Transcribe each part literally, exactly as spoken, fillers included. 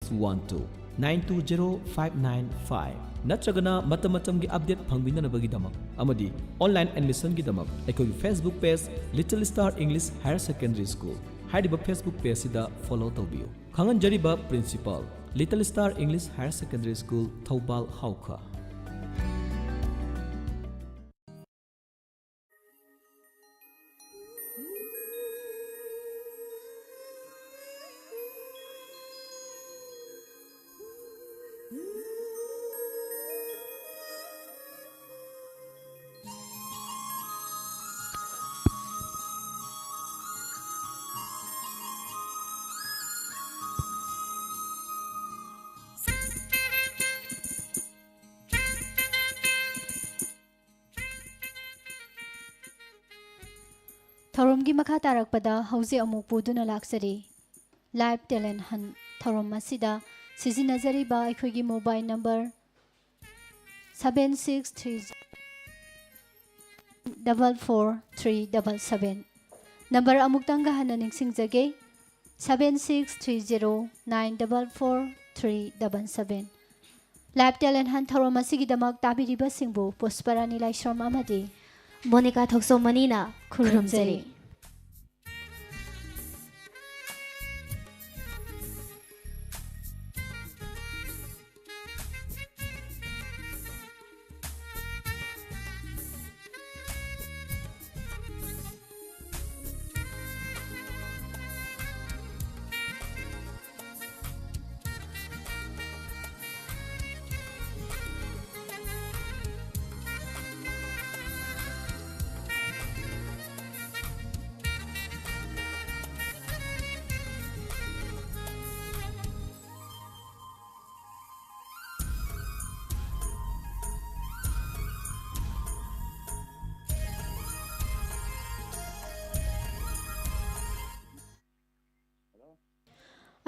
Two one two, nine two zero five nine five. ꯅꯠꯇ꯭ꯔꯒꯅ ꯃꯇꯝ ꯃꯇꯝꯒꯤ update ꯐꯪꯕꯤꯅꯕꯒꯤꯗꯃꯛ ꯑꯃꯗꯤ online admission ꯒꯤꯗꯃꯛ ꯑꯩꯈꯣꯏꯒꯤ Facebook page Little Star English Higher Secondary School ꯍꯥꯏꯔꯤꯕ Facebook page ꯁꯤꯗ follow ꯇꯧꯕꯤꯌꯨ꯫ ꯈꯪꯍꯟꯖꯔꯤꯕ principal, Little Star English Higher Secondary School, Thoubal ꯍꯥꯎꯈ꯫ ꯊꯧꯔꯝꯒꯤ ꯃꯈꯥ ꯇꯥꯔꯛꯄꯗ ꯍꯧꯖꯤꯛ ꯑꯃꯨꯛ ꯄꯨꯗꯨꯅ ꯂꯥꯛꯆꯔꯤ Live Talent Hunt ꯊꯧꯔꯝ ꯑꯁꯤꯗ ꯁꯤꯖꯤꯟꯅꯖꯔꯤꯕ ꯑꯩꯈꯣꯏꯒꯤ mobile number seven six three double four three double seven꯫ Number ꯑꯃꯨꯛꯇꯪꯒ ꯍꯟꯅ ꯅꯤꯡꯁꯤꯡꯖꯒꯦ, seven six three zero nine double four three double seven꯫ Live Talent Hunt ꯊꯧꯔꯝ ꯑꯁꯤꯒꯤꯗꯃꯛ ꯇꯥꯕꯤꯔꯤꯕꯁꯤꯡꯕꯨ ꯄꯨꯁꯄꯔꯥꯅꯤ ꯂꯥꯏꯁ꯭ꯔꯝ ꯑꯃꯗꯤ ꯃꯣꯅꯤꯀꯥ ꯊꯣꯛꯆꯣꯝ ꯃꯅꯤꯅ ꯈꯨꯔꯨꯝꯖꯔꯤ꯫ ꯈꯨꯔꯨꯝꯖꯔꯤ꯫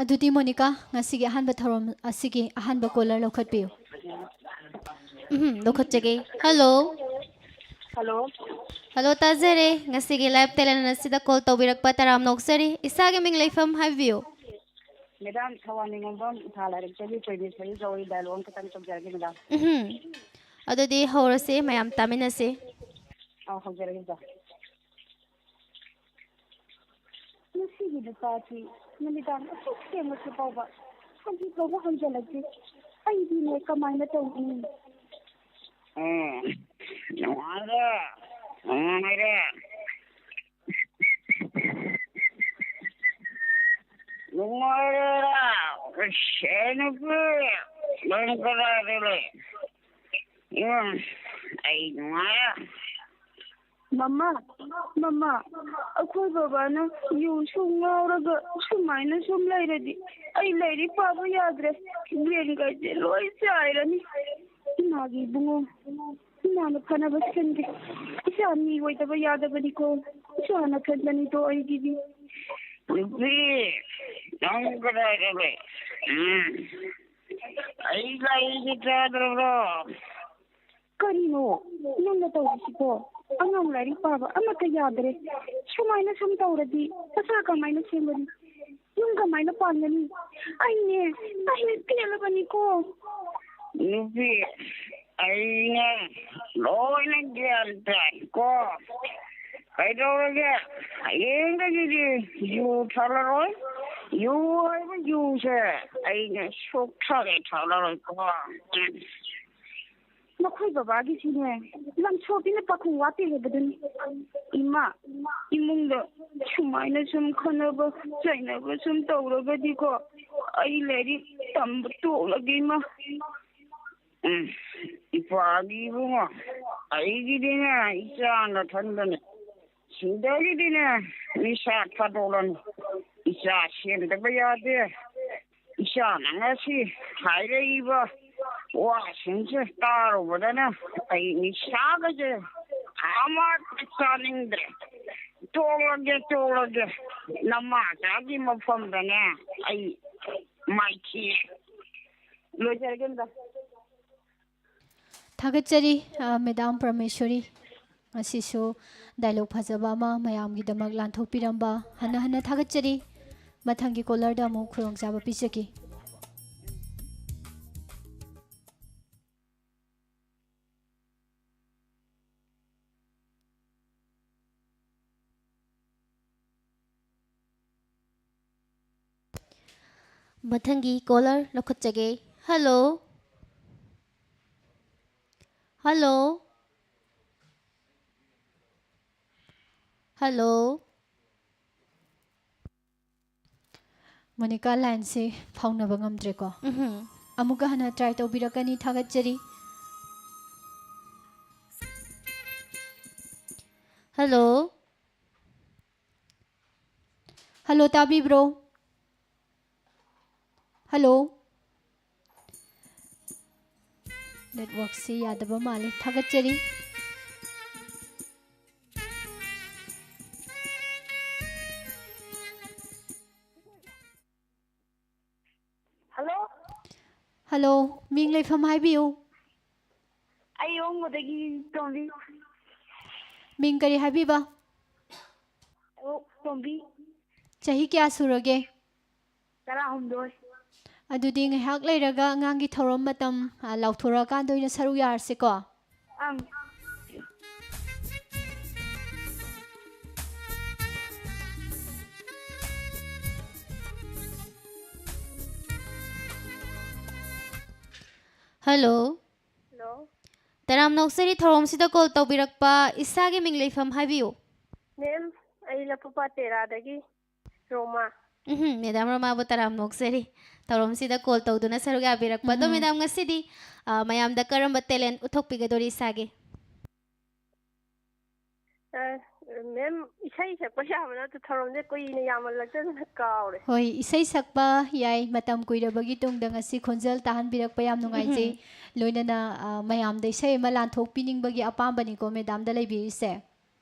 ꯑꯗꯨꯗꯤ ꯃꯣꯅꯤꯀꯥ, ꯉꯁꯤꯒꯤ ꯑꯍꯥꯟꯕ ꯊꯧꯔꯝ ꯑꯁꯤꯒꯤ ꯑꯍꯥꯟꯕ caller ꯂꯧꯈꯠꯄꯤꯌꯨ꯫ ꯎꯝ, ꯂꯧꯈꯠꯆꯒꯦ꯫ Hello꯫ Hello꯫ Hello, ꯇꯥꯖꯔꯦ꯫ ꯉꯁꯤꯒꯤ Live Talent ꯑꯁꯤꯗ call ꯇꯧꯕꯤꯔꯛꯄ ꯇꯔꯥꯝꯅ ꯑꯣꯛꯆꯔꯤ꯫ ꯏꯁꯥꯒꯤ ꯃꯤꯡ ꯂꯩꯐꯝ ꯍꯥꯏꯕꯤꯌꯨ꯫ ꯃꯦꯗꯥꯝ, ꯊꯋꯥꯟ ꯅꯤꯉꯣꯝꯕꯝ ꯏꯝꯐꯥꯜ ꯂꯥꯏꯔꯤꯛꯇꯒꯤ ꯄ꯭ꯔꯦꯃꯦꯁꯣꯔꯤ ꯀꯧꯏ꯫ ꯗꯥꯏꯂꯣꯛ ꯑꯃꯈꯛꯇꯪ ꯇꯧꯖꯔꯒꯦ, ꯃꯦꯗꯥꯝ꯫ ꯎꯝ꯫ ꯑꯗꯨꯗꯤ ꯍꯧꯔꯁꯦ, ꯃꯌꯥꯝ ꯇꯥꯃꯤꯟꯅꯁꯦ꯫ ꯑꯧ, ꯍꯧꯖꯔꯒꯦ, ꯃꯦꯗꯥꯝ꯫ ꯉꯁꯤꯒꯤ ꯅꯨꯄꯥꯁꯤ ꯅꯨꯃꯤꯗꯥꯡ ꯑꯁꯨꯛ ꯊꯦꯡꯂꯁꯤ ꯐꯥꯎꯕ ꯍꯧꯖꯤꯛ ꯐꯥꯎꯕ ꯍꯟꯖꯤꯜꯂꯛꯇꯦ꯫ ꯑꯩꯗꯤꯅꯦ ꯀꯃꯥꯏꯅ ꯇꯧꯅꯤ? ꯎꯝ, ꯅꯨꯡꯉꯥꯏꯔꯦ, ꯅꯨꯡꯉꯥꯏꯔꯦ꯫ ꯅꯨꯡꯉꯥꯏꯔꯦ, ꯏꯁ, ꯅꯨꯄꯤ, ꯅꯪ ꯀꯗꯥꯏꯗ ꯂꯩ? ꯎꯝ, ꯑꯩ ꯅꯨꯡꯉꯥꯏꯔꯦ꯫ ꯃꯃꯥ, ꯃꯃꯥ, ꯑꯩꯈꯣꯏ ꯕꯕꯥꯅ ꯌꯨ ꯁꯨꯝ ꯉꯥꯎꯔꯒ ꯁꯨꯃꯥꯏꯅ ꯁꯨꯝ ꯂꯩꯔꯗꯤ ꯑꯩ ꯂꯥꯏꯔꯤꯛ ꯄꯥꯕ ꯌꯥꯗ꯭ꯔꯦ꯫ ꯕ꯭ꯔꯦꯟꯒꯁꯦ ꯂꯣꯏ ꯆꯥꯏꯔꯅꯤ꯫ ꯏꯃꯥꯒꯤ ꯏꯕꯨꯡꯉꯣ, ꯏꯃꯥꯅ ꯐꯅꯕ ꯁꯤꯟꯒꯦ꯫ ꯏꯆꯥ ꯃꯤ ꯑꯣꯏꯗꯕ ꯌꯥꯗꯕꯅꯤꯀꯣ꯫ ꯏꯆꯥ ꯅꯊꯟꯗꯅꯤꯗꯣ ꯑꯩꯒꯤꯗꯤ꯫ ꯅꯨꯄꯤ, ꯅꯪ ꯀꯗꯥꯏꯗ ꯂꯩ? ꯎꯝ, ꯑꯩ ꯂꯥꯏꯔꯤꯛꯁꯦ ꯆꯥꯗ꯭ꯔꯕ꯭ꯔꯣ? ꯀꯔꯤꯅꯣ ꯅꯪꯅ ꯇꯧꯔꯤꯁꯤꯕꯣ? ꯑꯉꯥꯡ ꯂꯥꯏꯔꯤꯛ ꯄꯥꯕ ꯑꯃꯠꯇ ꯌꯥꯗ꯭ꯔꯦ꯫ ꯁꯨꯃꯥꯏꯅ ꯁꯨꯝ ꯇꯧꯔꯗꯤ ꯃꯆꯥ ꯀꯃꯥꯏꯅ ꯁꯦꯝꯒꯅꯤ? ꯌꯨꯝ ꯀꯃꯥꯏꯅ ꯄꯥꯟꯒꯅꯤ? ꯑꯩꯅꯦ, ꯑꯩꯅꯦ ꯄꯦꯜꯂꯕꯅꯤꯀꯣ꯫ ꯅꯨꯄꯤ, ꯑꯩꯅꯦ ꯂꯣꯏꯅ ꯒ꯭ꯌꯥꯟ ꯇꯥꯏꯀꯣ꯫ ꯀꯩꯗꯧꯔꯒꯦ? ꯍꯌꯦꯡꯗꯒꯤꯗꯤ ꯌꯨ ꯊꯛꯂꯔꯣꯏ꯫ ꯌꯨ ꯍꯥꯏꯕ ꯌꯨꯁꯦ ꯑꯩꯅ ꯁꯨꯛꯊꯛ ꯍꯦꯛ ꯊꯛꯂꯔꯣꯏꯀꯣ꯫ ꯎꯝ꯫ ꯅꯈꯣꯏ ꯕꯕꯥꯒꯤꯁꯤꯅꯦ, ꯂꯝꯁꯣꯄꯤꯅ ꯄꯥꯈꯣꯡ ꯋꯥꯠꯇꯦ ꯍꯥꯏꯕꯗꯨꯅꯤ꯫ ꯏꯃꯥ, ꯏꯃꯨꯡꯗ ꯁꯨꯃꯥꯏꯅ ꯁꯨꯝ ꯈꯠꯅꯕ ꯆꯩꯅꯕ ꯁꯨꯝ ꯇꯧꯔꯒꯗꯤꯀꯣ, ꯑꯩ ꯂꯥꯏꯔꯤꯛ ꯇꯝꯕ ꯇꯣꯛꯂꯒꯦ, ꯏꯃꯥ꯫ ꯎꯝ, ꯏꯄꯥꯒꯤ ꯏꯕꯨꯡꯉꯣ, ꯑꯩꯒꯤꯗꯤꯅꯦ ꯏꯆꯥ ꯅꯊꯟꯗꯅꯦ꯫ ꯁꯤꯗꯒꯤꯗꯤꯅꯦ ꯅꯤꯁꯥ ꯊꯥꯗꯣꯛꯂꯅꯤ꯫ ꯏꯆꯥ ꯁꯦꯝꯗꯕ ꯌꯥꯗꯦ꯫ ꯏꯆꯥꯅ ꯉꯁꯤ ꯍꯥꯏꯔꯛꯏꯕ ꯋꯥꯁꯤꯡꯁꯦ ꯇꯥꯔꯨꯕꯗꯅ ꯑꯩ ꯅꯤꯁꯥꯒꯁꯦ ꯑꯃꯠꯇ ꯆꯥꯅꯤꯡꯗ꯭ꯔꯦ꯫ ꯇꯣꯛꯂꯒꯦ, ꯇꯣꯛꯂꯒꯦ꯫ ꯅꯃꯥꯆꯥꯒꯤ ꯃꯐꯝꯗꯅꯦ ꯑꯩ ꯃꯥꯏꯊꯤ꯫ ꯂꯣꯏꯖꯔꯒꯦ, ꯃꯦꯗꯥꯝ꯫ ꯊꯥꯒꯠꯆꯔꯤ, ꯑ, ꯃꯦꯗꯥꯝ ꯄ꯭ꯔꯃꯦꯁꯣꯔꯤ꯫ ꯉꯁꯤꯁꯨ ꯗꯥꯏꯂꯣꯛ ꯐꯖꯕ ꯑꯃ ꯃꯌꯥꯝꯒꯤꯗꯃꯛ ꯂꯥꯟꯊꯣꯛꯄꯤꯔꯝꯕ ꯍꯟꯅ ꯍꯟꯅ ꯊꯥꯒꯠꯆꯔꯤ꯫ ꯃꯊꯪꯒꯤ ꯀꯣꯂꯔꯗ ꯑꯃꯨꯛ ꯈꯨꯗꯣꯡꯆꯥꯕ ꯄꯤꯖꯒꯦ꯫ ꯃꯊꯪꯒꯤ ꯀꯣꯂꯔ ꯂꯧꯈꯠꯆꯒꯦ꯫ ꯍꯜꯂꯣ꯫ ꯍꯜꯂꯣ꯫ ꯍꯜꯂꯣ꯫ ꯃꯣꯅꯤꯀꯥ, ꯂꯥꯏꯟꯁꯦ ꯐꯥꯎꯅꯕ ꯉꯝꯗ꯭ꯔꯦꯀꯣ꯫ ꯎꯝꯍꯨꯝ꯫ ꯑꯃꯨꯛꯀ ꯍꯟꯅ ꯇ꯭ꯔꯥꯏ ꯇꯧꯕꯤꯔꯛꯀꯅꯤ, ꯊꯥꯒꯠꯆꯔꯤ꯫ ꯍꯜꯂꯣ꯫ ꯍꯜꯂꯣ, ꯇꯥꯕꯤꯕ꯭ꯔꯣ? ꯍꯜꯂꯣ꯫ ꯅꯦꯠꯋꯥꯛꯁꯤ ꯌꯥꯗꯕ ꯃꯥꯜꯂꯦ꯫ ꯊꯥꯒꯠꯆꯔꯤ꯫ ꯍꯜꯂꯣ꯫ ꯍꯜꯂꯣ, ꯃꯤꯡ ꯂꯩꯐꯝ ꯍꯥꯏꯕꯤꯌꯨ꯫ ꯑꯩ ꯋꯥꯡꯃꯗꯒꯤ ꯇꯣꯝꯕꯤ꯫ ꯃꯤꯡ ꯀꯔꯤ ꯍꯥꯏꯕꯤꯕ? ꯑꯣ, ꯇꯣꯝꯕꯤ꯫ ꯆꯍꯤ ꯀꯌꯥ ꯁꯨꯔꯒꯦ? ꯇꯔꯥꯍꯨꯝꯗꯣꯏ꯫ ꯑꯗꯨꯗꯤ ꯉꯥꯏꯍꯥꯛ ꯂꯩꯔꯒ ꯑꯉꯥꯡꯒꯤ ꯊꯧꯔꯝ ꯃꯇꯝ, ꯑ, ꯂꯥꯎꯊꯣꯔꯛꯑꯀꯥꯟꯗ ꯑꯣꯏꯅ ꯁꯔꯨꯛ ꯌꯥꯔꯁꯤꯀꯣ꯫ ꯑꯪ꯫ ꯍꯜꯂꯣ꯫ ꯍꯜꯂꯣ꯫ ꯇꯔꯥꯝꯅ ꯑꯣꯛꯆꯔꯤ, ꯊꯧꯔꯝꯁꯤꯗ ꯀꯣꯜ ꯇꯧꯕꯤꯔꯛꯄ ꯏꯁꯥꯒꯤ ꯃꯤꯡ ꯂꯩꯐꯝ ꯍꯥꯏꯕꯤꯌꯨ꯫ ꯃꯦꯝ, ꯑꯩ ꯂꯐꯨꯄꯥꯠ ꯇꯦꯔꯥꯗꯒꯤ ꯔꯣꯃꯥ꯫ ꯎꯝꯍꯨꯝ, ꯃꯦꯗꯥꯝ ꯔꯣꯃꯥꯕꯨ ꯇꯔꯥꯝꯅ ꯑꯣꯛꯆꯔꯤ꯫ ꯊꯧꯔꯝꯁꯤꯗ ꯀꯣꯜ ꯇꯧꯗꯨꯅ ꯁꯔꯨꯛ ꯌꯥꯕꯤꯔꯛꯄ꯫ ꯑꯗꯣ ꯎꯝꯍꯨꯝ꯫ ꯃꯦꯗꯥꯝ, ꯉꯁꯤꯗꯤ, ꯑ, ꯃꯌꯥꯝꯗ ꯀꯔꯝꯕ ꯇꯦꯂꯦꯟ ꯎꯠꯊꯣꯛꯄꯤꯒꯗꯣꯔꯤ ꯏꯁꯥꯒꯤ? ꯑ, ꯃꯦꯝ, ꯏꯁꯩ ꯁꯛꯄ ꯌꯥꯕ ꯅꯠꯇ꯭ꯔꯣ? ꯊꯧꯔꯝꯁꯦ ꯀꯨꯏꯅ ꯌꯥꯝꯃꯜꯂꯛꯇꯗꯅ ꯀꯥꯎꯔꯦ꯫ ꯍꯣꯏ, ꯏꯁꯩ ꯁꯛꯄ ꯌꯥꯏ꯫ ꯃꯇꯝ ꯀꯨꯏꯔꯕꯒꯤ ꯇꯨꯡꯗ ꯉꯁꯤ ꯈꯣꯟꯖꯦꯜ ꯇꯥꯍꯟꯕꯤꯔꯛꯄ ꯌꯥꯝ ꯅꯨꯡꯉꯥꯏꯖꯩ꯫ ꯎꯝꯍꯨꯝ꯫ ꯂꯣꯏꯅꯅ, ꯑ, ꯃꯌꯥꯝꯗ ꯏꯁꯩ ꯑꯃ ꯂꯥꯟꯊꯣꯛꯄꯤꯅꯤꯡꯕꯒꯤ ꯑꯄꯥꯝꯕꯅꯤꯀꯣ ꯃꯦꯗꯥꯝꯗ ꯂꯩꯕꯤꯔꯤꯁꯦ꯫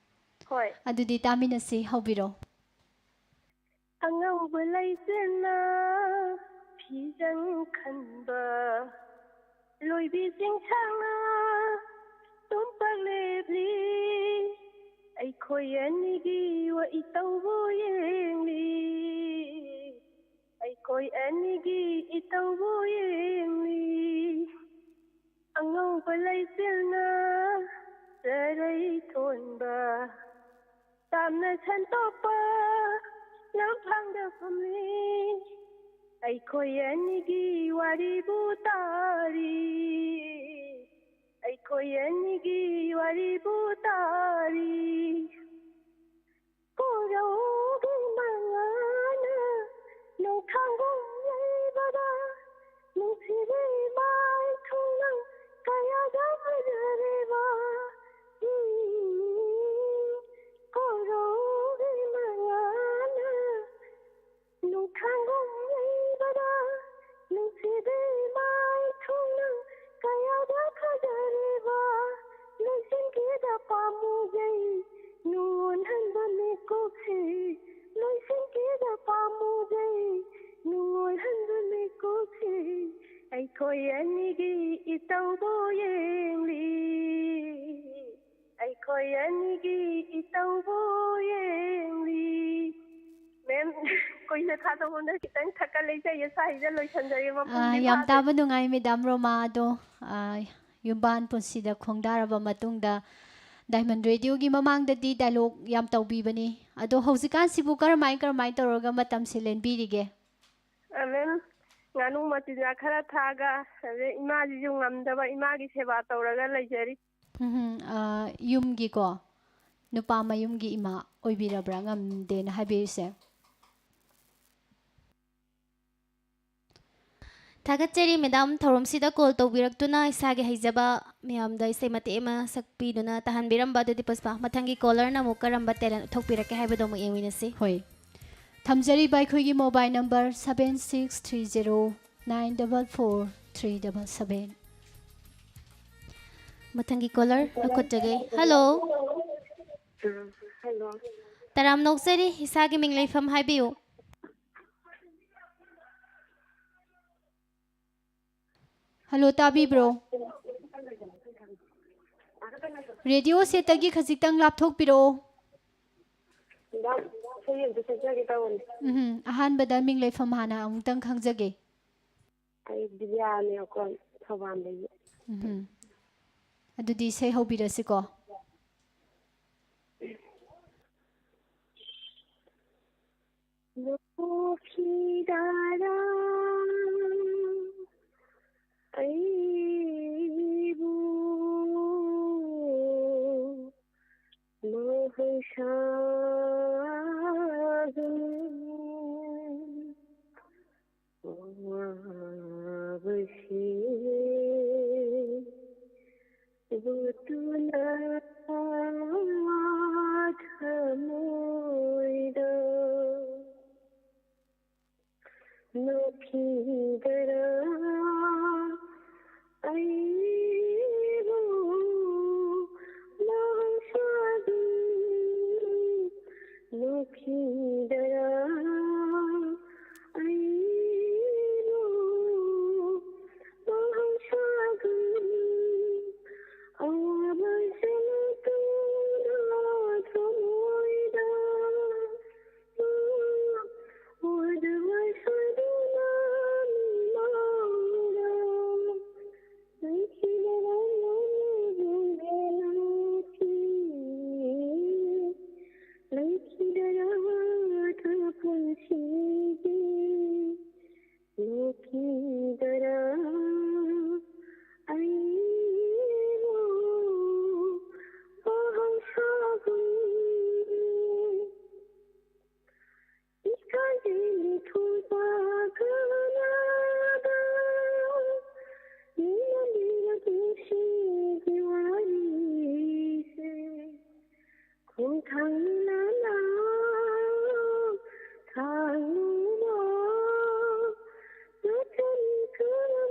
ꯍꯣꯏ꯫ ꯑꯗꯨꯗꯤ ꯇꯥꯃꯤꯟꯅꯁꯤ, ꯍꯧꯕꯤꯔꯣ꯫ ꯑꯉꯧꯕ ꯂꯩꯆꯤꯟꯅ ꯐꯤꯖꯪ ꯈꯟꯕ, ꯂꯣꯏꯕꯤ ꯆꯤꯡꯁꯥꯡꯅ ꯇꯣꯝꯄꯥꯛ ꯂꯦꯞꯂꯤ, ꯑꯩꯈꯣꯏ ꯑꯅꯤꯒꯤ ꯋꯥ ꯏꯇꯧꯕꯨ ꯌꯦꯡꯂꯤ꯫ ꯈꯣꯏ ꯑꯅꯤꯒꯤ ꯏꯇꯧꯕꯨ ꯌꯦꯡꯂꯤ꯫ ꯑꯉꯧꯕ ꯂꯩꯆꯤꯜꯅ ꯆꯔꯩ ꯊꯣꯟꯕ, ꯇꯥꯝꯅ ꯁꯟꯇꯣꯛꯄ ꯂꯝꯐꯥꯡꯗ ꯐꯝꯂꯤ꯫ ꯑꯩꯈꯣꯏ ꯑꯅꯤꯒꯤ ꯋꯥꯔꯤꯕꯨ ꯇꯥꯔꯤ, ꯑꯩꯈꯣꯏ ꯑꯅꯤꯒꯤ ꯋꯥꯔꯤꯕꯨ ꯇꯥꯔꯤ꯫ ꯀꯣꯔꯧꯒꯤ ꯃꯉꯥꯜꯅ ꯅꯣꯡꯊꯥꯡꯕꯨꯝ ꯌꯩꯕꯗ, ꯅꯨꯡꯁꯤꯕꯤ ꯃꯥꯏꯊꯣꯡꯅ ꯀꯌꯥꯗ ꯐꯖꯔꯤꯕ꯫ ꯎꯝ, ꯀꯣꯔꯧꯒꯤ ꯃꯉꯥꯜꯅ ꯅꯣꯡꯊꯥꯡꯕꯨꯝ ꯌꯩꯕꯗ, ꯅꯨꯡꯁꯤꯕꯤ ꯃꯥꯏꯊꯣꯡꯅ ꯀꯌꯥꯗ ꯐꯖꯔꯤꯕ꯫ ꯂꯣꯏꯁꯤꯟꯈꯤꯗ ꯄꯥꯝꯃꯨꯖꯩ ꯅꯨꯡꯉꯣꯟ ꯍꯟꯕ ꯃꯤꯀꯨꯞꯁꯤ, ꯂꯣꯏꯁꯤꯟꯈꯤꯗ ꯄꯥꯝꯃꯨꯖꯩ ꯅꯨꯡꯉꯣꯟ ꯍꯟꯕ ꯃꯤꯀꯨꯞꯁꯤ꯫ ꯑꯩꯈꯣꯏ ꯑꯅꯤꯒꯤ ꯏꯇꯧꯕꯨ ꯌꯦꯡꯂꯤ, ꯑꯩꯈꯣꯏ ꯑꯅꯤꯒꯤ ꯏꯇꯧꯕꯨ ꯌꯦꯡꯂꯤ꯫ ꯃꯦꯝ, ꯀꯨꯏꯅ ꯊꯥꯗꯣꯛꯑꯣꯅ ꯈꯤꯇꯪ ꯊꯛꯀꯠꯂꯦ, ꯏꯁꯩ ꯑꯁꯥꯁꯤꯗ ꯂꯣꯏꯁꯟꯖꯔꯒꯦ, ꯃꯄꯨꯡꯗꯤ ꯑꯥ, ꯌꯥꯝ ꯐꯥꯗ꯭ꯔꯤ꯫ ꯇꯥꯕ ꯅꯨꯡꯉꯥꯏ, ꯃꯦꯗꯥꯝ ꯔꯣꯃꯥ꯫ ꯑꯗꯣ, ꯑꯥ, ꯌꯨꯝꯕꯥꯟ ꯄꯨꯟꯁꯤꯗ ꯈꯣꯡꯗꯥꯔꯕ ꯃꯇꯨꯡꯗ ꯗꯥꯏꯃꯟ ꯔꯦꯗꯤꯑꯣꯒꯤ ꯃꯃꯥꯡꯗꯗꯤ ꯗꯥꯏꯂꯣꯛ ꯌꯥꯝ ꯇꯧꯕꯤꯕꯅꯤ꯫ ꯑꯗꯣ ꯍꯧꯖꯤꯛꯀꯥꯟꯁꯤꯕꯨ ꯀꯔꯝꯍꯥꯏ, ꯀꯔꯝꯍꯥꯏ ꯇꯧꯔꯒ ꯃꯇꯝꯁꯦ ꯂꯦꯟꯕꯤꯔꯤꯒꯦ? ꯑꯥ, ꯃꯦꯝ, ꯉꯥꯅꯨ ꯃꯆꯤꯟꯖꯥꯛ ꯈꯔ ꯊꯥꯛꯑꯒ, ꯑꯗꯩ ꯏꯃꯥꯁꯤꯁꯨ ꯉꯝꯗꯕ, ꯏꯃꯥꯒꯤ ꯁꯦꯕꯥ ꯇꯧꯔꯒ ꯂꯩꯖꯔꯤ꯫ ꯎꯝ, ꯑꯥ, ꯌꯨꯝꯒꯤꯀꯣ, ꯅꯨꯄꯥ ꯃꯌꯨꯝꯒꯤ ꯏꯃꯥ ꯑꯣꯏꯕꯤꯔꯕ꯭ꯔꯥ ꯉꯝꯗꯦꯅ ꯍꯥꯏꯕꯤꯔꯤꯁꯦ? ꯊꯥꯒꯠꯆꯔꯤ, ꯃꯦꯗꯥꯝ, ꯊꯧꯔꯝꯁꯤꯗ ꯀꯣꯜ ꯇꯧꯕꯤꯔꯛꯇꯨꯅ ꯏꯁꯥꯒꯤ ꯍꯩꯖꯕ ꯃꯌꯥꯝꯗ ꯏꯁꯩ ꯃꯇꯦꯛ ꯑꯃ ꯁꯛꯄꯤꯗꯨꯅ ꯇꯥꯍꯟꯕꯤꯔꯝꯕ꯫ ꯑꯗꯨꯗꯤ ꯄꯨꯁꯄꯥ, ꯃꯊꯪꯒꯤ ꯀꯣꯂꯔꯅ ꯑꯃꯨꯛ ꯀꯔꯝꯕ ꯇꯦꯂꯦꯟ ꯎꯠꯊꯣꯛꯄꯤꯔꯛꯀꯦ ꯍꯥꯏꯕꯗꯣ ꯑꯃꯨꯛ ꯌꯦꯡꯃꯤꯟꯅꯁꯤ꯫ ꯍꯣꯏ, ꯊꯝꯖꯔꯤꯕ ꯑꯩꯈꯣꯏꯒꯤ mobile number seven six three zero nine double four three double seven꯫ ꯃꯊꯪꯒꯤ ꯀꯣꯂꯔ ꯂꯧꯈꯠꯆꯒꯦ꯫ ꯍꯜꯂꯣ꯫ ꯎꯝ, ꯍꯜꯂꯣ꯫ ꯇꯔꯥꯝꯅ ꯑꯣꯛꯆꯔꯤ, ꯏꯁꯥꯒꯤ ꯃꯤꯡ ꯂꯩꯐꯝ ꯍꯥꯏꯕꯤꯌꯨ꯫ ꯍꯜꯂꯣ, ꯇꯥꯕꯤꯕ꯭ꯔꯣ? ꯔꯦꯗꯤꯑꯣ ꯁꯦꯠꯇꯒꯤ ꯈꯖꯤꯛꯇꯪ ꯂꯥꯞꯊꯣꯛꯄꯤꯔꯛꯑꯣ꯫ ꯏꯁꯩ ꯑꯝꯇ ꯁꯛꯆꯒꯦ ꯇꯧꯕꯅꯤ꯫ ꯎꯝ, ꯑꯍꯥꯟꯕꯗ ꯃꯤꯡ ꯂꯩꯐꯝ ꯍꯥꯟꯅ ꯑꯃꯨꯛꯇꯪ ꯈꯪꯖꯒꯦ꯫ ꯑꯩ ꯕꯤꯖꯤꯌꯥꯅꯦꯕꯀꯣ, ꯊꯧꯕꯥꯜꯗꯒꯤ꯫ ꯎꯝ, ꯑꯗꯨꯗꯤ ꯏꯁꯩ ꯍꯧꯕꯤꯔꯁꯤꯀꯣ꯫ ꯅꯣꯛꯈꯤꯗꯔꯥ ꯑꯩꯕꯨ ꯃꯍꯧꯁꯥꯒꯨꯝ ꯋꯥꯕꯁꯤ ꯎꯠꯇꯨꯅ ꯊꯃꯣꯏꯗ ꯅꯣꯛꯈꯤꯗꯔꯥ ꯑꯩꯕꯨ ꯃꯍꯧꯁꯥꯒꯨꯝ ꯅꯣꯛꯈꯤꯗꯔꯥ ꯑꯩꯕꯨ ꯃꯍꯧꯁꯥꯒꯨꯝ ꯑꯋꯥꯕ ꯁꯔꯨꯛꯇꯨꯅ ꯊꯃꯣꯏꯗ ꯄꯨꯟꯁꯤꯒꯤ ꯂꯣꯛꯈꯤꯗꯔꯥ ꯑꯩꯕꯨ ꯃꯍꯧꯁꯥꯒꯨꯝ ꯏꯀꯥꯏꯖꯩ ꯃꯤꯊꯨꯡ ꯄꯥꯛꯀꯅꯥꯗ ꯃꯤꯅ ꯂꯤꯔꯛ ꯅꯨꯡꯁꯤꯒꯤ ꯋꯥꯔꯤꯁꯦ ꯈꯣꯡꯊꯥꯡꯅ ꯊꯥꯡꯅ ꯅꯆꯟ ꯈꯔ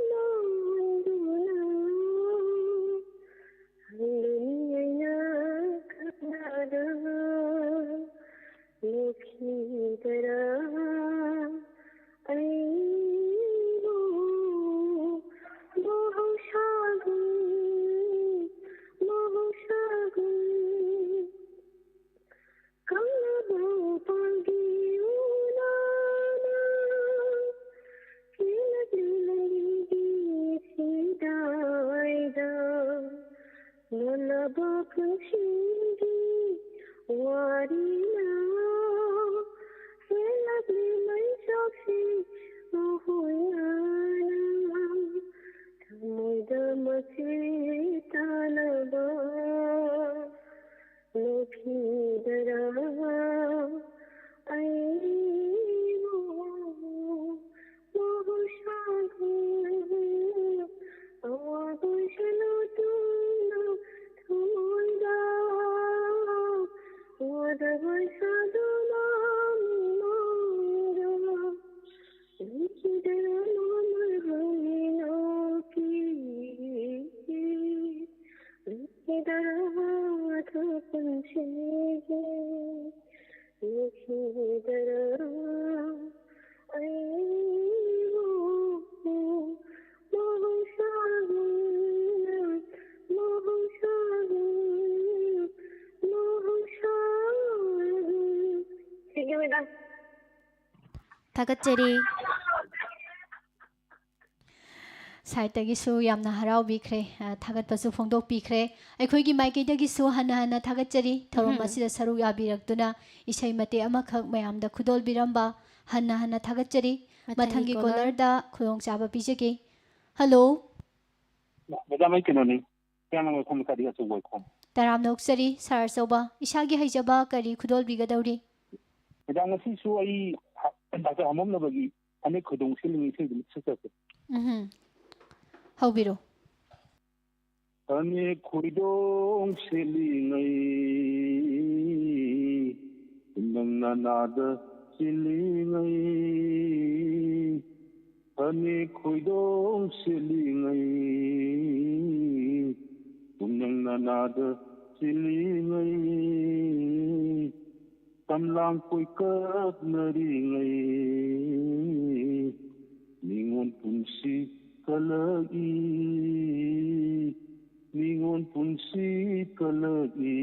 ꯄꯨꯟꯁꯤꯒꯤ ꯋꯥꯔꯤꯅ ꯍꯦꯜꯂꯛꯂꯤ ꯃꯩꯁꯥꯛꯁꯤ ꯃꯍꯣꯏꯅ ꯊꯃꯣꯏꯗ ꯃꯆꯦ ꯇꯥꯅꯕ ꯅꯣꯛꯈꯤꯗꯔꯥ ꯑꯩꯕꯨ ꯃꯍꯧꯁꯥꯒꯨꯝ ꯑꯋꯥꯕ ꯁꯦꯜꯂꯨ ꯇꯨꯡꯗ ꯊꯃꯣꯏꯗ ꯋꯥꯗꯕ ꯁꯥꯗꯨꯅ ꯃꯤꯃꯥꯡꯗ ꯂꯩꯈꯤꯗꯔꯥ ꯅꯣꯡꯃ ꯍꯧꯃꯤꯅꯣꯛꯀꯤ ꯂꯩꯈꯤꯗꯔꯥ ꯄꯨꯟꯁꯤꯒꯤ ꯂꯩꯈꯤꯗꯔꯥ ꯑꯩꯕꯨ ꯃꯍꯧꯁꯥꯒꯨꯝꯅ ꯃꯍꯧꯁꯥꯒꯨꯝ ꯃꯍꯧꯁꯥꯒꯨꯝ ꯁꯤꯒꯤ ꯃꯦꯗꯥꯝ꯫ ꯊꯥꯒꯠꯆꯔꯤ꯫ ꯁꯥꯏꯠꯇꯒꯤꯁꯨ ꯌꯥꯝꯅ ꯍꯔꯥꯎꯕꯤꯈ꯭ꯔꯦ, ꯑ, ꯊꯥꯒꯠꯄꯁꯨ ꯐꯣꯡꯗꯣꯛꯄꯤꯈ꯭ꯔꯦ꯫ ꯑꯩꯈꯣꯏꯒꯤ ꯃꯥꯏꯀꯩꯗꯒꯤꯁꯨ ꯍꯟꯅ ꯍꯟꯅ ꯊꯥꯒꯠꯆꯔꯤ꯫ ꯊꯧꯔꯝ ꯎꯝ꯫ ꯑꯁꯤꯗ ꯁꯔꯨꯛ ꯌꯥꯕꯤꯔꯛꯇꯨꯅ ꯏꯁꯩ ꯃꯇꯦꯛ ꯑꯃꯈꯛ ꯃꯌꯥꯝꯗ ꯈꯨꯗꯣꯜꯕꯤꯔꯝꯕ ꯍꯟꯅ ꯍꯟꯅ ꯊꯥꯒꯠꯆꯔꯤ꯫ ꯃꯊꯪꯒꯤ ꯃꯊꯪꯒꯤ caller꯫ ꯀꯣꯂꯔꯗ ꯈꯨꯗꯣꯡꯆꯥꯕ ꯄꯤꯖꯒꯦ꯫ ꯍꯜꯂꯣ꯫ ꯃꯦꯗꯥꯝ, ꯑꯩ ꯀꯩꯅꯣꯅꯤ, ꯍꯤꯌꯥꯡꯂꯝ ꯂꯩꯈꯣꯝ ꯂꯩꯀꯥꯏꯗꯒꯤ ꯑꯆꯧꯕ ꯂꯩꯈꯣꯝ꯫ ꯇꯔꯥꯝꯅ ꯑꯣꯛꯆꯔꯤ ꯁꯥꯔ ꯑꯆꯧꯕ꯫ ꯏꯁꯥꯒꯤ ꯍꯩꯖꯕ ꯀꯔꯤ ꯈꯨꯗꯣꯜꯕꯤꯒꯗꯧꯔꯤ? ꯃꯦꯗꯥꯝ, ꯉꯁꯤꯁꯨ ꯑꯩ ꯗꯥꯛꯇꯔ ꯍꯝꯕꯝꯅꯕꯒꯤ ꯐꯅꯦꯛ ꯈꯣꯏꯗꯣꯡ ꯁꯦꯠꯂꯤꯉꯩ ꯏꯁꯩꯗꯨ ꯁꯛꯆꯔꯛꯀꯦ꯫ ꯎꯝ꯫ ꯍꯧꯕꯤꯔꯣ꯫ ꯐꯅꯦꯛ ꯈꯣꯏꯗꯣꯡ ꯁꯦꯠꯂꯤꯉꯩ, ꯅꯪ ꯅꯅꯥꯗ ꯆꯦꯜꯂꯤꯉꯩ, ꯐꯅꯦꯛ ꯈꯣꯏꯗꯣꯡ ꯁꯦꯠꯂꯤꯉꯩ, ꯅꯪ ꯅꯅꯥꯗ ꯆꯦꯜꯂꯤꯉꯩ, ꯇꯝꯂꯥꯡ ꯀꯣꯏꯀꯠꯅꯔꯤꯉꯩ, ꯅꯤꯉꯣꯜ ꯄꯨꯟꯁꯤ ꯀꯜꯂꯛꯏ, ꯅꯤꯉꯣꯜ ꯄꯨꯟꯁꯤ ꯀꯜꯂꯛꯏ,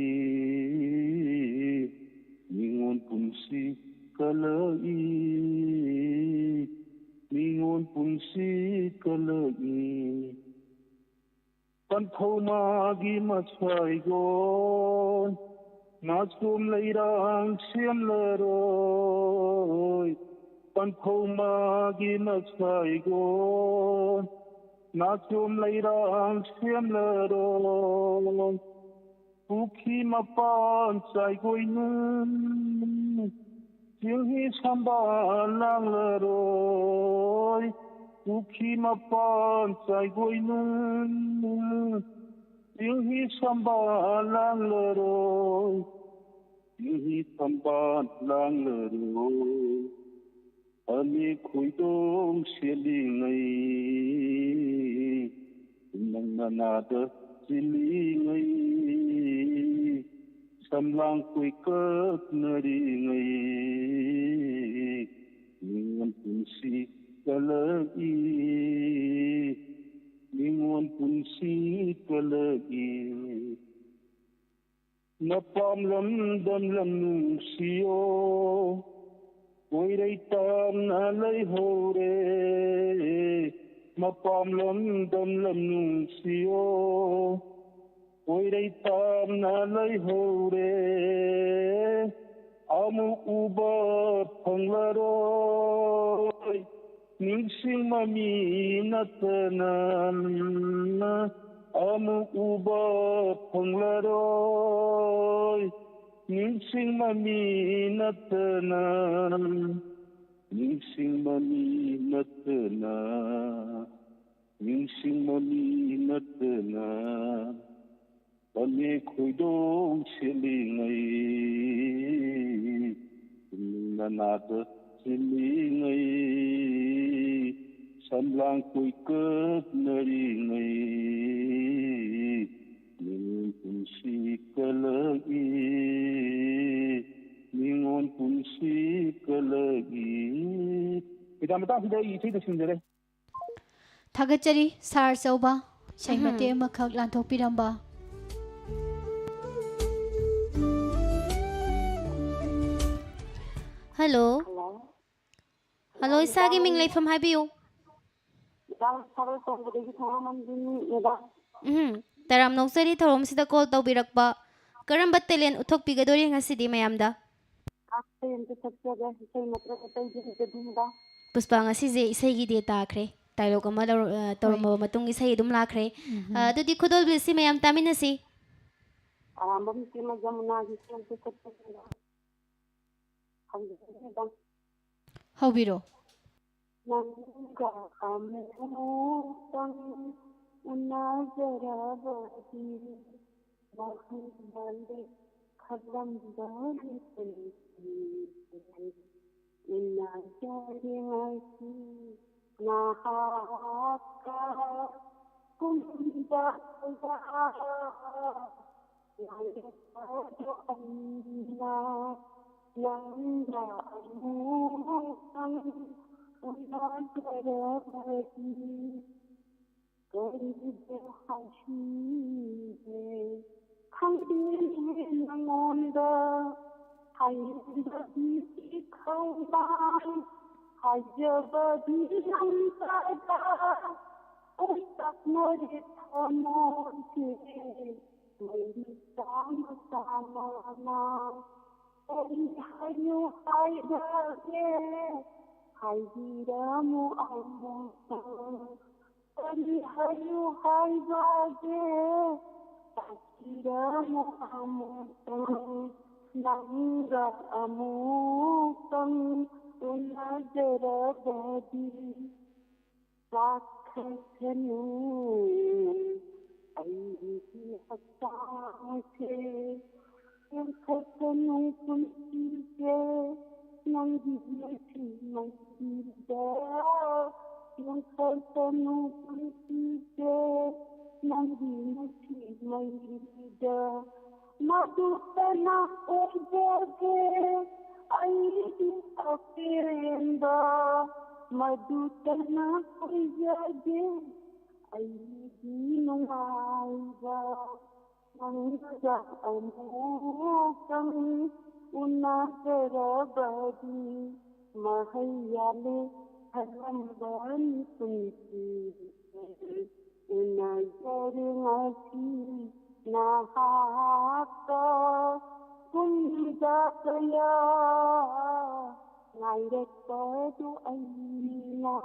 ꯅꯤꯉꯣꯜ ꯄꯨꯟꯁꯤ ꯀꯜꯂꯛꯏ, ꯅꯤꯉꯣꯜ ꯄꯨꯟꯁꯤ ꯀꯜꯂꯛꯏ꯫ ꯄꯟꯊꯧ ꯃꯥꯒꯤ ꯃꯁꯥꯏꯒꯣꯟ ꯅꯥꯆꯣꯝ ꯂꯩꯔꯥꯡ ꯁꯦꯝꯂꯔꯣꯏ꯫ ꯄꯟꯊꯧ ꯃꯥꯒꯤ ꯃꯁꯥꯏꯒꯣꯟ ꯅꯥꯆꯣꯝ ꯂꯩꯔꯥꯡ ꯁꯦꯝꯂꯔꯣꯏ꯫ ꯄꯨꯈ꯭ꯔꯤ ꯃꯄꯥꯟ ꯆꯥꯏꯒꯣꯏꯅꯨꯡ ꯆꯤꯡꯍꯤ ꯁꯝꯕꯥꯜ ꯂꯥꯡꯂꯔꯣꯏ꯫ ꯄꯨꯈ꯭ꯔꯤ ꯃꯄꯥꯟ ꯆꯥꯏꯒꯣꯏꯅꯨꯡ ꯆꯤꯡꯍꯤ ꯁꯝꯕꯥꯜ ꯂꯥꯡꯂꯔꯣꯏ꯫ ꯆꯤꯡꯍꯤ ꯁꯝꯕꯥꯜ ꯂꯥꯡꯂꯔꯣꯏ꯫ ꯐꯅꯦꯛ ꯈꯣꯏꯗꯣꯡ ꯁꯦꯠꯂꯤꯉꯩ, ꯅꯪ ꯅꯅꯥꯗ ꯆꯤꯜꯂꯤꯉꯩ, ꯁꯝꯂꯥꯡ ꯀꯣꯏꯀꯠꯅꯔꯤꯉꯩ, ꯅꯤꯉꯣꯜ ꯄꯨꯟꯁꯤ ꯀꯜꯂꯛꯏ, ꯅꯤꯉꯣꯜ ꯄꯨꯟꯁꯤ ꯀꯜꯂꯛꯏ꯫ ꯃꯄꯥꯝ ꯂꯝꯗꯝ ꯂꯝ ꯅꯨꯡꯁꯤꯌꯣ, ꯀꯣꯏꯔꯩ ꯇꯥꯝꯅ ꯂꯩꯍꯧꯔꯦ꯫ ꯃꯄꯥꯝ ꯂꯝꯗꯝ ꯂꯝ ꯅꯨꯡꯁꯤꯌꯣ, ꯀꯣꯏꯔꯩ ꯇꯥꯝꯅ ꯂꯩꯍꯧꯔꯦ꯫ ꯑꯃꯨꯛ ꯎꯕ ꯐꯪꯂꯔꯣꯏ꯫ ꯅꯤꯡꯁꯤꯡ ꯃꯃꯤ ꯅꯠꯇꯅ ꯑꯃꯨꯛ ꯎꯕ ꯐꯪꯂꯔꯣꯏ꯫ ꯅꯤꯡꯁꯤꯡ ꯃꯃꯤ ꯅꯠꯇꯅ, ꯅꯤꯡꯁꯤꯡ ꯃꯃꯤ ꯅꯠꯇꯅ, ꯅꯤꯡꯁꯤꯡ ꯃꯃꯤ ꯅꯠꯇꯅ꯫ ꯐꯅꯦꯛ ꯈꯣꯏꯗꯣꯡ ꯁꯦꯠꯂꯤꯉꯩ, ꯅꯅꯥꯗ ꯆꯤꯜꯂꯤꯉꯩ, ꯁꯝꯂꯥꯡ ꯀꯣꯏꯀꯠꯅꯔꯤꯉꯩ, ꯅꯤꯉꯣꯜ ꯄꯨꯟꯁꯤ ꯀꯜꯂꯛꯏ, ꯅꯤꯉꯣꯜ ꯄꯨꯟꯁꯤ ꯀꯜꯂꯛꯏ꯫ ꯃꯦꯗꯥꯝ, ꯃꯇꯥꯡꯁꯤꯗ ꯑꯩ ꯏꯁꯩꯗ ꯁꯤꯟꯖꯔꯦ꯫ ꯊꯥꯒꯠꯆꯔꯤ ꯁꯥꯔ ꯆꯧꯕ, ꯏꯁꯩ ꯎꯝ꯫ ꯃꯇꯦꯛ ꯑꯃꯈꯛ ꯂꯥꯟꯊꯣꯛꯄꯤꯔꯝꯕ꯫ ꯍꯜꯂꯣ꯫ ꯍꯜꯂꯣ꯫ ꯍꯜꯂꯣ, ꯏꯁꯥꯒꯤ ꯃꯤꯡ, ꯂꯩꯐꯝ ꯍꯥꯏꯕꯤꯌꯨ꯫ ꯃꯦꯗꯥꯝ, ꯊꯥꯔꯣꯏ ꯈꯣꯡꯕꯗꯒꯤ ꯊꯣꯡꯉꯝꯕꯤꯅꯤ, ꯃꯦꯗꯥꯝ꯫ ꯎꯝ, ꯇꯔꯥꯝꯅ ꯑꯣꯛꯆꯔꯤ ꯊꯧꯔꯝꯁꯤꯗ call ꯇꯧꯕꯤꯔꯛꯄ꯫ ꯀꯔꯝꯕ talent ꯎꯠꯊꯣꯛꯄꯤꯒꯗꯣꯔꯤ ꯉꯁꯤꯗꯤ ꯃꯌꯥꯝꯗ? ꯑꯩ ꯑꯝꯇ ꯁꯛꯆꯒꯦ, ꯏꯁꯩ ꯅꯠꯇ꯭ꯔꯒ ꯑꯇꯩꯗꯤ ꯍꯩꯖꯗꯦꯗ꯫ ꯄꯨꯁꯄꯥ, ꯉꯁꯤꯁꯦ ꯏꯁꯩꯒꯤ day ꯇꯥꯈ꯭ꯔꯦ꯫ Dialogue ꯑꯃ ꯂꯧꯔ-, ꯑ, ꯇꯧꯔꯝꯃꯕ ꯃꯇꯨꯡ ꯏꯁꯩ ꯑꯗꯨꯝ ꯂꯥꯛꯈ꯭ꯔꯦ꯫ ꯑ, ꯑꯗꯨꯗꯤ ꯈꯨꯗꯣꯜꯕꯤꯜꯁꯤ ꯃꯌꯥꯝ ꯇꯥꯃꯤꯟꯅꯁꯤ꯫ ꯑꯔꯥꯝꯕꯝ ꯏꯆꯦꯃ ꯖꯃꯨꯅꯥꯒꯤ ꯏꯁꯩ ꯑꯝꯇ ꯁꯛꯆꯒꯦ꯫ ꯍꯧꯖꯔꯒꯦꯗ꯫ ꯍꯧꯕꯤꯔꯣ꯫ ꯅꯪꯒ ꯑꯃꯨꯛꯇꯪ ꯎꯅꯖꯔꯕꯗꯤ ꯃꯍꯩ ꯌꯥꯜꯂꯦ ꯈꯜꯂꯝꯕꯅꯤ ꯄꯨꯟꯁꯤꯁꯦ꯫ ꯎꯅꯖꯔꯤꯉꯩꯒꯤ ꯉꯥꯏꯍꯥꯛꯀ ꯀꯨꯝꯕ ꯀꯌꯥ ꯉꯥꯏꯔꯕꯗꯣ ꯑꯩꯅ ꯅꯪꯒ ꯑꯃꯨꯛꯇꯪ ꯎꯅꯖꯔꯕꯗꯤ ꯀꯔꯤꯕꯨ ꯍꯥꯏꯁꯤꯒꯦ ꯈꯪꯗꯦꯅꯦ ꯅꯉꯣꯟꯗ ꯍꯥꯏꯅꯤꯡꯕꯒꯤ ꯏꯊꯧꯅ ꯍꯥꯏꯖꯕꯗꯤ ꯉꯝꯗꯕ ꯑꯣꯟꯊꯣꯛꯅꯔꯦ ꯊꯃꯣꯏꯁꯦ ꯃꯩ ꯃꯆꯥ ꯃꯆꯥ ꯃꯅ ꯀꯔꯤ ꯍꯥꯏꯌꯨ ꯍꯥꯏꯕꯒꯦ ꯍꯥꯏꯕꯤꯔꯝꯃꯨ ꯑꯃꯨꯛꯇꯪ ꯀꯔꯤ ꯍꯥꯏꯌꯨ ꯍꯥꯏꯕꯒꯦ ꯇꯥꯛꯄꯤꯔꯝꯃꯨ ꯑꯃꯨꯛꯇꯪ ꯅꯪꯒ ꯑꯃꯨꯛꯇꯪ ꯎꯅꯖꯔꯕꯗꯤ ꯆꯥꯛꯈꯠꯁꯅꯨ ꯑꯩꯒꯤ ꯍꯛꯆꯥꯡꯁꯦ ꯌꯦꯡꯈꯠꯁꯅꯨ ꯄꯨꯟꯁꯤꯁꯦ ꯅꯪꯒꯤ ꯅꯨꯡꯁꯤ ꯃꯩꯁꯤꯗ ꯌꯦꯡꯈꯠꯁꯅꯨ ꯄꯨꯟꯁꯤꯁꯦ ꯅꯪꯒꯤ ꯅꯨꯡꯁꯤ ꯃꯩꯁꯤꯗ ꯃꯗꯨꯇꯅ ꯑꯣꯏꯖꯒꯦ ꯑꯩꯒꯤ ꯑꯄꯦꯟꯕ ꯃꯗꯨꯇꯅ ꯑꯣꯏꯖꯒꯦ ꯑꯩꯒꯤ ꯅꯨꯡꯉꯥꯏꯕ ꯅꯪꯒ ꯑꯃꯨꯛꯇꯪ ꯎꯅꯖꯔꯕꯗꯤ ꯃꯍꯩ ꯌꯥꯜꯂꯦ ꯈꯜꯂꯝꯕꯅꯤ ꯄꯨꯟꯁꯤꯁꯦ ꯎꯅꯖꯔꯤꯉꯩ ꯃꯍꯥꯛꯇꯣ ꯀꯨꯝꯖꯥ ꯀꯌꯥ ꯉꯥꯏꯔꯛꯄꯗꯨ ꯑꯩꯅ,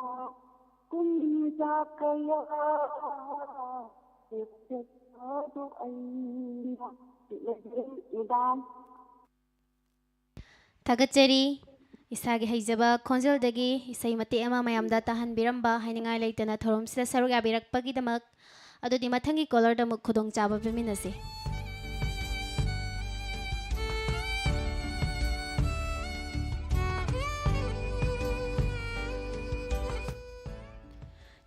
ꯀꯨꯝꯖꯥ ꯀꯌꯥ ꯉꯥꯏꯔꯛꯄꯗꯨ ꯑꯩꯅ꯫ ꯃꯦꯗꯥꯝ꯫ ꯊꯥꯒꯠꯆꯔꯤ꯫ ꯏꯁꯥꯒꯤ ꯍꯩꯖꯕ ꯈꯣꯟꯖꯦꯜꯗꯒꯤ ꯏꯁꯩ ꯃꯇꯦꯛ ꯑꯃ ꯃꯌꯥꯝꯗ ꯇꯥꯍꯟꯕꯤꯔꯝꯕ ꯍꯥꯏꯅꯤꯡꯉꯥꯏ ꯂꯩꯇꯅ ꯊꯧꯔꯝꯁꯤꯗ ꯁꯔꯨꯛ ꯌꯥꯕꯤꯔꯛꯄꯒꯤꯗꯃꯛ꯫ ꯑꯗꯨꯗꯤ ꯃꯊꯪꯒꯤ ꯀꯣꯂꯔꯗ ꯑꯃꯨꯛ ꯈꯨꯗꯣꯡꯆꯥꯕ ꯄꯤꯃꯤꯟꯅꯁꯤ꯫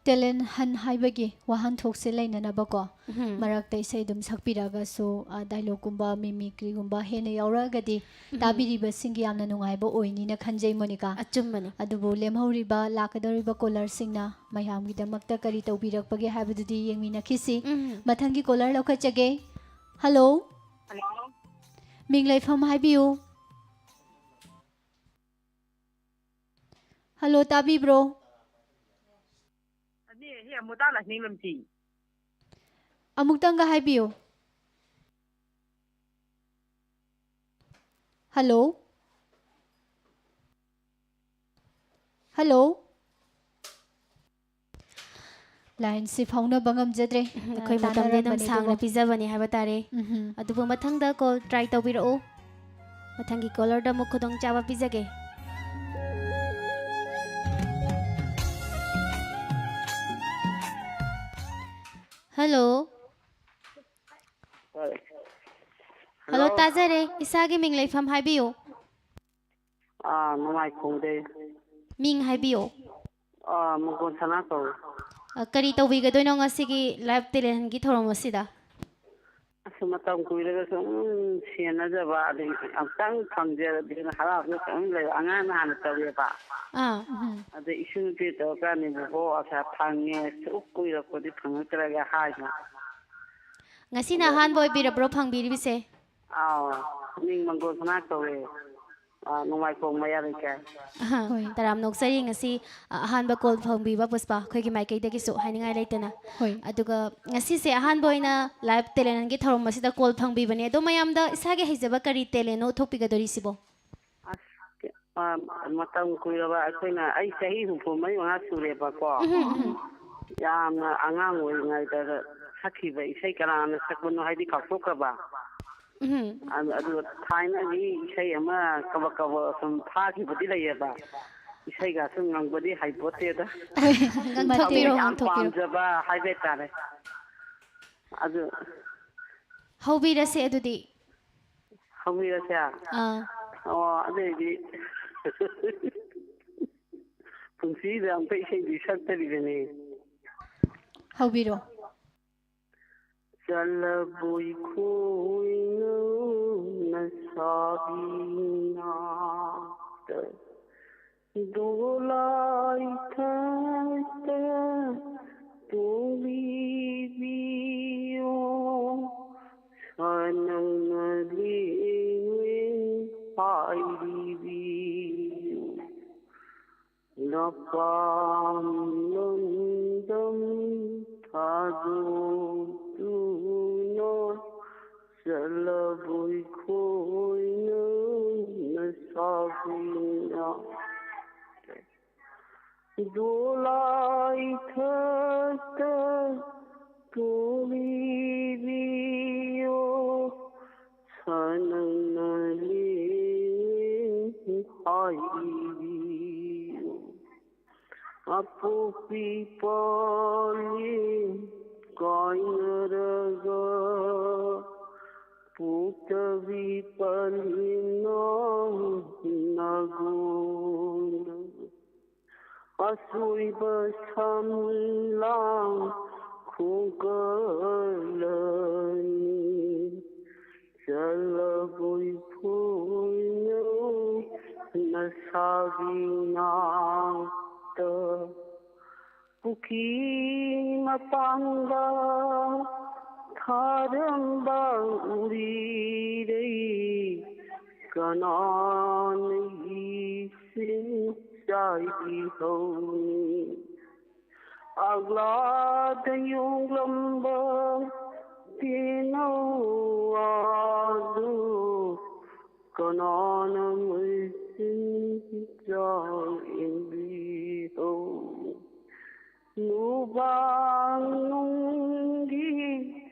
Talent hunt ꯍꯥꯏꯕꯒꯤ ꯋꯥꯍꯟꯊꯣꯛꯁꯦ ꯂꯩꯅꯅꯕꯀꯣ, ꯎꯝ꯫ ꯃꯔꯛꯇ ꯏꯁꯩ ꯑꯗꯨꯝ ꯁꯛꯄꯤꯔꯒꯁꯨ, ꯑ, dialogue ꯀꯨꯝꯕ, mimicry ꯒꯨꯝꯕ ꯍꯦꯟꯅ ꯌꯥꯎꯔꯛꯑꯒꯗꯤ ꯎꯝ꯫ ꯇꯥꯕꯤꯔꯤꯕꯁꯤꯡꯒꯤ ꯌꯥꯝꯅ ꯅꯨꯡꯉꯥꯏꯕ ꯑꯣꯏꯅꯤꯅ ꯈꯟꯖꯩ, ꯃꯣꯅꯤꯀꯥ꯫ ꯑꯆꯨꯝꯕꯅꯤ꯫ ꯑꯗꯨꯕꯨ ꯂꯦꯝꯍꯧꯔꯤꯕ ꯂꯥꯛꯀꯗꯧꯔꯤꯕ ꯀꯣꯂꯔꯁꯤꯡꯅ ꯃꯌꯥꯝꯒꯤꯗꯃꯛꯇ ꯀꯔꯤ ꯇꯧꯕꯤꯔꯛꯄꯒꯦ ꯍꯥꯏꯕꯗꯨꯗꯤ ꯌꯦꯡꯃꯤꯟꯅꯈꯤꯁꯤ꯫ ꯎꯝ꯫ ꯃꯊꯪꯒꯤ ꯀꯣꯂꯔ ꯂꯧꯈꯠꯆꯒꯦ꯫ ꯍꯜꯂꯣ꯫ ꯍꯜꯂꯣ꯫ ꯃꯤꯡ ꯂꯩꯐꯝ ꯍꯥꯏꯕꯤꯌꯨ꯫ ꯍꯜꯂꯣ, ꯇꯥꯕꯤꯕ꯭ꯔꯣ? ꯑꯅꯤ ꯑꯍꯤ ꯑꯃꯨꯇꯥ ꯂꯥꯏꯁꯅꯤꯡ ꯂꯝꯁꯤ꯫ ꯑꯃꯨꯛꯇꯪꯒ ꯍꯥꯏꯕꯤꯌꯨ꯫ ꯍꯜꯂꯣ? ꯍꯜꯂꯣ? ꯂꯥꯏꯟꯁꯤ ꯐꯥꯎꯅꯕ ꯉꯝꯖꯗ꯭ꯔꯦ꯫ ꯎꯝ, ꯑ, ꯑꯩꯈꯣꯏ ꯃꯇꯝꯗꯤ ꯑꯗꯨꯝ ꯇꯥꯟꯅꯔꯝꯕꯅꯦ ꯁꯥꯡꯅ ꯑꯗꯨꯕꯨ꯫ ꯄꯤꯖꯕꯅꯤ ꯍꯥꯏꯕ ꯇꯥꯔꯦ꯫ ꯎꯝꯍꯨꯝ꯫ ꯑꯗꯨꯕꯨ ꯃꯊꯪꯗ ꯀꯣꯜ ꯇ꯭ꯔꯥꯏ ꯇꯧꯕꯤꯔꯛꯎ꯫ ꯃꯊꯪꯒꯤ ꯀꯣꯂꯔꯗ ꯑꯃꯨꯛ ꯈꯨꯗꯣꯡꯆꯥꯕ ꯄꯤꯖꯒꯦ꯫ ꯍꯜꯂꯣ꯫ ꯍꯣꯏ꯫ Hello, hello. ꯇꯥꯖꯔꯦ꯫ ꯏꯁꯥꯒꯤ ꯃꯤꯡ ꯂꯩꯐꯝ ꯍꯥꯏꯕꯤꯌꯨ꯫ ꯑꯥ, ꯅꯨꯡꯉꯥꯏꯈꯣꯡꯗꯩ꯫ ꯃꯤꯡ ꯍꯥꯏꯕꯤꯌꯨ꯫ ꯑꯥ, ꯃꯪꯒꯣꯟ ꯁꯅꯥ ꯀꯧꯏ꯫ ꯑ, ꯀꯔꯤ ꯇꯧꯕꯤꯒꯗꯣꯏꯅꯣ ꯉꯁꯤꯒꯤ live talent hunt ꯀꯤ ꯊꯧꯔꯝ ꯑꯁꯤꯗ? ꯑꯁ, ꯃꯇꯝ ꯀꯨꯏꯔꯒ ꯁꯨꯝ ꯁꯦꯟꯅꯖꯕ, ꯑꯗꯒꯤ ꯑꯃꯨꯛꯇꯪ ꯐꯪꯖꯔꯗꯤꯅ ꯍꯔꯥꯎꯕ ꯁꯨꯝ ꯂꯩꯕ꯫ ꯑꯉꯥꯡꯅ ꯍꯥꯟꯅ ꯇꯧꯋꯦꯕ꯫ ꯑꯥ꯫ ꯎꯝ꯫ ꯑꯗꯩ ꯏꯁꯨ ꯅꯨꯄꯤ ꯇꯧꯔꯀꯥꯟꯗ, "ꯕꯣꯕꯣ, ꯑꯁꯥ ꯐꯪꯉꯦ, ꯁꯨꯛ ꯀꯨꯏꯔꯛꯄꯗꯤ ꯐꯪꯉꯛꯇ꯭ꯔꯒ" ꯍꯥꯏꯕ꯫ ꯉꯁꯤꯅ ꯑꯗꯣ ꯑꯍꯥꯟꯕ ꯑꯣꯏꯕꯤꯔꯕ꯭ꯔꯣ ꯐꯪꯕꯤꯔꯤꯕꯁꯦ? ꯑꯥꯎ, ꯃꯤꯡ ꯃꯪꯒꯣꯜ ꯁꯅꯥ ꯀꯧꯋꯦ꯫ ꯑ, ꯅꯣꯡꯃꯥꯏꯈꯣꯡ ꯃꯌꯥ ꯂꯩꯀꯥꯏ꯫ ꯑꯍꯥ, ꯍꯣꯏ꯫ ꯇꯔꯥꯝꯅ ꯑꯣꯛꯆꯔꯤ ꯉꯁꯤ, ꯑ, ꯑꯍꯥꯟꯕ ꯀꯣꯜ ꯐꯪꯕꯤꯕ ꯄꯨꯁꯄꯥ, ꯑꯩꯈꯣꯏꯒꯤ ꯃꯥꯏꯀꯩꯗꯒꯤꯁꯨ ꯍꯥꯏꯅꯤꯡꯉꯥꯏ ꯂꯩꯇꯅ꯫ ꯍꯣꯏ꯫ ꯑꯗꯨꯒ ꯉꯁꯤꯁꯦ ꯑꯍꯥꯟꯕ ꯑꯣꯏꯅ ꯂꯥꯏꯚ ꯇꯦꯂꯦꯟꯒꯤ ꯊꯧꯔꯝ ꯑꯁꯤꯗ ꯀꯣꯜ ꯐꯪꯕꯤꯕꯅꯦ꯫ ꯑꯗꯣ ꯃꯌꯥꯝꯗ ꯏꯁꯥꯒꯤ ꯍꯩꯖꯕ ꯀꯔꯤ ꯇꯦꯂꯦꯟꯅꯣ ꯎꯠꯊꯣꯛꯄꯤꯒꯗꯧꯔꯤꯁꯤꯕꯣ? ꯑꯁ, ꯑ, ꯃꯇꯝ ꯀꯨꯏꯔꯕ ꯑꯩꯈꯣꯏꯅ, ꯑꯩ ꯆꯍꯤ ꯍꯨꯝꯐꯨ ꯃꯔꯤ ꯃꯉꯥ ꯁꯨꯔꯦꯕꯀꯣ꯫ ꯎꯝ, ꯎꯝ꯫ ꯌꯥꯝꯅ ꯑꯉꯥꯡ ꯑꯣꯏꯔꯤꯉꯩꯗ ꯁꯛꯈꯤꯕ ꯏꯁꯩ ꯀꯅꯥꯅ ꯁꯛꯄꯅꯣ ꯍꯥꯏꯗꯤ ꯀꯥꯎꯊꯣꯛꯈ꯭ꯔꯕ꯫ ꯎꯝ꯫ ꯑꯗꯨ, ꯑꯗꯨ ꯊꯥꯏꯅꯒꯤ ꯏꯁꯩ ꯑꯃ ꯀꯕꯛ ꯀꯕꯛ ꯁꯨꯝ ꯐꯥꯈꯤꯕꯗꯤ ꯂꯩꯌꯦꯕ꯫ ꯏꯁꯩꯒ ꯁꯨꯝ ꯉꯪꯕꯗꯤ ꯍꯩꯄꯣꯠꯇꯦꯗ꯫ ꯉꯪꯊꯣꯛꯄꯤꯔꯣ, ꯌꯥꯝ ꯉꯪꯊꯣꯛꯄꯤꯔꯣ꯫ ꯄꯥꯝꯖꯕ ꯍꯥꯏꯕ ꯇꯥꯔꯦ꯫ ꯑꯗꯨ ꯍꯧꯕꯤꯔꯁꯦ ꯑꯗꯨꯗꯤ꯫ ꯍꯧꯕꯤꯔꯁꯦ꯫ ꯑꯥ꯫ ꯑꯣ, ꯑꯗꯨꯑꯣꯏꯗꯤ ꯄꯨꯟꯁꯤꯗ ꯑꯝꯇ ꯏꯁꯩꯗꯤ ꯁꯛꯇꯔꯤꯕꯅꯤ꯫ ꯍꯧꯕꯤꯔꯣ꯫ ꯆꯠꯂꯕꯣꯏ ꯈꯣꯏꯅꯧꯅ ꯁꯥꯕꯤꯅꯥꯛꯇ ꯗꯣꯂꯥꯏ ꯊꯛꯇ ꯇꯣꯡꯕꯤꯕꯤꯌꯣ꯫ ꯁꯥꯅꯧꯅ ꯂꯦꯡꯂꯦꯡ ꯍꯥꯏꯔꯤꯕꯤꯌꯣ꯫ ꯅꯄꯥꯝ ꯂꯝꯗꯝ ꯊꯥꯗꯣꯛꯇꯨꯅ ꯆꯠꯂꯕꯣꯏ ꯈꯣꯏꯅꯧꯅ ꯁꯥꯕꯤꯅꯥꯛꯇ ꯗꯣꯂꯥꯏ ꯊꯛꯇ ꯇꯣꯡꯕꯤꯕꯤꯌꯣ꯫ ꯁꯥꯅꯧꯅ ꯂꯦꯡꯂꯦꯡ ꯍꯥꯏꯕꯤꯌꯨ꯫ ꯑꯄꯣꯛꯄꯤ ꯄꯥꯂꯦꯝ ꯀꯥꯏꯅꯔꯒ ꯄꯣꯛꯇꯕꯤ ꯄꯥꯂꯦꯝꯅ ꯅꯥꯒꯣꯟꯅ ꯑꯁꯣꯏꯕ ꯁꯝꯂꯥꯡ ꯈꯣꯡꯒꯠꯂꯅꯤ꯫ ꯆꯠꯂꯕꯣꯏ ꯈꯣꯏꯅꯧꯅ ꯁꯥꯕꯤꯅꯥꯛꯇ ꯄꯨꯈ꯭ꯔꯤ ꯃꯄꯥꯟꯗ ꯊꯥꯔꯝꯕ ꯎꯔꯤꯔꯩ ꯀꯅꯥꯅ ꯏꯁꯤꯡ ꯆꯥꯏꯕꯤꯍꯧꯅꯤ? ꯑꯒ꯭ꯂꯥꯗ ꯌꯣꯡꯂꯝꯕ ꯇꯦꯅꯧꯋꯥꯗꯨ ꯀꯅꯥꯅ ꯃꯩꯁꯤꯡ ꯆꯥꯏꯕꯤꯍꯧꯅꯤ? ꯅꯨꯕꯥꯡ ꯅꯨꯡꯒꯤ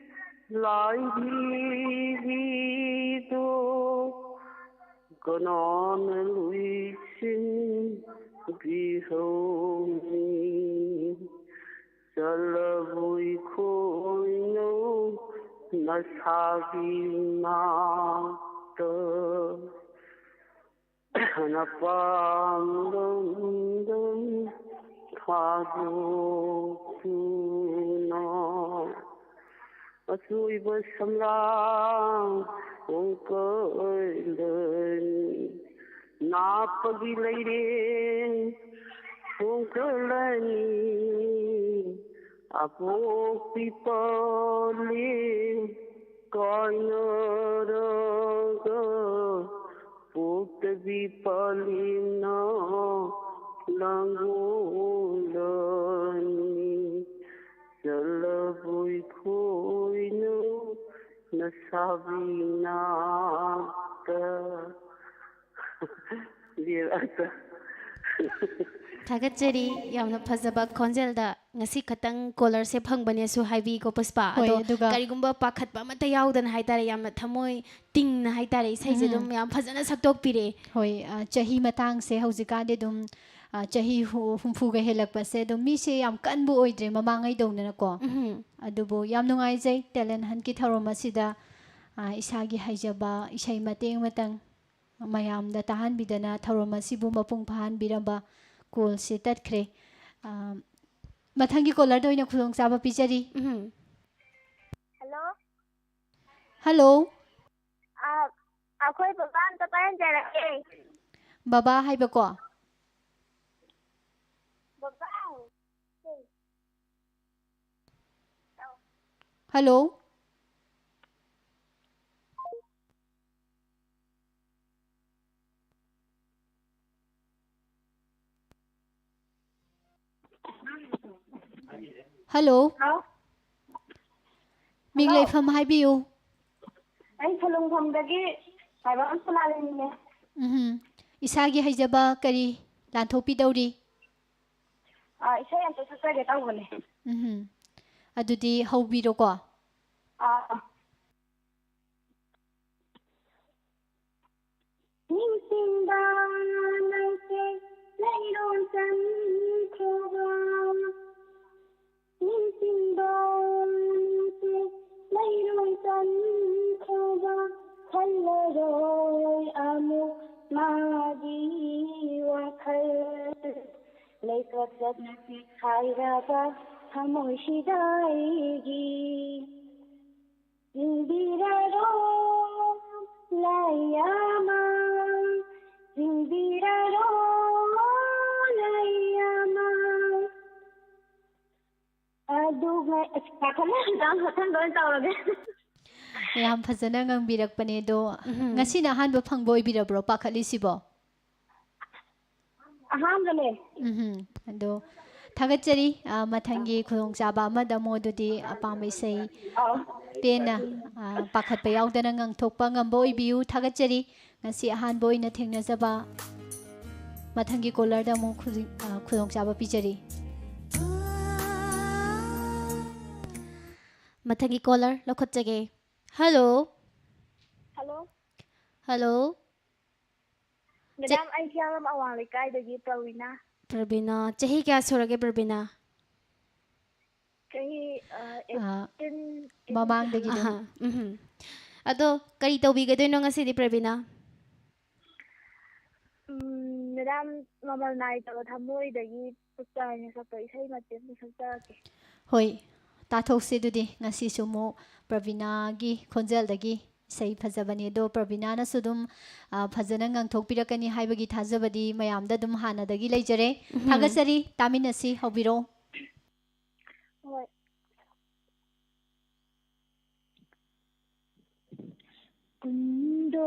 ꯂꯥꯏꯙꯤꯕꯤꯗꯣ ꯀꯅꯥꯅ ꯂꯣꯏꯁꯤꯟꯕꯤꯍꯧꯅꯤ? ꯆꯠꯂꯕꯣꯏ ꯈꯣꯏꯅꯧ ꯅꯁꯥꯒꯤ ꯅꯥꯛꯇ꯫ ꯅꯄꯥꯝ ꯂꯝꯗꯝ ꯊꯥꯗꯣꯛꯇꯨꯅ꯫ ꯑꯆꯣꯏꯕ ꯁꯝꯂꯥꯡ ꯍꯣꯡꯀꯠꯂꯅꯤ, ꯅꯥꯞꯄꯒꯤ ꯂꯩꯔꯦꯡ ꯍꯣꯡꯀꯠꯂꯅꯤ꯫ ꯑꯄꯣꯛꯄꯤ ꯄꯥꯂꯦꯝ ꯀꯥꯏꯅꯔꯒ ꯄꯣꯛꯇꯕꯤ ꯄꯥꯂꯦꯝꯅ ꯂꯥꯡꯒꯣꯜꯂꯅꯤ꯫ ꯆꯠꯂꯕꯣꯏ ꯈꯣꯏꯅꯧ ꯅꯁꯥꯕꯤ ꯅꯥꯛꯇ꯫ ꯕꯦꯔꯥ ꯇꯥ꯫ ꯊꯥꯒꯠꯆꯔꯤ꯫ ꯌꯥꯝꯅ ꯐꯖꯕ ꯈꯣꯟꯖꯦꯜꯗ꯫ ꯉꯁꯤ ꯈꯛꯇꯪ ꯀꯣꯂꯔꯁꯦ ꯐꯪꯕꯅꯦꯁꯨ ꯍꯥꯏꯕꯤꯀꯣ, ꯄꯨꯁꯄꯥ꯫ ꯍꯣꯏ, ꯑꯗꯣ ꯑꯗꯨꯒ ꯀꯔꯤꯒꯨꯝꯕ ꯄꯥꯈꯠꯄ ꯑꯃꯠꯇ ꯌꯥꯎꯗꯅ ꯍꯥꯏꯇꯥꯔꯦ, ꯌꯥꯝꯅ ꯊꯃꯣꯏ ꯇꯤꯡꯅ ꯍꯥꯏꯇꯥꯔꯦ, ꯏꯁꯩꯁꯦ ꯎꯝ꯫ ꯑꯗꯨꯝ ꯌꯥꯝ ꯐꯖꯅ ꯁꯛꯇꯣꯛꯄꯤꯔꯦ꯫ ꯍꯣꯏ, ꯑ, ꯆꯍꯤ ꯃꯇꯥꯡꯁꯦ ꯍꯧꯖꯤꯛꯀꯥꯟꯗꯤ ꯑꯗꯨꯝ, ꯑ, ꯆꯍꯤ ꯍꯨ-, ꯍꯨꯝꯐꯨꯒ ꯍꯦꯜꯂꯛꯄꯁꯦ ꯑꯗꯨꯝ ꯃꯤꯁꯦ ꯌꯥꯝ ꯀꯟꯕ ꯑꯣꯏꯗ꯭ꯔꯦ ꯃꯃꯥꯡꯉꯩꯗꯧꯅꯅꯀꯣ꯫ ꯎꯝ꯫ ꯑꯗꯨꯕꯨ ꯌꯥꯝ ꯅꯨꯡꯉꯥꯏꯖꯩ talent huntꯀꯤ ꯊꯧꯔꯝ ꯑꯁꯤꯗ, ꯑ, ꯏꯁꯥꯒꯤ ꯍꯩꯖꯕ ꯏꯁꯩ ꯃꯇꯦꯛ ꯑꯃꯇꯪ ꯃꯌꯥꯝꯗ ꯇꯥꯍꯟꯕꯤꯗꯅ ꯊꯧꯔꯝ ꯑꯁꯤꯕꯨ ꯃꯄꯨꯡ ꯐꯥꯍꯟꯕꯤꯔꯝꯕ꯫ ꯀꯣꯜꯁꯦ ꯇꯠꯈ꯭ꯔꯦ꯫ ꯑ, ꯃꯊꯪꯒꯤ ꯀꯣꯂꯔꯗ ꯑꯣꯏꯅ ꯈꯨꯗꯣꯡꯆꯥꯕ ꯄꯤꯖꯔꯤ꯫ ꯎꯝ꯫ ꯍꯜꯂꯣ꯫ ꯍꯜꯂꯣ꯫ ꯑ, ꯑꯩꯈꯣꯏ ꯕꯕꯥ ꯑꯝꯇ ꯄꯥꯏꯍꯟꯖꯔꯛꯀꯦ꯫ ꯕꯕꯥ ꯍꯥꯏꯕꯀꯣ? ꯕꯕꯥ꯫ ꯍꯜꯂꯣ꯫ ꯍꯜꯂꯣ꯫ ꯍꯥꯎ꯫ ꯃꯤꯡ ꯍꯜꯂꯣ꯫ ꯂꯩꯐꯝ ꯍꯥꯏꯕꯤꯌꯨ꯫ ꯑꯩ ꯁꯂꯨꯡꯐꯝꯗꯒꯤ ꯃꯥꯏꯕꯝ ꯁꯅꯥꯔꯩꯅꯤꯅꯦ꯫ ꯎꯝ꯫ ꯏꯁꯥꯒꯤ ꯍꯩꯖꯕ ꯀꯔꯤ ꯂꯥꯟꯊꯣꯛꯄꯤꯗꯧꯔꯤ? ꯑꯥ, ꯏꯁꯩ ꯑꯝꯇ ꯁꯛꯆꯒꯦ ꯇꯧꯕꯅꯦ꯫ ꯎꯝ꯫ ꯑꯗꯨꯗꯤ ꯍꯧꯕꯤꯔꯣꯀꯣ꯫ ꯑꯥ꯫ ꯅꯤꯡꯁꯤꯡꯕ ꯅꯪꯁꯦ ꯂꯩꯔꯣꯟ ꯆꯟꯈ꯭ꯔꯕ, ꯅꯤꯡꯁꯤꯡꯕ ꯅꯪꯁꯦ ꯂꯩꯔꯣꯟ ꯆꯟꯈ꯭ꯔꯕ, ꯈꯜꯂꯔꯣꯏ ꯑꯃꯨꯛ ꯃꯥꯒꯤ ꯋꯥꯈꯜ꯫ ꯂꯩꯀ꯭ꯔꯛ ꯆꯠꯅꯁꯤ ꯍꯥꯏꯔꯕ ꯊꯃꯣꯏꯁꯤꯗ ꯑꯩꯒꯤ꯫ ꯆꯤꯡꯕꯤꯔꯔꯣ ꯂꯥꯏ ꯑꯃ, ꯆꯤꯡꯕꯤꯔꯔꯣ ꯂꯥꯏ ꯑꯃ꯫ ꯑꯗꯨꯒ ꯑꯁ, ꯄꯥꯈꯠꯂꯦ, ꯃꯊꯪ, ꯃꯊꯪꯗ ꯑꯣꯏꯅ ꯇꯧꯔꯒꯦ꯫ ꯌꯥꯝ ꯐꯖꯅ ꯉꯪꯕꯤꯔꯛꯄꯅꯦ꯫ ꯑꯗꯣ ꯎꯝ꯫ ꯉꯁꯤꯅ ꯑꯍꯥꯟꯕ ꯐꯪꯕ ꯑꯣꯏꯕꯤꯔꯕ꯭ꯔꯣ ꯄꯥꯈꯠꯂꯤꯁꯤꯕꯣ? ꯑꯍꯥꯟꯕꯅꯦ꯫ ꯎꯝ꯫ ꯑꯗꯣ ꯊꯥꯒꯠꯆꯔꯤ꯫ ꯑ, ꯃꯊꯪꯒꯤ ꯈꯨꯗꯣꯡꯆꯥꯕ ꯑꯃꯗ ꯑꯃꯨꯛ ꯑꯗꯨꯗꯤ ꯑꯄꯥꯝꯕ ꯏꯁꯩ ꯑꯧ꯫ ꯄꯦꯟꯅ, ꯑ, ꯄꯥꯈꯠꯄ ꯌꯥꯎꯗꯅ ꯉꯪꯊꯣꯛꯄ ꯉꯝꯕ ꯑꯣꯏꯕꯤꯌꯨ꯫ ꯊꯥꯒꯠꯆꯔꯤ꯫ ꯉꯁꯤ ꯑꯍꯥꯟꯕ ꯑꯣꯏꯅ ꯊꯦꯡꯅꯖꯕ꯫ ꯃꯊꯪꯒꯤ ꯀꯣꯂꯔꯗ ꯑꯃꯨꯛ ꯈꯨꯗꯤ-, ꯑ, ꯈꯨꯗꯣꯡꯆꯥꯕ ꯄꯤꯖꯔꯤ꯫ ꯃꯊꯪꯒꯤ ꯀꯣꯂꯔ ꯂꯧꯈꯠꯆꯒꯦ꯫ ꯍꯜꯂꯣ꯫ ꯍꯜꯂꯣ꯫ ꯍꯜꯂꯣ꯫ ꯃꯦꯗꯥꯝ, ꯑꯩ ꯍꯤꯌꯥꯡꯂꯝ ꯑꯋꯥꯡ ꯂꯩꯀꯥꯏꯗꯒꯤ ꯄ꯭ꯔꯋꯤꯅꯥ꯫ ꯄ꯭ꯔꯕꯤꯅꯥ, ꯆꯍꯤ ꯀꯌꯥ ꯁꯨꯔꯒꯦ ꯄ꯭ꯔꯕꯤꯅꯥ? ꯆꯍꯤ, ꯑ, ꯑ, eighteen, ꯃꯃꯥꯡꯗꯒꯤ ꯑꯗꯨꯝ꯫ ꯑꯍꯥ, ꯎꯝ꯫ ꯑꯗꯣ ꯀꯔꯤ ꯇꯧꯕꯤꯒꯗꯣꯏꯅꯣ ꯉꯁꯤꯗꯤ ꯄ꯭ꯔꯕꯤꯅꯥ? ꯎꯝ, ꯃꯦꯗꯥꯝ, ꯃꯃꯜ ꯅꯥꯏꯗꯕ ꯊꯃꯣꯏꯗꯒꯤ ꯄꯨꯛꯆꯥꯏꯅ ꯁꯛꯄ ꯏꯁꯩ ꯃꯇꯦꯛ ꯑꯃ ꯁꯛꯆꯔꯛꯀꯦ꯫ ꯍꯣꯏ, ꯇꯥꯊꯣꯛꯁꯦ ꯑꯗꯨꯗꯤ꯫ ꯉꯁꯤꯁꯨ ꯑꯃꯨꯛ ꯄ꯭ꯔꯕꯤꯅꯥꯒꯤ ꯈꯣꯟꯖꯦꯜꯗꯒꯤ ꯏꯁꯩ ꯐꯖꯕꯅꯤ꯫ ꯑꯗꯣ ꯄ꯭ꯔꯕꯤꯅꯥꯅꯁꯨ ꯑꯗꯨꯝ, ꯑ, ꯐꯖꯅ ꯉꯪꯊꯣꯛꯄꯤꯔꯛꯀꯅꯤ ꯍꯥꯏꯕꯒꯤ ꯊꯥꯖꯕꯗꯤ ꯃꯌꯥꯝꯗ ꯑꯗꯨꯝ ꯍꯥꯟꯅꯗꯒꯤ ꯂꯩꯖꯔꯦ꯫ ꯎꯝ꯫ ꯊꯥꯒꯠꯆꯔꯤ꯫ ꯇꯥꯃꯤꯟꯅꯁꯤ꯫ ꯍꯧꯕꯤꯔꯣ꯫ ꯍꯣꯏ꯫ ꯀꯨꯟꯗꯣ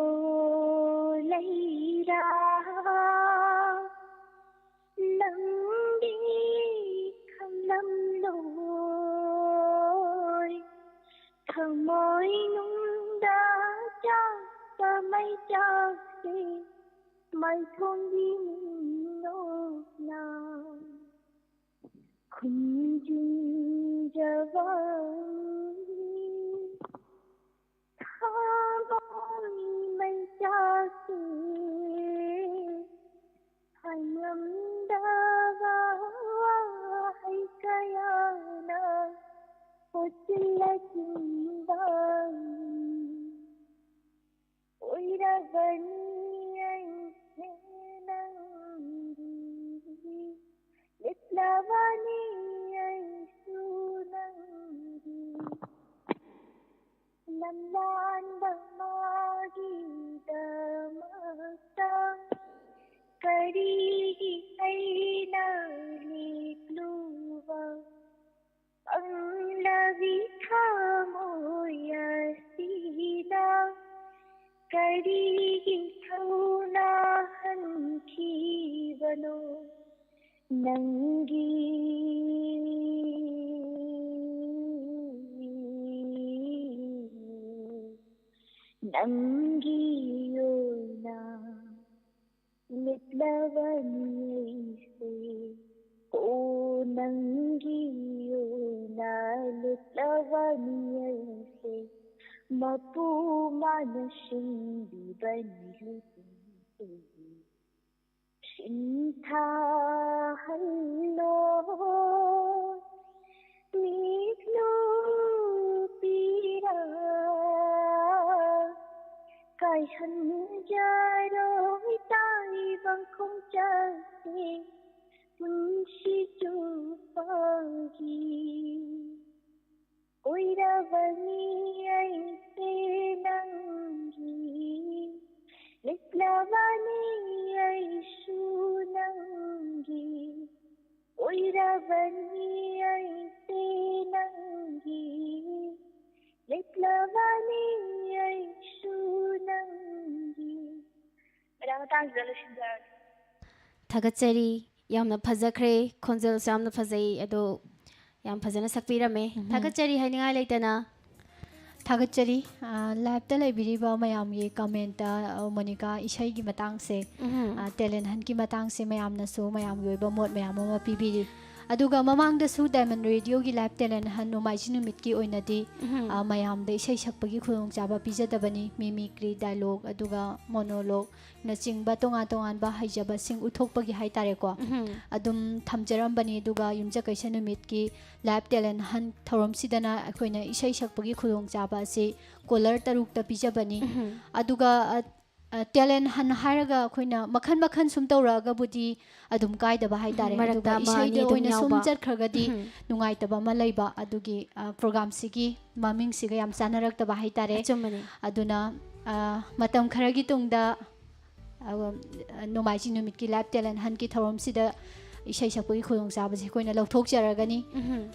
ꯂꯩꯔꯥ ꯅꯪꯗꯤ ꯈꯪꯂꯝꯂꯣꯏ꯫ ꯊꯃꯣꯏꯅꯨꯡꯗ ꯆꯥꯛꯄ ꯃꯩꯆꯥꯛꯁꯦ ꯃꯥꯏꯊꯣꯡꯒꯤ ꯃꯤꯅꯣꯛꯅ ꯈꯨꯝꯖꯤꯟꯖꯕ ꯊꯃꯣꯏ ꯃꯩꯆꯥꯛꯁꯦ ꯍꯥꯏꯉꯝꯗꯕ ꯋꯥꯍꯩ ꯀꯌꯥꯅ ꯍꯣꯠꯆꯤꯜꯂꯛꯂꯤꯕ ꯑꯣꯏꯔꯕꯅꯤ ꯑꯩꯁꯦ ꯅꯪꯒꯤ, ꯂꯤꯠꯂꯕꯅꯤ ꯑꯩꯁꯨ ꯅꯪꯒꯤ꯫ ꯂꯝꯂꯥꯟꯕ ꯃꯥꯒꯤꯗꯃꯛꯇ ꯀꯔꯤꯒꯤ ꯑꯩꯅ ꯂꯦꯞꯂꯨꯕ? ꯄꯪꯂꯕꯤ ꯊꯃꯣꯏ ꯑꯁꯤꯅ ꯀꯔꯤꯒꯤ ꯊꯧꯅꯥ ꯍꯟꯈꯤꯕꯅꯣ? ꯅꯪꯒꯤ, ꯅꯪꯒꯤ ꯑꯣꯏꯅ ꯂꯤꯠꯂꯕꯅꯤ ꯑꯩꯁꯦ꯫ ꯑꯣ, ꯅꯪꯒꯤ ꯑꯣꯏꯅ ꯂꯤꯠꯂꯕꯅꯤ ꯑꯩꯁꯦ꯫ ꯃꯄꯨ ꯃꯥꯅ ꯁꯤꯟꯕꯤꯕꯅꯤ ꯂꯨꯆꯤꯡꯁꯦ꯫ ꯁꯤꯟꯊꯥꯍꯜꯂꯣ ꯃꯤꯠꯂꯨ ꯄꯤꯔꯥ, ꯀꯥꯏꯍꯟꯖꯔꯣꯏ ꯇꯥꯏꯕꯪ ꯈꯣꯡꯆꯠꯁꯦ ꯄꯨꯟꯁꯤ ꯆꯨꯞꯄꯒꯤ꯫ ꯑꯣꯏꯔꯕꯅꯤ ꯑꯩꯁꯦ ꯅꯪꯒꯤ, ꯂꯤꯠꯂꯕꯅꯤ ꯑꯩꯁꯨ ꯅꯪꯒꯤ꯫ ꯑꯣꯏꯔꯕꯅꯤ ꯑꯩꯁꯦ ꯅꯪꯒꯤ, ꯂꯤꯠꯂꯕꯅꯤ ꯑꯩꯁꯨ ꯅꯪꯒꯤ꯫ ꯃꯦꯗꯥꯝ, ꯃꯇꯥꯡꯁꯤꯗ ꯂꯣꯏꯁꯤꯟꯖꯔꯒꯦ꯫ ꯊꯥꯒꯠꯆꯔꯤ꯫ ꯌꯥꯝꯅ ꯐꯖꯈ꯭ꯔꯦ꯫ ꯈꯣꯟꯖꯦꯜꯁꯨ ꯌꯥꯝꯅ ꯐꯖꯩ꯫ ꯑꯗꯣ ꯌꯥꯝ ꯐꯖꯅ ꯁꯛꯄꯤꯔꯝꯃꯦ꯫ ꯎꯝ꯫ ꯊꯥꯒꯠꯆꯔꯤ ꯍꯥꯏꯅꯤꯡꯉꯥꯏ ꯂꯩꯇꯅ꯫ ꯊꯥꯒꯠꯆꯔꯤ꯫ ꯑ, live-ꯇ ꯂꯩꯕꯤꯔꯤꯕ ꯃꯌꯥꯝꯒꯤ comment-ꯇ, ꯑ, ꯃꯣꯅꯤꯀꯥ, ꯏꯁꯩꯒꯤ ꯃꯇꯥꯡꯁꯦ, ꯎꯝ꯫ ꯑ, talent hunt-ꯀꯤ ꯃꯇꯥꯡꯁꯦ ꯃꯌꯥꯝꯅꯁꯨ ꯃꯌꯥꯝꯒꯤ ꯑꯣꯏꯕ ꯃꯣꯠ ꯃꯌꯥꯝ ꯑꯃ ꯄꯤꯕꯤꯔꯤ꯫ ꯑꯗꯨꯒ ꯃꯃꯥꯡꯗꯁꯨ Diamond Radio-ꯒꯤ live talent hunt ꯅꯣꯡꯃꯥꯏꯖꯤꯡ ꯅꯨꯃꯤꯠꯀꯤ ꯑꯣꯏꯅꯗꯤ, ꯎꯝ꯫ ꯑ, ꯃꯌꯥꯝꯗ ꯏꯁꯩ ꯁꯛꯄꯒꯤ ꯈꯨꯗꯣꯡꯆꯥꯕ ꯄꯤꯖꯗꯕꯅꯤ꯫ Mimicry, dialogue, ꯑꯗꯨꯒ monologue ꯅꯆꯤꯡꯕ ꯇꯣꯉꯥꯟ ꯇꯣꯉꯥꯟꯕ ꯍꯩꯖꯕꯁꯤꯡ ꯎꯠꯊꯣꯛꯄꯒꯤ ꯍꯥꯏꯇꯥꯔꯦꯀꯣ, ꯎꯝ꯫ ꯑꯗꯨꯝ ꯊꯝꯖꯔꯝꯕꯅꯤ꯫ ꯑꯗꯨꯒ ꯌꯨꯝꯖꯀꯩꯁ ꯅꯨꯃꯤꯠꯀꯤ live talent hunt ꯊꯧꯔꯝꯁꯤꯗꯅ ꯑꯩꯈꯣꯏꯅ ꯏꯁꯩ ꯁꯛꯄꯒꯤ ꯈꯨꯗꯣꯡꯆꯥꯕ ꯑꯁꯤ caller ꯇꯔꯨꯛꯇ ꯄꯤꯖꯕꯅꯤ꯫ ꯎꯝ꯫ ꯑꯗꯨꯒ, ꯑ, ꯑ, talent hunt ꯍꯥꯏꯔꯒ ꯑꯩꯈꯣꯏꯅ ꯃꯈꯟ ꯃꯈꯟ ꯁꯨꯝ ꯇꯧꯔꯛꯑꯒꯕꯨꯗꯤ ꯑꯗꯨꯝ ꯀꯥꯏꯗꯕ ꯍꯥꯏꯇꯥꯔꯦ꯫ ꯃꯔꯛꯇ ꯑꯗꯨꯒ ꯑꯃ ꯏꯁꯩꯗ ꯑꯅꯤ ꯑꯗꯨꯝ ꯑꯣꯏꯅ ꯁꯨꯝ ꯌꯥꯎꯕ꯫ ꯆꯠꯈ꯭ꯔꯒꯗꯤ ꯎꯝ꯫ ꯅꯨꯡꯉꯥꯏꯇꯕ ꯑꯃ ꯂꯩꯕ꯫ ꯑꯗꯨꯒꯤ, ꯑ, program-ꯁꯤꯒꯤ ꯃꯃꯤꯡꯁꯤꯒ ꯌꯥꯝ ꯆꯥꯟꯅꯔꯛꯇꯕ ꯍꯥꯏꯇꯥꯔꯦ꯫ ꯑꯆꯨꯝꯕꯅꯤ꯫ ꯑꯗꯨꯅ, ꯑ, ꯃꯇꯝ ꯈꯔꯒꯤ ꯇꯨꯡꯗ, ꯑ, ꯅꯣꯡꯃꯥꯏꯖꯤꯡ ꯅꯨꯃꯤꯠꯀꯤ live talent hunt-ꯀꯤ ꯊꯧꯔꯝꯁꯤꯗ ꯏꯁꯩ ꯁꯛꯄꯒꯤ ꯈꯨꯗꯣꯡꯆꯥꯕꯁꯦ ꯑꯩꯈꯣꯏꯅ ꯂꯧꯊꯣꯛꯆꯔꯒꯅꯤ꯫ ꯎꯝ꯫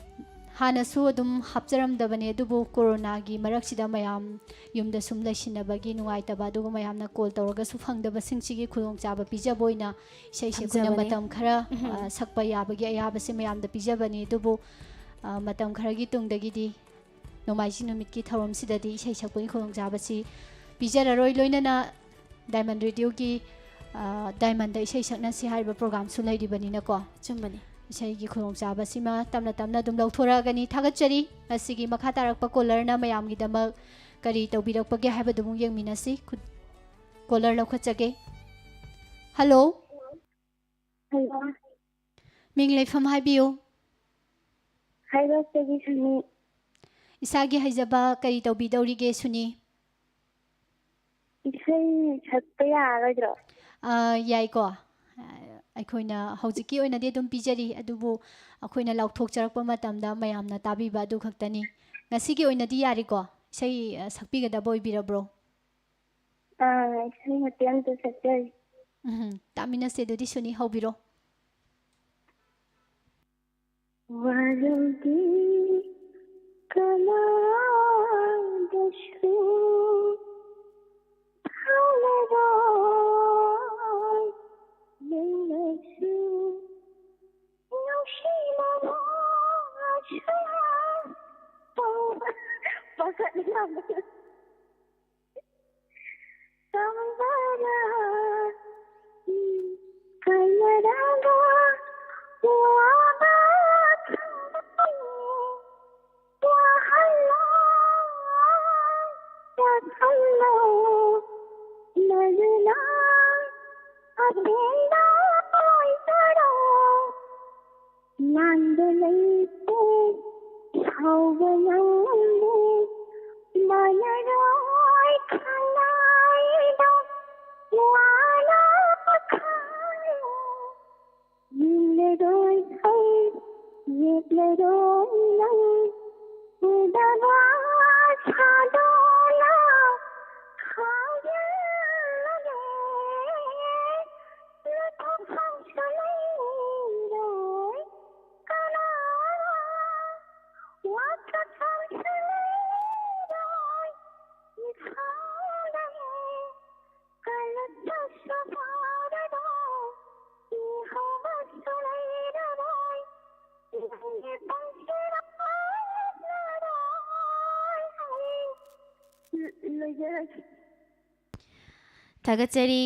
ꯍꯥꯟꯅꯁꯨ ꯑꯗꯨꯝ ꯍꯥꯞꯆꯔꯝꯗꯕꯅꯦ, ꯑꯗꯨꯕꯨ ꯀꯣꯔꯣꯅꯥꯒꯤ ꯃꯔꯛꯁꯤꯗ ꯃꯌꯥꯝ ꯌꯨꯝꯗ ꯁꯨꯝ ꯂꯩꯁꯤꯟꯅꯕꯒꯤ ꯅꯨꯡꯉꯥꯏꯇꯕ, ꯑꯗꯨꯒ ꯃꯌꯥꯝꯅ call ꯇꯧꯔꯒꯁꯨ ꯐꯪꯗꯕꯁꯤꯡꯁꯤꯒꯤ ꯈꯨꯗꯣꯡꯆꯥꯕ ꯄꯤꯖꯕ ꯑꯣꯏꯅ ꯏꯁꯩꯁꯦ ꯑꯩꯈꯣꯏꯅ ꯊꯝꯖꯕꯅꯦ꯫ ꯃꯇꯝ ꯈꯔ, ꯎꯝ꯫ ꯑ, ꯁꯛꯄ ꯌꯥꯕꯒꯤ ꯑꯌꯥꯕꯁꯦ ꯃꯌꯥꯝꯗ ꯄꯤꯖꯕꯅꯤ꯫ ꯑꯗꯨꯕꯨ, ꯑ, ꯃꯇꯝ ꯈꯔꯒꯤ ꯇꯨꯡꯗꯒꯤꯗꯤ ꯅꯣꯡꯃꯥꯏꯖꯤꯡ ꯅꯨꯃꯤꯠꯀꯤ ꯊꯧꯔꯝꯁꯤꯗꯗꯤ ꯏꯁꯩ ꯁꯛꯄꯒꯤ ꯈꯨꯗꯣꯡꯆꯥꯕꯁꯤ ꯄꯤꯖꯔꯔꯣꯏ꯫ ꯂꯣꯏꯅꯅ Diamond Radio-ꯒꯤ, ꯑ, Diamond-ꯗ ꯏꯁꯩ ꯁꯛꯅꯁꯤ ꯍꯥꯏꯔꯤꯕ program-ꯁꯨ ꯂꯩꯔꯤꯕꯅꯤꯅꯀꯣ꯫ ꯑꯆꯨꯝꯕꯅꯤ꯫ ꯏꯁꯩꯒꯤ ꯈꯨꯗꯣꯡꯆꯥꯕꯁꯤꯃ ꯇꯞꯅ ꯇꯞꯅ ꯑꯗꯨꯝ ꯂꯧꯊꯣꯔꯛꯑꯒꯅꯤ꯫ ꯊꯥꯒꯠꯆꯔꯤ꯫ ꯉꯁꯤꯒꯤ ꯃꯈꯥ ꯇꯥꯔꯛꯄ caller-ꯅ ꯃꯌꯥꯝꯒꯤꯗꯃꯛ ꯀꯔꯤ ꯇꯧꯕꯤꯔꯛꯄꯒꯦ ꯍꯥꯏꯕꯗꯨ ꯑꯃꯨꯛ ꯌꯦꯡꯃꯤꯟꯅꯁꯤ꯫ ꯈꯨ-, caller ꯂꯧꯈꯠꯆꯒꯦ꯫ Hello꯫ Hello꯫ ꯃꯤꯡ ꯂꯩꯐꯝ ꯍꯥꯏꯕꯤꯌꯨ꯫ ꯍꯩꯔꯣꯛꯇꯒꯤ ꯁꯨꯅꯤ꯫ ꯏꯁꯥꯒꯤ ꯍꯩꯖꯕ ꯀꯔꯤ ꯇꯧꯕꯤꯗꯧꯔꯤꯒꯦ, ꯁꯨꯅꯤ? ꯏꯁꯩ ꯁꯛꯄ ꯌꯥꯔꯣꯏꯗ꯭ꯔꯣ? ꯑ, ꯌꯥꯏꯀꯣ꯫ ꯑ, ꯑꯩꯈꯣꯏꯅ ꯍꯧꯖꯤꯛꯀꯤ ꯑꯣꯏꯅꯗꯤ ꯑꯗꯨꯝ ꯄꯤꯖꯔꯤ, ꯑꯗꯨꯕꯨ ꯑꯩꯈꯣꯏꯅ ꯂꯥꯎꯊꯣꯛꯆꯔꯛꯄ ꯃꯇꯝꯗ ꯃꯌꯥꯝꯅ ꯇꯥꯕꯤꯕ ꯑꯗꯨ ꯈꯛꯇꯅꯤ꯫ ꯉꯁꯤꯒꯤ ꯑꯣꯏꯅꯗꯤ ꯌꯥꯔꯤꯀꯣ? ꯏꯁꯩ, ꯑ, ꯁꯛꯄꯤꯒꯗꯕ ꯑꯣꯏꯕꯤꯔꯕ꯭ꯔꯣ? ꯑꯥ, ꯏꯁꯩ ꯃꯇꯦꯛ ꯑꯝꯇ ꯁꯛꯆꯒꯦ꯫ ꯎꯝ, ꯇꯥꯃꯤꯟꯅꯁꯦ ꯑꯗꯨꯗꯤ, ꯁꯨꯅꯤ, ꯍꯧꯕꯤꯔꯣ꯫ ꯋꯥꯔꯧꯗꯦ ꯀꯅꯥꯗꯁꯨ ꯐꯥꯎꯔꯔꯣꯏ ꯅꯪꯅꯁꯨ ꯅꯨꯡꯁꯤꯅꯕ ꯑꯁꯨꯝ ꯇꯧꯕ ꯄꯥꯈꯠꯅ ꯇꯝꯕꯅ ꯀꯜꯂꯔꯒ ꯋꯥꯕ ꯈꯪꯕꯅꯤ꯫ ꯋꯥꯍꯜꯂꯣ, ꯋꯥꯍꯜꯂꯣ, ꯃꯗꯨꯅ ꯑꯄꯦꯟꯕ ꯑꯣꯏꯖꯔꯣ꯫ ꯂꯥꯟꯕ ꯂꯩꯇꯦ, ꯁꯥꯎꯕ ꯉꯝꯗꯦ, ꯃꯥꯟꯅꯔꯣꯏ ꯈꯅꯥꯏꯗꯣ ꯋꯥꯅ ꯈꯜꯂꯣ꯫ ꯌꯦꯡꯂꯔꯣꯏ ꯑꯩ, ꯌꯦꯠꯂꯔꯣꯏ ꯅꯪ, ꯎꯗꯕ ꯁꯥꯗꯨꯅ ꯈꯥꯏꯔꯝꯂꯒꯦ꯫ ꯂꯩꯊꯣꯛꯐꯝꯁꯨ ꯂꯩꯔꯣꯏ ꯀꯅꯥ, ꯋꯥꯊꯣꯛꯐꯝꯁꯨ ꯂꯩꯔꯣꯏ ꯏꯁꯥꯗꯒꯤ꯫ ꯀꯜꯂꯛꯄꯁꯨ ꯐꯥꯎꯔꯔꯣꯏ, ꯏꯍꯧꯕꯁꯨ ꯂꯩꯔꯔꯣꯏ, ꯏꯍꯧꯒꯤ ꯄꯨꯟꯁꯤꯔꯣꯏ ꯂꯣꯏꯖꯔꯒꯦ꯫ ꯊꯥꯒꯠꯆꯔꯤ꯫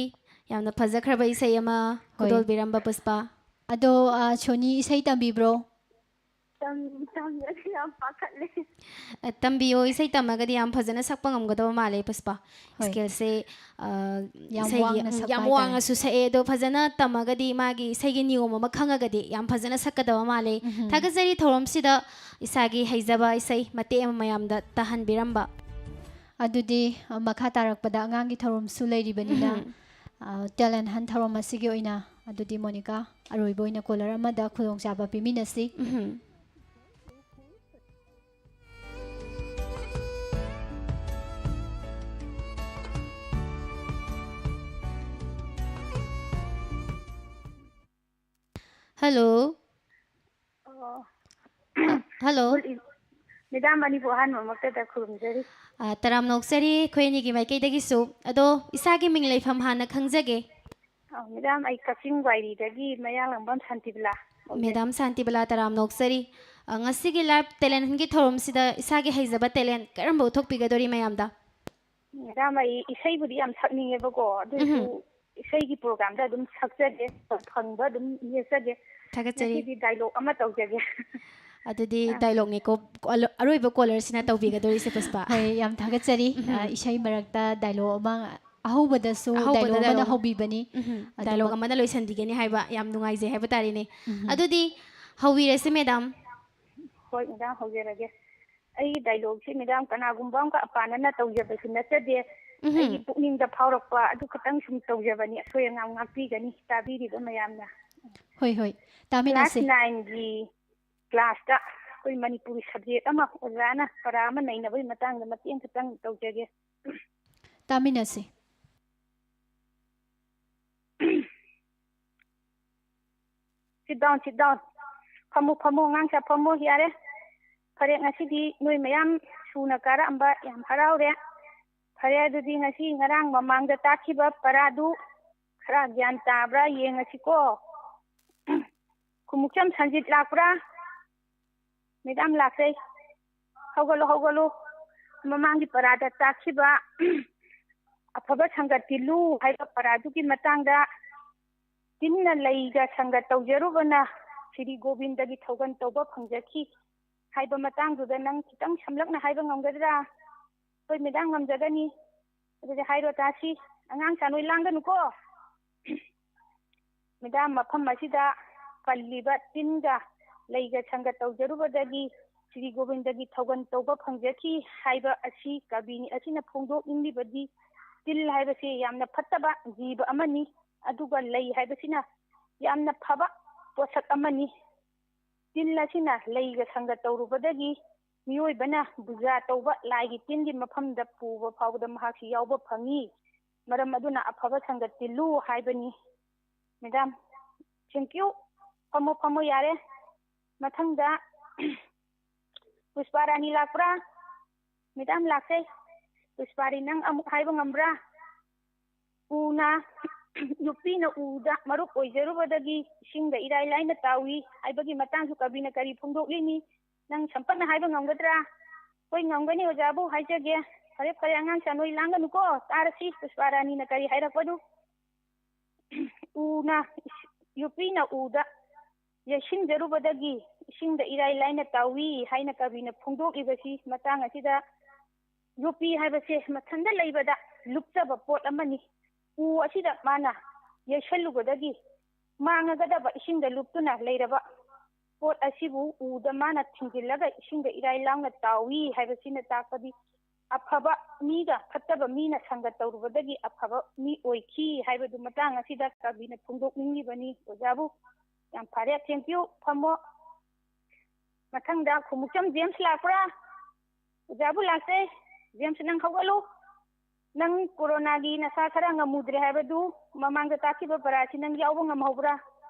ꯌꯥꯝꯅ ꯐꯖꯈ꯭ꯔꯕ ꯏꯁꯩ ꯑꯃ ꯍꯣꯏ꯫ ꯈꯨꯗꯣꯜꯕꯤꯔꯝꯕ ꯄꯨꯁꯄꯥ꯫ ꯑꯗꯣ, ꯑ, ꯁꯣꯅꯤ ꯏꯁꯩ ꯇꯝꯕꯤꯕ꯭ꯔꯣ? ꯇꯝ-, ꯇꯝꯖꯗꯦ, ꯌꯥꯝ ꯄꯥꯈꯠꯂꯦ꯫ ꯑ, ꯇꯝꯕꯤꯌꯣ, ꯏꯁꯩ ꯇꯝꯃꯒꯗꯤ ꯌꯥꯝ ꯐꯖꯅ ꯁꯛꯄ ꯉꯝꯒꯗꯕ ꯃꯥꯜꯂꯦ, ꯄꯨꯁꯄꯥ꯫ ꯍꯣꯏ꯫ Scale-ꯁꯦ, ꯑ, ꯌꯥꯝ ꯏꯁꯩꯒꯤ, ꯋꯥꯡꯅ ꯎꯝ, ꯁꯛꯄ ꯌꯥꯝ ꯍꯥꯏꯇꯥꯔꯦ꯫ ꯋꯥꯡꯅꯁꯨ ꯁꯛꯑꯦ, ꯑꯗꯣ ꯐꯖꯅ ꯇꯝꯃꯒꯗꯤ ꯃꯥꯒꯤ ꯏꯁꯩꯒꯤ ꯅꯤꯌꯣꯝ ꯑꯃ ꯈꯪꯉꯒꯗꯤ ꯌꯥꯝ ꯐꯖꯅ ꯁꯛꯀꯗꯕ ꯃꯥꯜꯂꯦ꯫ ꯎꯝꯍꯨꯝ꯫ ꯊꯥꯒꯠꯆꯔꯤ ꯊꯧꯔꯝꯁꯤꯗ ꯏꯁꯥꯒꯤ ꯍꯩꯖꯕ ꯏꯁꯩ ꯃꯇꯦꯛ ꯑꯃ ꯃꯌꯥꯝꯗ ꯇꯥꯍꯟꯕꯤꯔꯝꯕ꯫ ꯑꯗꯨꯗꯤ, ꯑ, ꯃꯈꯥ ꯇꯥꯔꯛꯄꯗ ꯑꯉꯥꯡꯒꯤ ꯊꯧꯔꯝꯁꯨ ꯂꯩꯔꯤꯕꯅꯤꯅ, ꯎꯝꯍꯨꯝ꯫ ꯑ, talent hunt ꯊꯧꯔꯝ ꯑꯁꯤꯒꯤ ꯑꯣꯏꯅ ꯑꯗꯨꯗꯤ ꯃꯣꯅꯤꯀꯥ, ꯑꯔꯣꯏꯕ ꯑꯣꯏꯅ caller ꯑꯃꯗ ꯈꯨꯗꯣꯡꯆꯥꯕ ꯄꯤꯃꯤꯟꯅꯁꯤ꯫ ꯎꯝꯍꯨꯝ꯫ Hello꯫ ꯑꯣ꯫ Hello꯫ Good eve-, madam, Manipur ꯑꯍꯥꯟꯕꯃꯛꯇꯗ ꯈꯨꯔꯨꯝꯖꯔꯤ꯫ ꯑ, ꯇꯔꯥꯝꯅ ꯑꯣꯛꯆꯔꯤ ꯑꯩꯈꯣꯏ ꯑꯅꯤꯒꯤ ꯃꯥꯏꯀꯩꯗꯒꯤꯁꯨ꯫ ꯑꯗꯣ ꯏꯁꯥꯒꯤ ꯃꯤꯡ ꯂꯩꯐꯝ ꯍꯥꯟꯅ ꯈꯪꯖꯒꯦ꯫ ꯑ, madam, ꯑꯩ ꯀꯛꯆꯤꯡ ꯋꯥꯏꯔꯤꯗꯒꯤ ꯃꯌꯥꯡꯂꯪꯕꯝ ꯁꯥꯟꯇꯤꯕꯂꯥ ꯀꯧꯖꯩ꯫ Madam ꯁꯥꯟꯇꯤꯕꯂꯥ, ꯇꯔꯥꯝꯅ ꯑꯣꯛꯆꯔꯤ꯫ ꯑ, ꯉꯁꯤꯒꯤ live talent huntꯀꯤ ꯊꯧꯔꯝꯁꯤꯗ ꯏꯁꯥꯒꯤ ꯍꯩꯖꯕ talent ꯀꯔꯝꯕ ꯎꯠꯊꯣꯛꯄꯤꯒꯗꯧꯔꯤ ꯃꯌꯥꯝꯗ? ꯃꯦꯗꯥꯝ, ꯑꯩ ꯏꯁꯩꯕꯨꯗꯤ ꯌꯥꯝ ꯁꯛꯅꯤꯡꯉꯦꯕꯀꯣ, ꯑꯗꯨꯏꯁꯨ ꯏꯁꯩꯒꯤ programꯗ ꯑꯗꯨꯝ ꯁꯛꯆꯒꯦ, ꯐꯪꯕ ꯑꯗꯨꯝ ꯅꯦꯛꯆꯒꯦ꯫ ꯊꯥꯒꯠꯆꯔꯤ꯫ ꯉꯁꯤꯗꯤ dialogue ꯑꯃ ꯇꯧꯖꯒꯦ꯫ ꯑꯗꯨꯗꯤ dialogueꯅꯦꯀꯣ, ꯀꯣ-, ꯑꯂꯣ-, ꯑꯔꯣꯏꯕ callerꯁꯤꯅ ꯇꯧꯕꯤꯒꯗꯧꯔꯤꯁꯦ, ꯄꯨꯁꯄꯥ꯫ ꯍꯣꯏ, ꯌꯥꯝ ꯊꯥꯒꯠꯆꯔꯤ꯫ ꯑ, ꯏꯁꯩ ꯃꯔꯛꯇ dialogue ꯑꯃ, ꯑꯍꯧꯕꯗꯁꯨ ꯑꯍꯧꯕꯗ dialogue ꯑꯃꯅ dialogue꯫ ꯍꯧꯕꯤꯕꯅꯤ꯫ ꯎꯝ, ꯑꯗꯨꯃꯛ- dialogue ꯑꯃꯅ ꯂꯣꯏꯁꯤꯟꯕꯤꯒꯅꯤ ꯍꯥꯏꯕ ꯌꯥꯝ ꯅꯨꯡꯉꯥꯏꯖꯩ ꯍꯥꯏꯕ ꯇꯥꯔꯦꯅꯦ꯫ ꯎꯝ꯫ ꯑꯗꯨꯗꯤ ꯍꯧꯕꯤꯔꯁꯤ, ꯃꯦꯗꯥꯝ꯫ ꯍꯣꯏ, ꯃꯦꯗꯥꯝ, ꯍꯧꯖꯔꯒꯦ꯫ ꯑꯩꯒꯤ dialogueꯁꯤ, ꯃꯦꯗꯥꯝ, ꯀꯅꯥꯒꯨꯝꯕ ꯑꯃꯒ ꯑꯄꯥꯅꯅ ꯇꯧꯖꯕꯁꯨ ꯅꯠꯆꯗꯦ꯫ ꯎꯝ꯫ ꯑꯩꯒꯤ ꯄꯨꯛꯅꯤꯡꯗ ꯐꯥꯎꯔꯛꯄ ꯑꯗꯨ ꯈꯛꯇꯪ ꯁꯨꯝ ꯇꯧꯖꯕꯅꯤ꯫ ꯑꯁꯣꯏ ꯑꯉꯥꯝ ꯉꯥꯛꯄꯤꯒꯅꯤ ꯇꯥꯕꯤꯔꯤꯕ ꯃꯌꯥꯝꯅ꯫ ꯍꯣꯏ, ꯍꯣꯏ, Class ꯇꯥꯃꯤꯟꯅꯁꯤ꯫ nineꯒꯤ classꯇ ꯑꯩꯈꯣꯏ ꯃꯅꯤꯄꯨꯔꯤ subject ꯑꯃ ꯑꯣꯖꯥꯅ ꯄꯔꯥ ꯑꯃ ꯅꯩꯅꯕꯒꯤ ꯃꯇꯥꯡꯗ ꯃꯇꯦꯛ ꯑꯃꯈꯛꯇꯪ ꯇꯧꯖꯒꯦ꯫ ꯇꯥꯃꯤꯟꯅꯁꯤ꯫ Sit down, sit down. ꯐꯝꯃꯨ, ꯐꯝꯃꯨ, ꯑꯉꯥꯡꯁꯥ, ꯐꯝꯃꯨ, ꯌꯥꯔꯦ꯫ ꯐꯔꯦ, ꯉꯁꯤꯗꯤ ꯅꯣꯏ ꯃꯌꯥꯝ ꯁꯨꯅ ꯀꯥꯔꯛꯑꯝꯕ ꯌꯥꯝ ꯍꯔꯥꯎꯔꯦ꯫ ꯐꯔꯦ, ꯑꯗꯨꯗꯤ ꯉꯁꯤ ꯉꯔꯥꯡ ꯃꯃꯥꯡꯗ ꯇꯥꯛꯈꯤꯕ ꯄꯔꯥꯗꯨ ꯈꯔ ꯒ꯭ꯌꯥꯟ ꯇꯥꯕ꯭ꯔꯥ ꯌꯦꯡꯉꯁꯤꯀꯣ꯫ ꯈꯨꯃꯨꯛꯆꯝ ꯁꯟꯖꯤꯠ ꯂꯥꯛꯄ꯭ꯔꯥ? ꯃꯦꯗꯥꯝ ꯂꯥꯛꯆꯩ꯫ ꯍꯧꯒꯠꯂꯨ, ꯍꯧꯒꯠꯂꯨ꯫ ꯃꯃꯥꯡꯒꯤ ꯄꯔꯥꯗ ꯇꯥꯛꯈꯤꯕ "ꯑꯐꯕ ꯁꯪꯒ ꯇꯤꯜꯂꯨ" ꯍꯥꯏꯕ ꯄꯔꯥꯗꯨꯒꯤ ꯃꯇꯥꯡꯗ, "ꯇꯤꯟꯅ ꯂꯩꯒ ꯁꯪꯒ ꯇꯧꯖꯔꯨꯕꯅ ꯁ꯭ꯔꯤ ꯒꯣꯕꯤꯟꯗꯒꯤ ꯊꯧꯒꯜ ꯇꯧꯕ ꯐꯪꯖꯈꯤ" ꯍꯥꯏꯕ ꯃꯇꯥꯡꯗꯨꯗ ꯅꯪ ꯈꯤꯇꯪ ꯁꯝꯂꯞꯅ ꯍꯥꯏꯕ ꯉꯝꯒꯗ꯭ꯔꯥ? ꯍꯣꯏ, ꯃꯦꯗꯥꯝ, ꯉꯝꯖꯒꯅꯤ꯫ ꯑꯗꯨꯗꯤ ꯍꯥꯏꯔꯣ ꯇꯥꯁꯤ꯫ ꯑꯉꯥꯡꯁꯥ, ꯅꯣꯏ ꯂꯥꯡꯒꯅꯨꯀꯣ꯫ ꯃꯦꯗꯥꯝ, ꯃꯐꯝ ꯑꯁꯤꯗ ꯄꯜꯂꯤꯕ "ꯇꯤꯟꯒ ꯂꯩꯒ ꯁꯪꯒ ꯇꯧꯖꯔꯨꯕꯗꯒꯤ ꯁ꯭ꯔꯤ ꯒꯣꯕꯤꯟꯗꯒꯤ ꯊꯧꯒꯜ ꯇꯧꯕ ꯐꯪꯖꯈꯤ" ꯍꯥꯏꯕ ꯑꯁꯤ ꯀꯕꯤꯅꯤ ꯑꯁꯤꯅ ꯐꯣꯡꯗꯣꯛꯅꯤꯡꯂꯤꯕꯗꯤ, ꯇꯤꯜ ꯍꯥꯏꯕꯁꯤ ꯌꯥꯝꯅ ꯐꯠꯇꯕ ꯖꯤꯕ ꯑꯃꯅꯤ, ꯑꯗꯨꯒ ꯂꯩ ꯍꯥꯏꯕꯁꯤꯅ ꯌꯥꯝꯅ ꯐꯕ ꯄꯣꯠꯁꯛ ꯑꯃꯅꯤ꯫ ꯇꯤꯜ ꯑꯁꯤꯅ ꯂꯩꯒ ꯁꯪꯒ ꯇꯧꯔꯨꯕꯗꯒꯤ ꯃꯤꯑꯣꯏꯕꯅ ꯄꯨꯖꯥ ꯇꯧꯕ ꯂꯥꯏꯒꯤ ꯇꯤꯟꯒꯤ ꯃꯐꯝꯗ ꯄꯨꯕ ꯐꯥꯎꯕꯗ ꯃꯍꯥꯛꯁꯤ ꯌꯥꯎꯕ ꯐꯪꯏ꯫ ꯃꯔꯝ ꯑꯗꯨꯅ "ꯑꯐꯕ ꯁꯪꯒ ꯇꯤꯜꯂꯨ" ꯍꯥꯏꯕꯅꯤ꯫ Madam, thank you꯫ ꯐꯝꯃꯣ, ꯐꯝꯃꯣ, ꯌꯥꯔꯦ꯫ ꯃꯊꯪꯗ ꯄꯨꯁꯄꯥ ꯔꯥꯅꯤ ꯂꯥꯛꯄ꯭ꯔꯥ? ꯃꯦꯗꯥꯝ, ꯂꯥꯛꯆꯩ꯫ ꯄꯨꯁꯄꯥꯔꯤ, ꯅꯪ ꯑꯃꯨꯛ ꯍꯥꯏꯕ ꯉꯝꯕ꯭ꯔꯥ? "ꯎꯅ ꯌꯣꯠꯄꯤꯅ ꯎꯗ ꯃꯔꯨꯞ ꯑꯣꯏꯖꯔꯨꯕꯗꯒꯤ ꯏꯁꯤꯡꯗ ꯏꯔꯥꯏ ꯂꯥꯏꯅ ꯇꯥꯎꯏ ꯍꯥꯏꯕꯒꯤ ꯃꯇꯥꯡꯁꯨ ꯀꯕꯤꯅ ꯀꯔꯤ ꯐꯣꯡꯗꯣꯛꯂꯤꯅꯤ? ꯅꯪ ꯁꯝꯄꯠꯅ ꯍꯥꯏꯕ ꯉꯝꯒꯗ꯭ꯔꯥ? ꯍꯣꯏ, ꯉꯝꯒꯅꯤ ꯑꯣꯖꯥꯕꯨ ꯍꯥꯏꯖꯒꯦ꯫ ꯐꯔꯦ, ꯐꯔꯦ, ꯑꯉꯥꯡꯁꯥ ꯅꯣꯏ ꯂꯥꯡꯒꯅꯨꯀꯣ, ꯇꯥꯔꯁꯤ ꯄꯨꯁꯄꯥꯔꯥꯅꯤꯅ ꯀꯔꯤ ꯍꯥꯏꯔꯛꯄꯗꯨ꯫ ꯎꯅ, ꯌꯣꯠꯄꯤꯅ ꯎꯗ ꯌꯩꯁꯤꯟꯖꯔꯨꯕꯗꯒꯤ ꯏꯁꯤꯡꯗ ꯏꯔꯥꯏ ꯂꯥꯏꯅ ꯇꯥꯎꯏ ꯍꯥꯏꯅ ꯀꯕꯤꯅ ꯐꯣꯡꯗꯣꯛꯂꯤꯕꯁꯤ ꯃꯇꯥꯡ ꯑꯁꯤꯗ ꯌꯣꯠꯄꯤ ꯍꯥꯏꯕꯁꯦ ꯃꯊꯟꯇ ꯂꯩꯕꯗ ꯂꯨꯞꯆꯕ ꯄꯣꯠ ꯑꯃꯅꯤ꯫ ꯎ ꯑꯁꯤꯗ ꯃꯥꯅ ꯌꯩꯁꯜꯂꯨꯕꯗꯒꯤ ꯃꯥꯡꯉꯒꯗꯕ ꯏꯁꯤꯡꯗ ꯂꯨꯞꯇꯨꯅ ꯂꯩꯔꯕ ꯄꯣꯠ ꯑꯁꯤꯕꯨ ꯎꯗ ꯃꯥꯅ ꯊꯤꯡꯖꯤꯜꯂꯒ ꯏꯁꯤꯡꯗ ꯏꯔꯥꯏ ꯂꯥꯎꯅ ꯇꯥꯎꯏ ꯍꯥꯏꯕꯁꯤꯅ ꯇꯥꯛꯄꯗꯤ ꯑꯐꯕ ꯃꯤꯒ ꯐꯠꯇꯕ ꯃꯤꯅ ꯁꯪꯒ ꯇꯧꯔꯨꯕꯗꯒꯤ ꯑꯐꯕ ꯃꯤ ꯑꯣꯏꯈꯤ ꯍꯥꯏꯕꯗꯨ ꯃꯇꯥꯡ ꯑꯁꯤꯗ ꯀꯕꯤꯅ ꯐꯣꯡꯗꯣꯛꯅꯤꯡꯂꯤꯕꯅꯤ꯫ ꯑꯣꯖꯥꯕꯨ ꯌꯥꯝ ꯐꯔꯦ, thank you, ꯐꯝꯃꯣ꯫ ꯃꯊꯪꯗ ꯈꯨꯃꯨꯛꯆꯝ ꯖꯦꯝꯁ ꯂꯥꯛꯄ꯭ꯔꯥ? ꯑꯣꯖꯥꯕꯨ ꯂꯥꯛꯆꯩ꯫ ꯖꯦꯝꯁ, ꯅꯪ ꯍꯧꯒꯠꯂꯨ꯫ ꯅꯪ ꯀꯣꯔꯣꯅꯥꯒꯤ ꯅꯁꯥ ꯈꯔ ꯉꯝꯃꯨꯗ꯭ꯔꯦ ꯍꯥꯏꯕꯗꯨ ꯃꯃꯥꯡꯗ ꯇꯥꯛꯈꯤꯕ ꯄꯔꯥꯁꯤ ꯅꯪ ꯌꯥꯎꯕ ꯉꯝꯍꯧꯕ꯭ꯔꯥ?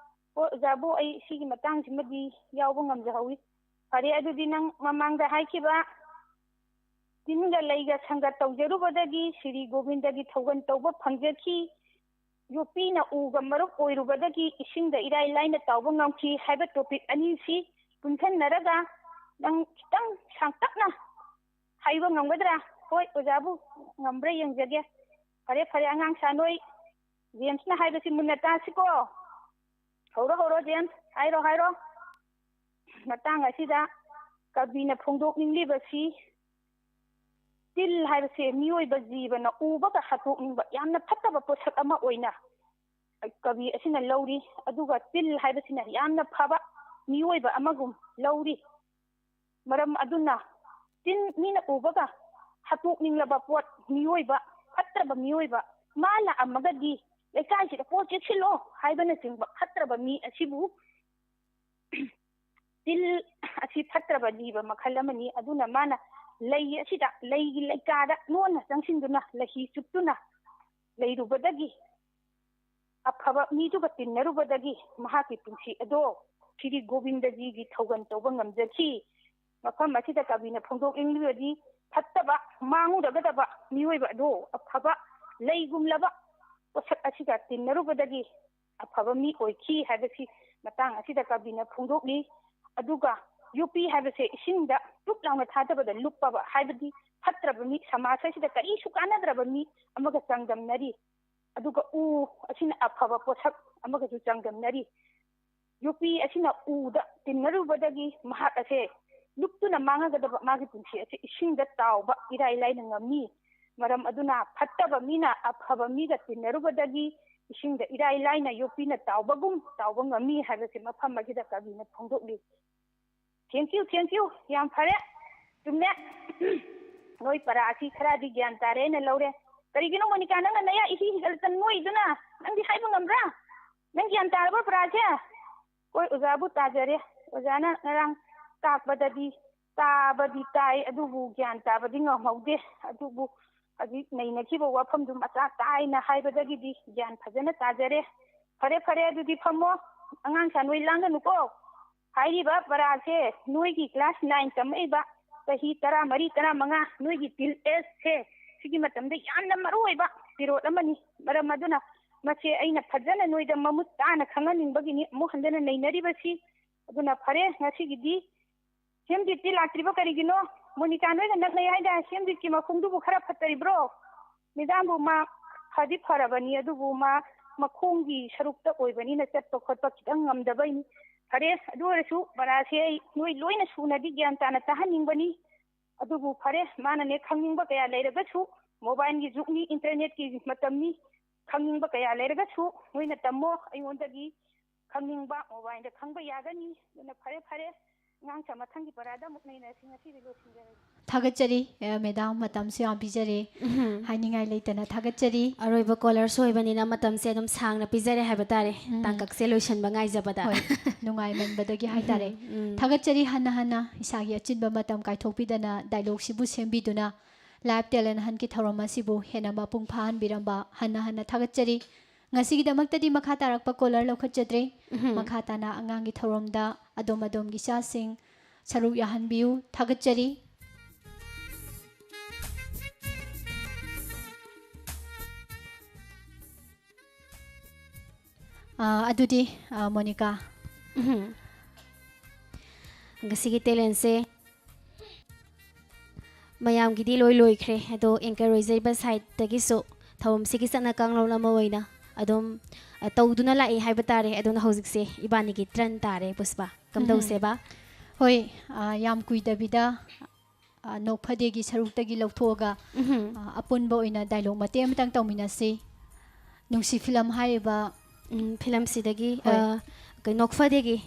ꯍꯣꯏ, ꯑꯣꯖꯥꯕꯨ, ꯑꯩ ꯁꯤꯒꯤ ꯃꯇꯥꯡꯁꯤꯃꯗꯤ ꯌꯥꯎꯕ ꯉꯝꯖꯍꯧꯋꯤ꯫ ꯐꯔꯦ, ꯑꯗꯨꯗꯤ ꯅꯪ ꯃꯃꯥꯡꯗ ꯍꯥꯏꯈꯤꯕ ꯇꯤꯟꯒ ꯂꯩꯒ ꯁꯪꯒ ꯇꯧꯖꯔꯨꯕꯗꯒꯤ ꯁ꯭ꯔꯤ ꯒꯣꯕꯤꯟꯗꯒꯤ ꯊꯧꯒꯜ ꯇꯧꯕ ꯐꯪꯖꯈꯤ꯫ ꯌꯣꯠꯄꯤꯅ ꯎꯒ ꯃꯔꯨꯞ ꯑꯣꯏꯔꯨꯕꯗꯒꯤ ꯏꯁꯤꯡꯗ ꯏꯔꯥꯏ ꯂꯥꯏꯅ ꯇꯥꯎꯕ ꯉꯝꯈꯤ ꯍꯥꯏꯕ topic ꯑꯅꯤꯁꯤ ꯄꯨꯟꯁꯤꯟꯅꯔꯒ ꯅꯪ ꯈꯤꯇꯪ ꯁꯥꯡꯇꯛꯅ ꯍꯥꯏꯕ ꯉꯝꯒꯗ꯭ꯔꯥ? ꯍꯣꯏ, ꯑꯣꯖꯥꯕꯨ ꯉꯝꯕ꯭ꯔꯥ ꯌꯦꯡꯖꯒꯦ꯫ ꯐꯔꯦ, ꯐꯔꯦ, ꯑꯉꯥꯡꯁꯥ ꯅꯣꯏ ꯖꯦꯝꯁꯅ ꯍꯥꯏꯕꯁꯤ ꯃꯨꯟꯅ ꯇꯥꯁꯤꯀꯣ꯫ ꯍꯧꯔꯣ, ꯍꯧꯔꯣ, ꯖꯦꯝꯁ, ꯍꯥꯏꯔꯣ, ꯍꯥꯏꯔꯣ꯫ ꯃꯇꯥꯡ ꯑꯁꯤꯗ ꯀꯕꯤꯅ ꯐꯣꯡꯗꯣꯛꯅꯤꯡꯂꯤꯕꯁꯤ ꯇꯤꯜ ꯍꯥꯏꯕꯁꯦ ꯃꯤꯑꯣꯏꯕ ꯖꯤꯕꯅ ꯎꯕꯒ ꯍꯥꯠꯇꯣꯛꯅꯤꯡꯕ ꯌꯥꯝꯅ ꯐꯠꯇꯕ ꯄꯣꯠꯁꯛ ꯑꯃ ꯑꯣꯏꯅ ꯀꯕꯤ ꯑꯁꯤꯅ ꯂꯧꯔꯤ꯫ ꯑꯗꯨꯒ ꯇꯤꯜ ꯍꯥꯏꯕꯁꯤꯅ ꯌꯥꯝꯅ ꯐꯕ ꯃꯤꯑꯣꯏꯕ ꯑꯃꯒꯨꯝ ꯂꯧꯔꯤ꯫ ꯃꯔꯝ ꯑꯗꯨꯅ ꯇꯤꯟ ꯃꯤꯅ ꯎꯕꯒ ꯍꯥꯠꯇꯣꯛꯅꯤꯡꯂꯕ ꯄꯣꯠ, ꯃꯤꯑꯣꯏꯕ, ꯐꯠꯇ꯭ꯔꯕ ꯃꯤꯑꯣꯏꯕ, ꯃꯥ ꯂꯥꯛꯑꯝꯃꯒꯗꯤ ꯂꯩꯀꯥꯏꯁꯤꯗ ꯄꯣꯠ ꯆꯦꯛꯁꯤꯜꯂꯣ ꯍꯥꯏꯕꯅꯆꯤꯡꯕ ꯐꯠꯇ꯭ꯔꯕ ꯃꯤ ꯑꯁꯤꯕꯨ ꯇꯤꯜ ꯑꯁꯤ ꯐꯠꯇ꯭ꯔꯕ ꯖꯤꯕ ꯃꯈꯜ ꯑꯃꯅꯤ꯫ ꯑꯗꯨꯅ ꯃꯥꯅ ꯂꯩ ꯑꯁꯤꯗ, ꯂꯩꯒꯤ ꯂꯩꯀꯥꯗ ꯂꯣꯟꯅ ꯆꯪꯁꯤꯟꯗꯨꯅ ꯂꯩꯍꯤ ꯆꯨꯞꯇꯨꯅ ꯂꯩꯔꯨꯕꯗꯒꯤ, ꯑꯐꯕ ꯃꯤꯗꯨꯒ ꯇꯤꯟꯅꯔꯨꯕꯗꯒꯤ ꯃꯍꯥꯛꯀꯤ ꯄꯨꯟꯁꯤ ꯑꯗꯣ ꯁ꯭ꯔꯤ ꯒꯣꯕꯤꯟꯗꯖꯤꯒꯤ ꯊꯧꯒꯜ ꯇꯧꯕ ꯉꯝꯖꯈꯤ꯫ ꯃꯐꯝ ꯑꯁꯤꯗ ꯀꯕꯤꯅ ꯐꯣꯡꯗꯣꯛꯅꯤꯡꯂꯤꯕꯗꯤ ꯐꯠꯇꯕ, ꯃꯥꯡꯉꯨꯔꯒꯗꯕ ꯃꯤꯑꯣꯏꯕ ꯑꯗꯣ ꯑꯐꯕ, ꯂꯩꯒꯨꯝꯂꯕ ꯄꯣꯠꯁꯛ ꯑꯁꯤꯒ ꯇꯤꯟꯅꯔꯨꯕꯗꯒꯤ ꯑꯐꯕ ꯃꯤ ꯑꯣꯏꯈꯤ ꯍꯥꯏꯕꯁꯤ ꯃꯇꯥꯡ ꯑꯁꯤꯗ ꯀꯕꯤꯅ ꯐꯣꯡꯗꯣꯛꯂꯤ꯫ ꯑꯗꯨꯒ ꯌꯣꯠꯄꯤ ꯍꯥꯏꯕꯁꯦ ꯏꯁꯤꯡꯗ ꯇꯨꯞ ꯂꯥꯎꯅ ꯊꯥꯗꯕꯗ ꯂꯨꯞꯄꯕ, ꯍꯥꯏꯕꯗꯤ ꯐꯠꯇ꯭ꯔꯕ ꯃꯤ, ꯁꯃꯥꯖ ꯑꯁꯤꯗ ꯀꯔꯤꯁꯨ ꯀꯥꯟꯅꯗ꯭ꯔꯕ ꯃꯤ ꯑꯃꯒ ꯆꯥꯡꯗꯝꯅꯔꯤ꯫ ꯑꯗꯨꯒ ꯎ ꯑꯁꯤꯅ ꯑꯐꯕ ꯄꯣꯠꯁꯛ ꯑꯃꯒꯁꯨ ꯆꯥꯡꯗꯝꯅꯔꯤ꯫ ꯌꯣꯠꯄꯤ ꯑꯁꯤꯅ ꯎꯗ ꯇꯤꯟꯅꯔꯨꯕꯗꯒꯤ ꯃꯍꯥꯛ ꯑꯁꯦ ꯂꯨꯞꯇꯨꯅ ꯃꯥꯡꯉꯒꯗꯕ ꯃꯥꯒꯤ ꯄꯨꯟꯁꯤ ꯑꯁꯤ ꯏꯁꯤꯡꯗ ꯇꯥꯎꯕ ꯏꯔꯥꯏ ꯂꯥꯏꯅ ꯉꯝꯃꯤ꯫ ꯃꯔꯝ ꯑꯗꯨꯅ ꯐꯠꯇꯕ ꯃꯤꯅ ꯑꯐꯕ ꯃꯤꯒ ꯇꯤꯟꯅꯔꯨꯕꯗꯒꯤ ꯏꯁꯤꯡꯗ ꯏꯔꯥꯏ ꯂꯥꯏꯅ ꯌꯣꯠꯄꯤꯅ ꯇꯥꯎꯕꯒꯨꯝ ꯇꯥꯎꯕ ꯉꯝꯃꯤ ꯍꯥꯏꯕꯁꯤ ꯃꯐꯝ ꯑꯁꯤꯗ ꯀꯕꯤꯅ ꯐꯣꯡꯗꯣꯛꯂꯤ꯫ Thank you, thank you꯫ ꯌꯥꯝ ꯐꯔꯦ꯫ ꯆꯨꯝꯃꯦ꯫ ꯅꯣꯏ ꯄꯔꯥ ꯑꯁꯤ ꯈꯔꯗꯤ ꯒ꯭ꯌꯥꯟ ꯇꯥꯔꯦ ꯍꯥꯏꯅ ꯂꯧꯔꯦ꯫ ꯀꯔꯤꯒꯤꯅꯣ ꯃꯣꯅꯤꯀꯥ, ꯅꯪꯅ ꯅꯌꯥ ꯏꯍꯤ ꯍꯤꯒꯠꯂꯛꯇꯅ ꯅꯣꯏꯗꯨꯅ? ꯅꯪꯗꯤ ꯍꯥꯏꯕ ꯉꯝꯕ꯭ꯔꯥ? ꯅꯪ ꯒ꯭ꯌꯥꯟ ꯇꯥꯔꯕ ꯄꯔꯥꯁꯦ? ꯍꯣꯏ, ꯑꯣꯖꯥꯕꯨ ꯇꯥꯖꯔꯦ꯫ ꯑꯣꯖꯥꯅ ꯉꯔꯥꯡ ꯇꯥꯛꯄꯗꯗꯤ ꯇꯥꯕꯗꯤ ꯇꯥꯏ, ꯑꯗꯨꯕꯨ ꯒ꯭ꯌꯥꯟ ꯇꯥꯕꯗꯤ ꯉꯝꯍꯧꯗꯦ꯫ ꯑꯗꯨꯕꯨ ꯍꯧꯖꯤꯛ ꯅꯩꯅꯈꯤꯕ ꯋꯥꯐꯝꯗꯨ ꯃꯆꯥ ꯇꯥꯏꯅ ꯍꯥꯏꯕꯗꯒꯤꯗꯤ ꯒ꯭ꯌꯥꯟ ꯐꯖꯅ ꯇꯥꯖꯔꯦ꯫ ꯐꯔꯦ, ꯐꯔꯦ, ꯑꯗꯨꯗꯤ ꯐꯝꯃꯣ꯫ ꯑꯉꯥꯡꯁꯥ, ꯅꯣꯏ ꯂꯥꯡꯒꯅꯨꯀꯣ꯫ ꯍꯥꯏꯔꯤꯕ ꯄꯔꯥꯁꯦ ꯅꯣꯏꯒꯤ class nine ꯇꯝꯃꯛꯏꯕ ꯆꯍꯤ ꯇꯔꯥꯃꯔꯤ, ꯇꯔꯥꯃꯉꯥ, ꯅꯣꯏꯒꯤ teen age ꯁꯦ, ꯁꯤꯒꯤ ꯃꯇꯝꯗ ꯌꯥꯝꯅ ꯃꯔꯨ ꯑꯣꯏꯕ period ꯑꯃꯅꯤ꯫ ꯃꯔꯝ ꯑꯗꯨꯅ ꯃꯁꯦ ꯑꯩꯅ ꯐꯖꯅ ꯅꯣꯏꯗ ꯃꯃꯨꯠ ꯇꯥꯅ ꯈꯪꯍꯟꯅꯤꯡꯕꯒꯤꯅꯤ ꯑꯃꯨꯛ ꯍꯟꯗꯅ ꯅꯩꯅꯔꯤꯕꯁꯤ꯫ ꯑꯗꯨꯅ ꯐꯔꯦ, ꯉꯁꯤꯒꯤꯗꯤ ꯁꯦꯝꯖꯤꯠꯇꯤ ꯂꯥꯛꯇ꯭ꯔꯤꯕ ꯀꯔꯤꯒꯤꯅꯣ? ꯃꯣꯅꯤꯀꯥ, ꯅꯣꯏꯒ ꯅꯛꯅꯩ ꯍꯥꯏꯗꯥꯏ? ꯁꯦꯝꯖꯤꯠꯀꯤ ꯃꯈꯣꯡꯗꯨꯕꯨ ꯈꯔ ꯐꯠꯇꯔꯤꯕ꯭ꯔꯣ? ꯃꯦꯗꯥꯝꯕꯨ ꯃꯥ ꯐꯗꯤ ꯐꯔꯕꯅꯤ, ꯑꯗꯨꯕꯨ ꯃꯥ ꯃꯈꯣꯡꯒꯤ ꯁꯔꯨꯛꯇ ꯑꯣꯏꯕꯅꯤꯅ ꯆꯠꯄ ꯈꯣꯠꯄ ꯈꯤꯇꯪ ꯉꯝꯗꯕꯩꯅꯤ꯫ ꯐꯔꯦ, ꯑꯗꯨ ꯑꯣꯏꯔꯁꯨ ꯄꯔꯥꯁꯦ ꯑꯩ ꯅꯣꯏ ꯂꯣꯏꯅ ꯁꯨꯅꯗꯤ ꯒ꯭ꯌꯥꯟ ꯇꯥꯅ ꯇꯥꯍꯟꯅꯤꯡꯕꯅꯤ꯫ ꯑꯗꯨꯕꯨ ꯐꯔꯦ, ꯃꯥꯅꯅꯦ ꯈꯪꯅꯤꯡꯕ ꯀꯌꯥ ꯂꯩꯔꯒꯁꯨ, mobileꯒꯤ ꯖꯨꯒꯅꯤ, internetꯀꯤ ꯃꯇꯝꯅꯤ, ꯈꯪꯅꯤꯡꯕ ꯀꯌꯥ ꯂꯩꯔꯒꯁꯨ ꯅꯣꯏꯅ ꯇꯝꯃꯣ꯫ ꯑꯩꯉꯣꯟꯗꯒꯤ ꯈꯪꯅꯤꯡꯕ mobileꯗ ꯈꯪꯕ ꯌꯥꯒꯅꯤ꯫ ꯑꯗꯨꯅ ꯐꯔꯦ, ꯐꯔꯦ, ꯑꯉꯥꯡꯁꯥ, ꯃꯊꯪꯒꯤ ꯄꯔꯥꯗ ꯑꯃꯨꯛ ꯅꯩꯅꯔꯁꯤ꯫ ꯉꯁꯤꯗꯤ ꯂꯣꯏꯁꯤꯟꯖꯔꯒꯦ꯫ ꯊꯥꯒꯠꯆꯔꯤ, ꯑ, ꯃꯦꯗꯥꯝ, ꯃꯇꯝꯁꯨ ꯌꯥꯝ ꯄꯤꯖꯔꯦ꯫ ꯎꯝ꯫ ꯍꯥꯏꯅꯤꯡꯉꯥꯏ ꯂꯩꯇꯅ ꯊꯥꯒꯠꯆꯔꯤ꯫ ꯑꯔꯣꯏꯕ caller ꯁꯨ ꯑꯣꯏꯕꯅꯤꯅ ꯃꯇꯝꯁꯦ ꯑꯗꯨꯝ ꯁꯥꯡꯅ ꯄꯤꯖꯔꯦ ꯍꯥꯏꯕ ꯇꯥꯔꯦ꯫ ꯎꯝ꯫ ꯇꯥꯡꯀꯛꯁꯦ ꯂꯣꯏꯁꯤꯟꯕ ꯉꯥꯏꯖꯕꯗ꯫ ꯍꯣꯏ, ꯅꯨꯡꯉꯥꯏꯃꯟꯕꯗꯒꯤ ꯍꯥꯏꯇꯥꯔꯦ꯫ ꯎꯝ, ꯎꯝ꯫ ꯊꯥꯒꯠꯆꯔꯤ ꯍꯟꯅ ꯍꯟꯅ ꯏꯁꯥꯒꯤ ꯑꯆꯤꯟꯕ ꯃꯇꯝ ꯀꯥꯏꯊꯣꯛꯄꯤꯗꯅ dialogueꯁꯤꯕꯨ ꯁꯦꯝꯕꯤꯗꯨꯅ Live Talent Huntꯀꯤ ꯊꯧꯔꯝ ꯑꯁꯤꯕꯨ ꯍꯦꯟꯅ ꯃꯄꯨꯡ ꯐꯥꯍꯟꯕꯤꯔꯝꯕ ꯍꯟꯅ ꯍꯟꯅ ꯊꯥꯒꯠꯆꯔꯤ꯫ ꯉꯁꯤꯒꯤꯗꯃꯛꯇꯗꯤ ꯃꯈꯥ ꯇꯥꯔꯛꯄ caller ꯂꯧꯈꯠꯆꯗ꯭ꯔꯦ꯫ ꯎꯝꯍꯨꯝ꯫ ꯃꯈꯥ ꯇꯥꯅ ꯑꯉꯥꯡꯒꯤ ꯊꯧꯔꯝꯗ ꯑꯗꯣꯝ ꯑꯗꯣꯝꯒꯤ ꯏꯆꯥꯁꯤꯡ ꯁꯔꯨꯛ ꯌꯥꯍꯟꯕꯤꯌꯨ꯫ ꯊꯥꯒꯠꯆꯔꯤ꯫ ꯑꯥ, ꯑꯗꯨꯗꯤ, ꯑꯥ, ꯃꯣꯅꯤꯀꯥ꯫ ꯎꯝ꯫ ꯉꯁꯤꯒꯤ talentꯁꯦ ꯃꯌꯥꯝꯒꯤꯗꯤ ꯂꯣꯏ ꯂꯣꯏꯈ꯭ꯔꯦ, ꯑꯗꯣ anchor ꯑꯣꯏꯖꯔꯤꯕ sideꯇꯒꯤꯁꯨ ꯊꯧꯔꯝꯁꯤꯒꯤ ꯆꯠꯅ ꯀꯥꯡꯂꯣꯟ ꯑꯃ ꯑꯣꯏꯅ ꯑꯗꯨꯝ, ꯑ, ꯇꯧꯗꯨꯅ ꯂꯥꯛꯏ ꯍꯥꯏꯕ ꯇꯥꯔꯦ꯫ ꯑꯗꯨꯅ ꯍꯧꯖꯤꯛꯁꯦ ꯏꯕꯥꯅꯤꯒꯤ turn ꯇꯥꯔꯦ, ꯄꯨꯁꯄꯥ꯫ ꯎꯝ꯫ ꯀꯝꯗꯧꯁꯦꯕ? ꯍꯣꯏ, ꯑ, ꯌꯥꯝ ꯀꯨꯏꯗꯕꯤꯗ, ꯑ, ꯅꯣꯛꯐꯗꯦꯒꯤ ꯁꯔꯨꯛꯇꯒꯤ ꯂꯧꯊꯣꯛꯑꯒ, ꯎꯝ꯫ ꯑ, ꯑꯄꯨꯟꯕ ꯑꯣꯏꯅ dialogue ꯃꯇꯦꯛ ꯑꯃꯇꯪ ꯇꯧꯃꯤꯟꯅꯁꯤ꯫ ꯅꯨꯡꯁꯤ ꯐꯤꯂꯝ ꯍꯥꯏꯔꯤꯕ ꯎꯝ, ꯐꯤꯂꯝꯁꯤꯗꯒꯤ, ꯍꯣꯏ꯫ ꯑ, ꯀꯩ, ꯅꯣꯛꯐꯗꯦꯒꯤ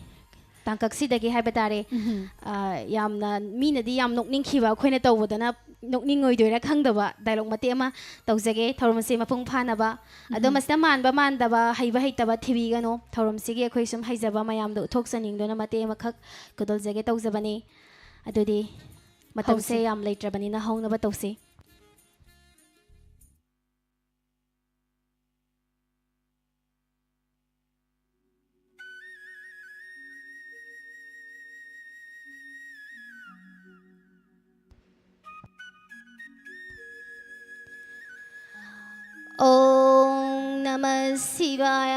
ꯇꯥꯡꯀꯛꯁꯤꯗꯒꯤ ꯍꯥꯏꯕ ꯇꯥꯔꯦ꯫ ꯎꯝꯍꯨꯝ꯫ ꯑ, ꯌꯥꯝꯅ ꯃꯤꯅꯗꯤ ꯌꯥꯝ ꯅꯣꯛꯅꯤꯡꯈꯤꯕ, ꯑꯩꯈꯣꯏꯅ ꯇꯧꯕꯗꯅ ꯅꯣꯛꯅꯤꯡꯉꯣꯏꯗꯣꯏꯔꯥ ꯈꯪꯗꯕ dialogue ꯃꯇꯦꯛ ꯑꯃ ꯇꯧꯖꯒꯦ, ꯊꯧꯔꯝ ꯑꯁꯤ ꯃꯄꯨꯡ ꯐꯥꯅꯕ꯫ ꯑꯗꯣ ꯎꯝꯍꯨꯝ꯫ ꯃꯁꯤꯗ ꯃꯥꯟꯕ ꯃꯥꯟꯗꯕ, ꯍꯩꯕ ꯍꯩꯇꯕ ꯊꯤꯕꯤꯒꯅꯨ꯫ ꯊꯧꯔꯝꯁꯤꯒꯤ ꯑꯩꯈꯣꯏ ꯁꯨꯝ ꯍꯩꯖꯕ ꯃꯌꯥꯝꯗꯣ ꯎꯠꯊꯣꯛꯆꯅꯤꯡꯗꯨꯅ ꯃꯇꯦꯛ ꯑꯃꯈꯛ ꯈꯨꯗꯣꯜꯖꯒꯦ ꯇꯧꯖꯕꯅꯤ꯫ ꯑꯗꯨꯗꯤ ꯃꯇꯝꯁꯦ ꯍꯧꯁꯤ꯫ ꯌꯥꯝ ꯂꯩꯇ꯭ꯔꯕꯅꯤꯅ ꯍꯧꯅꯕ ꯇꯧꯁꯤ꯫ ॐ नमः शिवाय।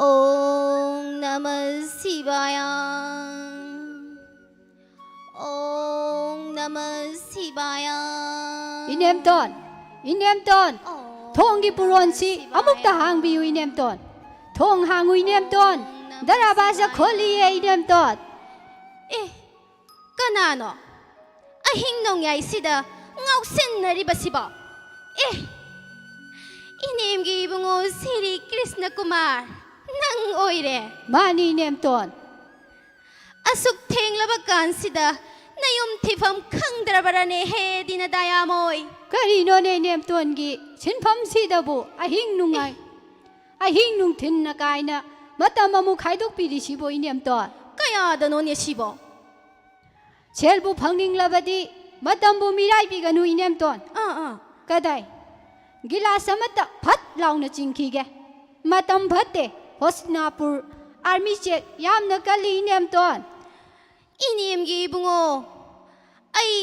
ॐ नमः शिवाय। ॐ नमः शिवाय। ꯏꯅꯦꯝꯇꯣꯟ, ꯏꯅꯦꯝꯇꯣꯟ, ꯊꯣꯡꯒꯤ ꯄꯨꯔꯣꯟꯁꯤ ꯑꯃꯨꯛꯇ ꯍꯥꯡꯕꯤꯌꯨ, ꯏꯅꯦꯝꯇꯣꯟ꯫ ꯊꯣꯡ ꯍꯥꯡꯉꯨ, ꯏꯅꯦꯝꯇꯣꯟ꯫ ꯗꯔꯕꯥꯖꯥ ꯈꯣꯜꯂꯤꯌꯦ, ꯏꯅꯦꯝꯇꯣꯟ꯫ ꯑꯦ, ꯀꯅꯥꯅꯣ ꯑꯍꯤꯡ ꯅꯣꯡꯌꯥꯏꯁꯤꯗ ꯉꯥꯎꯁꯤꯟꯅꯔꯤꯕꯁꯤꯕꯣ? ꯑꯦ, ꯏꯅꯦꯝꯒꯤ ꯏꯕꯨꯡꯉꯣ ꯁꯤꯔꯤ ꯀ꯭ꯔꯤꯁꯅ ꯀꯨꯃꯥꯔ, ꯅꯪ ꯑꯣꯏꯔꯦ? ꯃꯥꯅꯤ, ꯏꯅꯦꯝꯇꯣꯟ꯫ ꯑꯁꯨꯛ ꯊꯦꯡꯂꯕ ꯀꯥꯟꯁꯤꯗ ꯅꯌꯨꯝ ꯊꯤꯐꯝ ꯈꯪꯗ꯭ꯔꯕꯔꯅꯦ ꯍꯦ ꯗꯤꯅꯗꯥꯌꯥꯃꯣꯏ? ꯀꯔꯤꯅꯣꯅꯦ ꯏꯅꯦꯝꯇꯣꯟꯒꯤ ꯁꯤꯟꯐꯝꯁꯤꯗꯕꯨ ꯑꯍꯤꯡ ꯅꯨꯡꯉꯥꯏ, ꯑꯍꯤꯡ ꯅꯨꯡꯊꯤꯟꯅ ꯀꯥꯏꯅ ꯃꯇꯝ ꯑꯃꯨꯛ ꯈꯥꯏꯗꯣꯛꯄꯤꯔꯤꯁꯤꯕꯣ, ꯏꯅꯦꯝꯇꯣꯟ? ꯀꯌꯥꯗꯅꯣꯅꯦ ꯁꯤꯕꯣ? ꯁꯦꯜꯕꯨ ꯐꯪꯅꯤꯡꯂꯕꯗꯤ ꯃꯇꯝꯕꯨ ꯃꯤꯔꯥꯏꯕꯤꯒꯅꯨ, ꯏꯅꯦꯝꯇꯣꯟ꯫ ꯑꯥ, ꯑꯥ꯫ ꯀꯗꯥꯏ? ꯒꯤꯂꯥꯁ ꯑꯃꯠꯇ ꯐꯠ ꯂꯥꯎꯅ ꯆꯤꯡꯈꯤꯒꯦ꯫ ꯃꯇꯝ ꯐꯠꯇꯦ꯫ ꯍꯣꯁꯅꯥꯄꯨꯔ army check ꯌꯥꯝꯅ ꯀꯜꯂꯤ, ꯏꯅꯦꯝꯇꯣꯟ꯫ ꯏꯅꯦꯝꯒꯤ ꯏꯕꯨꯡꯉꯣ, ꯑꯩ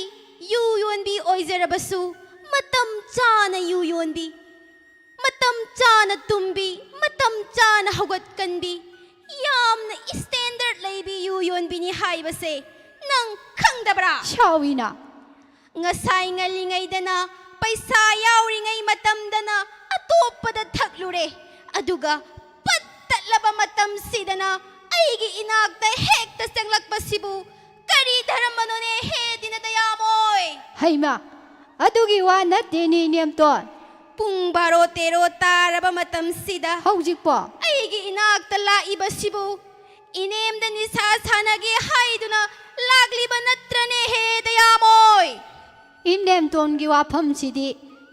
ꯌꯨ ꯌꯣꯟꯕꯤ ꯑꯣꯏꯖꯔꯕꯁꯨ ꯃꯇꯝ ꯆꯥꯅ ꯌꯨ ꯌꯣꯟꯕꯤ, ꯃꯇꯝ ꯆꯥꯅ ꯇꯨꯝꯕꯤ, ꯃꯇꯝ ꯆꯥꯅ ꯍꯧꯒꯠꯀꯟꯕꯤ, ꯌꯥꯝꯅ ꯁ꯭ꯇꯦꯟꯗꯔꯗ ꯂꯩꯕꯤ ꯌꯨ ꯌꯣꯟꯕꯤꯅꯤ ꯍꯥꯏꯕꯁꯦ ꯅꯪ ꯈꯪꯗꯕ꯭ꯔꯥ? ꯁꯥꯎꯏꯅ꯫ ꯉꯁꯥꯏ ꯉꯜꯂꯤꯉꯩꯗꯅ, ꯄꯩꯁꯥ ꯌꯥꯎꯔꯤꯉꯩ ꯃꯇꯝꯗꯅ ꯑꯇꯣꯞꯄꯗ ꯊꯛꯂꯨꯔꯦ, ꯑꯗꯨꯒ ꯄꯠ ꯇꯠꯂꯕ ꯃꯇꯝꯁꯤꯗꯅ ꯑꯩꯒꯤ ꯏꯅꯥꯛꯇ ꯍꯦꯛꯇ ꯆꯪꯂꯛꯄꯁꯤꯕꯨ ꯀꯔꯤ ꯙꯔꯃꯅꯣꯅꯦ ꯍꯦ ꯗꯤꯅꯗꯌꯥꯃꯣꯏ? ꯍꯩꯃꯥ, ꯑꯗꯨꯒꯤ ꯋꯥ ꯅꯠꯇꯦꯅꯦ, ꯏꯅꯦꯝꯇꯣꯟ꯫ ꯄꯨꯡ ꯕꯥꯔꯣ ꯇꯦꯔꯣ ꯇꯥꯔꯕ ꯃꯇꯝꯁꯤꯗ ꯍꯧꯖꯤꯛꯄꯣ? ꯑꯩꯒꯤ ꯏꯅꯥꯛꯇ ꯂꯥꯛꯏꯕꯁꯤꯕꯨ ꯏꯅꯦꯝꯗ ꯅꯤꯁꯥ ꯁꯥꯟꯅꯒꯦ ꯍꯥꯏꯗꯨꯅ ꯂꯥꯛꯂꯤꯕ ꯅꯠꯇ꯭ꯔꯅꯦ ꯍꯦ ꯗꯌꯥꯃꯣꯏ? ꯏꯅꯦꯝꯇꯣꯟꯒꯤ ꯋꯥꯐꯝꯁꯤꯗꯤ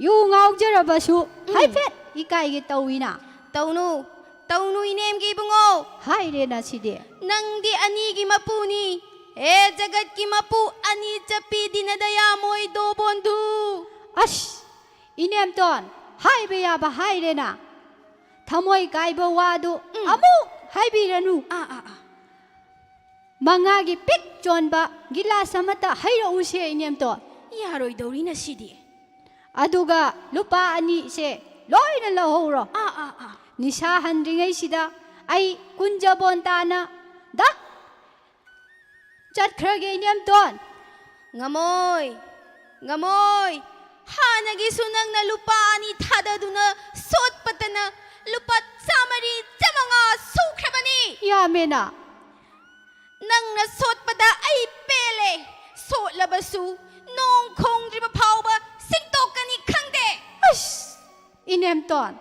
ꯌꯨ ꯉꯥꯎꯖꯔꯕꯁꯨ ꯎꯝ꯫ ꯍꯥꯏꯐꯦꯠ ꯏꯀꯥꯏꯒꯦ ꯇꯧꯏꯅ꯫ ꯇꯧꯅꯨ, ꯇꯧꯅꯨ ꯏꯅꯦꯝꯒꯤ ꯏꯕꯨꯡꯉꯣ꯫ ꯍꯥꯏꯔꯦꯅ ꯁꯤꯗꯤ꯫ ꯅꯪꯗꯤ ꯑꯅꯤꯒꯤ ꯃꯄꯨꯅꯤ꯫ ꯍꯦ ꯖꯒꯠꯀꯤ ꯃꯄꯨ ꯑꯅꯤ ꯆꯠꯄꯤ ꯗꯤꯅꯗꯌꯥꯃꯣꯏ ꯗꯣꯕꯣꯟꯙꯨ꯫ ꯑꯁ, ꯏꯅꯦꯝꯇꯣꯟ, ꯍꯥꯏꯕ ꯌꯥꯕ ꯍꯥꯏꯔꯦꯅ꯫ ꯊꯃꯣꯏ ꯀꯥꯏꯕ ꯋꯥꯗꯨ ꯎꯝ꯫ ꯑꯃꯨꯛ ꯍꯥꯏꯕꯤꯔꯅꯨ꯫ ꯑꯥ, ꯑꯥ, ꯑꯥ꯫ ꯃꯉꯥꯒꯤ ꯄꯤꯛ ꯆꯣꯟꯕ ꯒꯤꯂꯥꯁ ꯑꯃꯇ ꯍꯩꯔꯛꯎꯁꯦ, ꯏꯅꯦꯝꯇꯣꯟ꯫ ꯌꯥꯔꯣꯏꯗꯧꯔꯤꯅ ꯁꯤꯗꯤ꯫ ꯑꯗꯨꯒ ꯂꯨꯄꯥ ꯑꯅꯤꯁꯦ ꯂꯣꯏꯅ ꯂꯧꯍꯧꯔꯣ꯫ ꯑꯥ, ꯑꯥ, ꯑꯥ꯫ ꯅꯤꯁꯥ ꯍꯟꯗ꯭ꯔꯤꯉꯩꯁꯤꯗ ꯑꯩ ꯀꯨꯟꯖꯕꯣꯟ ꯇꯥꯅ ꯗꯛ ꯆꯠꯈ꯭ꯔꯒꯦ, ꯏꯅꯦꯝꯇꯣꯟ꯫ ꯉꯝꯃꯣꯏ, ꯉꯝꯃꯣꯏ꯫ ꯍꯥꯟꯅꯒꯤꯁꯨ ꯅꯪꯅ ꯂꯨꯄꯥ ꯑꯅꯤ ꯊꯥꯗꯗꯨꯅ ꯁꯣꯠꯄꯇꯅ ꯂꯨꯄꯥ ꯆꯥꯃꯔꯤ, ꯆꯥꯃꯉꯥ ꯁꯨꯈ꯭ꯔꯕꯅꯤ꯫ ꯌꯥꯝꯃꯦꯅ꯫ ꯅꯪꯅ ꯁꯣꯠꯄꯗ ꯑꯩ ꯄꯦꯜꯂꯦ꯫ ꯁꯣꯠꯂꯕꯁꯨ ꯅꯣꯡ ꯈꯣꯡꯗ꯭ꯔꯤꯕ ꯐꯥꯎꯕ ꯁꯤꯡꯇꯣꯛꯀꯅꯤ ꯈꯪꯗꯦ꯫ ꯑꯁ! ꯏꯅꯦꯝꯇꯣꯟ,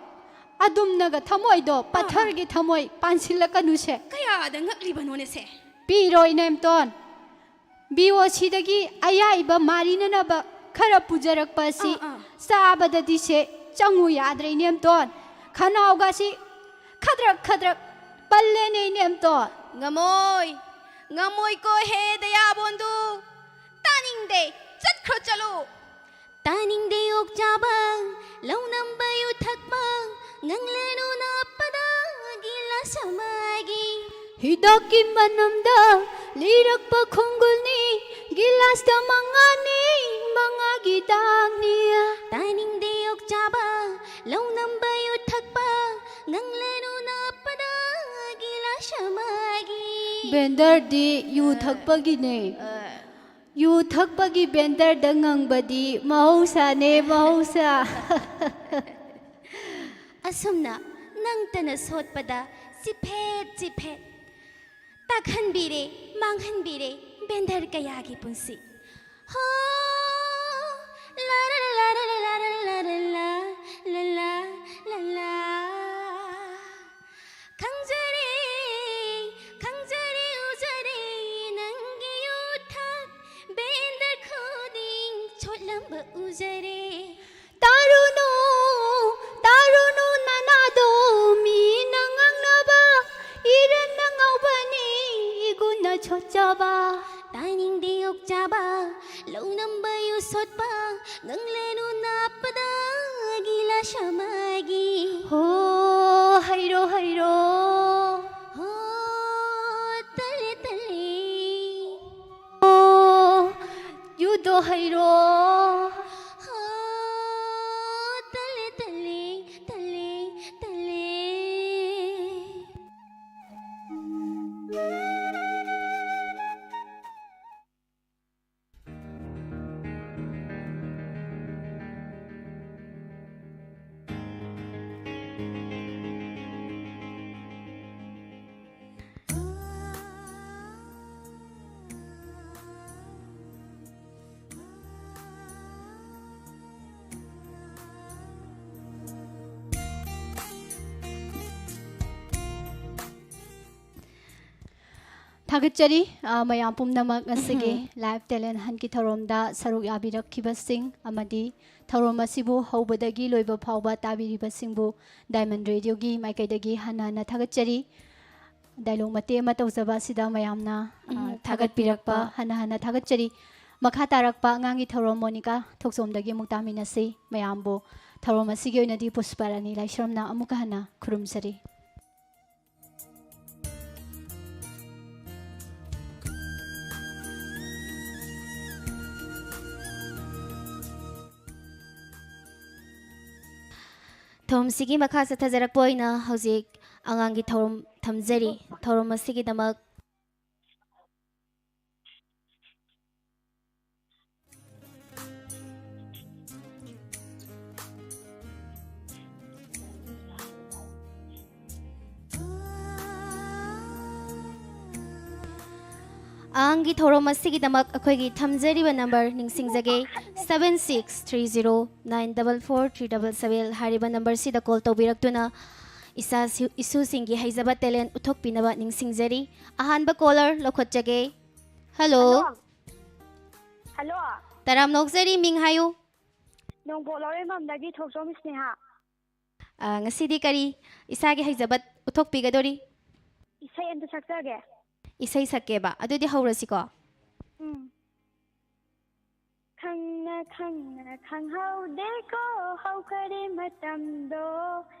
ꯑꯗꯨꯝꯅꯒ ꯊꯃꯣꯏꯗꯣ, ꯑꯥ, ꯑꯥ꯫ ꯄꯠꯊꯔꯒꯤ ꯊꯃꯣꯏ ꯄꯥꯟꯁꯤꯜꯂꯛꯀꯅꯨꯁꯦ꯫ ꯀꯌꯥꯗ ꯉꯛꯂꯤꯕꯅꯣꯅꯦ ꯁꯦ? ꯄꯤꯔꯣ, ꯏꯅꯦꯝꯇꯣꯟ꯫ ꯕꯤ ꯑꯣ ꯁꯤꯗꯒꯤ ꯑꯌꯥꯏꯕ ꯃꯥꯔꯤꯅꯅꯕ ꯈꯔ ꯄꯨꯖꯔꯛꯄ ꯑꯁꯤ ꯑꯥ, ꯑꯥ꯫ ꯆꯥꯕꯗꯗꯤ ꯁꯦ ꯆꯪꯉꯨ ꯌꯥꯗ꯭ꯔꯦ, ꯏꯅꯦꯝꯇꯣꯟ꯫ ꯈꯅꯥꯎꯒꯁꯤ ꯈꯗ꯭ꯔꯛ ꯈꯗ꯭ꯔꯛ ꯄꯜꯂꯦꯅꯦ, ꯏꯅꯦꯝꯇꯣꯟ꯫ ꯉꯝꯃꯣꯏ, ꯉꯝꯃꯣꯏꯀꯣ ꯍꯦ ꯗꯌꯥꯕꯣꯟꯗꯨ꯫ ꯇꯥꯅꯤꯡꯗꯦ, ꯆꯠꯈ꯭ꯔꯣ ꯆꯠꯂꯨ꯫ ꯇꯥꯅꯤꯡꯗꯦ ꯑꯣꯛ ꯆꯥꯕ, ꯂꯧ ꯅꯝꯕ ꯌꯨ ꯊꯛꯄ, ꯉꯪꯂꯅꯨ ꯅꯥꯞꯄꯗ ꯒꯤꯂꯥꯁ ꯑꯃꯒꯤ꯫ ꯍꯤꯗꯥꯛꯀꯤ ꯃꯅꯝꯗ ꯂꯤꯔꯛꯄ ꯈꯣꯡꯒꯨꯜꯅꯤ, ꯒꯤꯂꯥꯁꯇ ꯃꯉꯥꯅꯤ, ꯃꯉꯥꯒꯤ ꯗꯥꯛꯅꯤ꯫ ꯇꯥꯅꯤꯡꯗꯦ ꯑꯣꯛ ꯆꯥꯕ, ꯂꯧꯅꯝꯕ ꯌꯨ ꯊꯛꯄ ꯉꯪꯂꯅꯨ ꯅꯥꯞꯄꯗ ꯒꯤꯂꯥꯁ ꯑꯃꯒꯤ꯫ ꯕꯦꯟꯗꯔꯗꯤ ꯌꯨ ꯊꯛꯄꯒꯤꯅꯦ꯫ ꯌꯨ ꯊꯛꯄꯒꯤ ꯕꯦꯟꯗꯔꯗ ꯉꯪꯕꯗꯤ ꯃꯍꯧꯁꯥꯅꯦ, ꯃꯍꯧꯁꯥ꯫ ꯑꯁꯨꯝꯅ ꯅꯪꯇꯅ ꯁꯣꯠꯄꯗ ꯆꯤꯐꯦꯠ ꯆꯤꯐꯦꯠ ꯇꯥꯛꯍꯟꯕꯤꯔꯦ, ꯃꯥꯡꯍꯟꯕꯤꯔꯦ ꯕꯦꯟꯗꯔ ꯀꯌꯥꯒꯤ ꯄꯨꯟꯁꯤ꯫ ꯍꯣ, ꯂꯥꯔꯥ ꯂꯥꯔꯥ ꯂꯥꯔꯥ ꯂꯥꯔꯥ ꯂꯥ, ꯂꯥ ꯂꯥ, ꯂꯥ ꯂꯥ꯫ ꯈꯪꯖꯔꯦ, ꯈꯪꯖꯔꯦ, ꯎꯖꯔꯦ ꯅꯪꯒꯤ ꯌꯨ ꯊꯛ ꯕꯦꯟꯗꯔ ꯈꯨꯗꯤꯡ ꯁꯣꯠꯂꯝꯕ ꯎꯖꯔꯦ꯫ ꯇꯥꯔꯨꯅꯨ, ꯇꯥꯔꯨꯅꯨ ꯅꯅꯥꯗꯣ ꯃꯤꯅ ꯉꯥꯡꯅꯕ, ꯏꯔꯟꯅ ꯉꯥꯎꯕꯅꯤ ꯏꯒꯨꯟꯅ ꯁꯣꯠꯆꯕ꯫ ꯇꯥꯅꯤꯡꯗꯦ ꯑꯣꯛꯆꯥꯕ, ꯂꯧꯅꯝꯕ ꯌꯨ ꯁꯣꯠꯄ, ꯉꯪꯂꯅꯨ ꯅꯥꯞꯄꯗ ꯒꯤꯂꯥꯁ ꯑꯃꯒꯤ꯫ ꯍꯣ, ꯍꯩꯔꯣ, ꯍꯩꯔꯣ꯫ ꯍꯣ, ꯇꯜꯂꯦ, ꯇꯜꯂꯦ꯫ ꯑꯣ, ꯌꯨꯗꯣ ꯍꯩꯔꯣ꯫ ꯍꯣ, ꯇꯜꯂꯦ, ꯇꯜꯂꯦ, ꯇꯜꯂꯦ, ꯇꯜꯂꯦ꯫ ꯊꯥꯒꯠꯆꯔꯤ, ꯑ, ꯃꯌꯥꯝ ꯄꯨꯝꯅꯃꯛ ꯉꯁꯤꯒꯤ Live Talent Huntꯀꯤ ꯊꯧꯔꯝꯗ ꯁꯔꯨꯛ ꯌꯥꯕꯤꯔꯛꯈꯤꯕꯁꯤꯡ ꯑꯃꯗꯤ ꯊꯧꯔꯝ ꯑꯁꯤꯕꯨ ꯍꯧꯕꯗꯒꯤ ꯂꯣꯏꯕ ꯐꯥꯎꯕ ꯇꯥꯕꯤꯔꯤꯕꯁꯤꯡꯕꯨ Diamond Radioꯒꯤ ꯃꯥꯏꯀꯩꯗꯒꯤ ꯍꯟꯅ ꯍꯟꯅ ꯊꯥꯒꯠꯆꯔꯤ꯫ Dialogue ꯃꯇꯦꯛ ꯑꯃ ꯇꯧꯖꯕ ꯑꯁꯤꯗ ꯃꯌꯥꯝꯅ, ꯑ, ꯎꯝ, ꯊꯥꯒꯠꯄꯤꯔꯛꯄ ꯊꯥꯒꯠꯄꯤꯔꯛꯄ꯫ ꯍꯟꯅ ꯍꯟꯅ ꯊꯥꯒꯠꯆꯔꯤ꯫ ꯃꯈꯥ ꯇꯥꯔꯛꯄ ꯑꯉꯥꯡꯒꯤ ꯊꯧꯔꯝ ꯃꯣꯅꯤꯀꯥ ꯊꯣꯛꯆꯣꯝꯗꯒꯤ ꯑꯃꯨꯛ ꯇꯥꯃꯤꯟꯅꯁꯤ꯫ ꯃꯌꯥꯝꯕꯨ ꯊꯧꯔꯝ ꯑꯁꯤꯒꯤ ꯑꯣꯏꯅꯗꯤ ꯄꯨꯁꯄꯥꯔꯥꯅꯤ ꯂꯥꯏꯁ꯭ꯔꯝꯅ ꯑꯃꯨꯛꯀ ꯍꯟꯅ ꯈꯨꯔꯨꯝꯖꯔꯤ꯫ ꯊꯧꯔꯝꯁꯤꯒꯤ ꯃꯈꯥ ꯆꯠꯊꯖꯔꯛꯄ ꯑꯣꯏꯅ ꯍꯧꯖꯤꯛ ꯑꯉꯥꯡꯒꯤ ꯊꯧꯔꯝ ꯊꯝꯖꯔꯤ꯫ ꯊꯧꯔꯝ ꯑꯁꯤꯒꯤꯗꯃꯛ ꯑꯉꯥꯡꯒꯤ ꯊꯧꯔꯝ ꯑꯁꯤꯒꯤꯗꯃꯛ ꯑꯩꯈꯣꯏꯒꯤ ꯊꯝꯖꯔꯤꯕ number ꯅꯤꯡꯁꯤꯡꯖꯒꯦ, seven six three zero nine double four three double seven ꯍꯥꯏꯔꯤꯕ ꯅꯝꯕꯔꯁꯤꯗ ꯀꯣꯜ ꯇꯧꯕꯤꯔꯛꯇꯨꯅ ꯏꯆꯥꯁꯨ-, ꯏꯁꯨꯁꯤꯡꯒꯤ ꯍꯩꯖꯕ ꯇꯦꯂꯦꯟ ꯎꯠꯊꯣꯛꯄꯤꯅꯕ ꯅꯤꯡꯁꯤꯡꯖꯔꯤ꯫ ꯑꯍꯥꯟꯕ ꯀꯣꯂꯔ ꯂꯧꯈꯠꯆꯒꯦ꯫ ꯍꯜꯂꯣ꯫ ꯍꯜꯂꯣ꯫ ꯍꯜꯂꯣ꯫ ꯇꯔꯥꯝꯅ ꯑꯣꯛꯆꯔꯤ, ꯃꯤꯡ ꯍꯥꯏꯌꯨ꯫ ꯅꯣꯡꯄꯣꯛ ꯂꯧꯔꯦꯝꯕꯝꯗꯒꯤ ꯊꯣꯛꯆꯣꯝ ꯏꯁꯅꯦꯍꯥ꯫ ꯑ, ꯉꯁꯤꯗꯤ ꯀꯔꯤ ꯏꯁꯥꯒꯤ ꯍꯩꯖꯕ ꯎꯠꯊꯣꯛꯄꯤꯒꯗꯧꯔꯤ? ꯏꯁꯩ ꯑꯝꯇ ꯁꯛꯆꯒꯦ꯫ ꯏꯁꯩ ꯁꯛꯀꯦꯕ꯫ ꯑꯗꯨꯗꯤ ꯍꯧꯔꯁꯤꯀꯣ꯫ ꯎꯝ꯫ ꯈꯪꯅ ꯈꯪꯅ ꯈꯪꯍꯧꯗꯦꯀꯣ ꯍꯧꯈꯔꯦ ꯃꯇꯝꯗꯣ꯫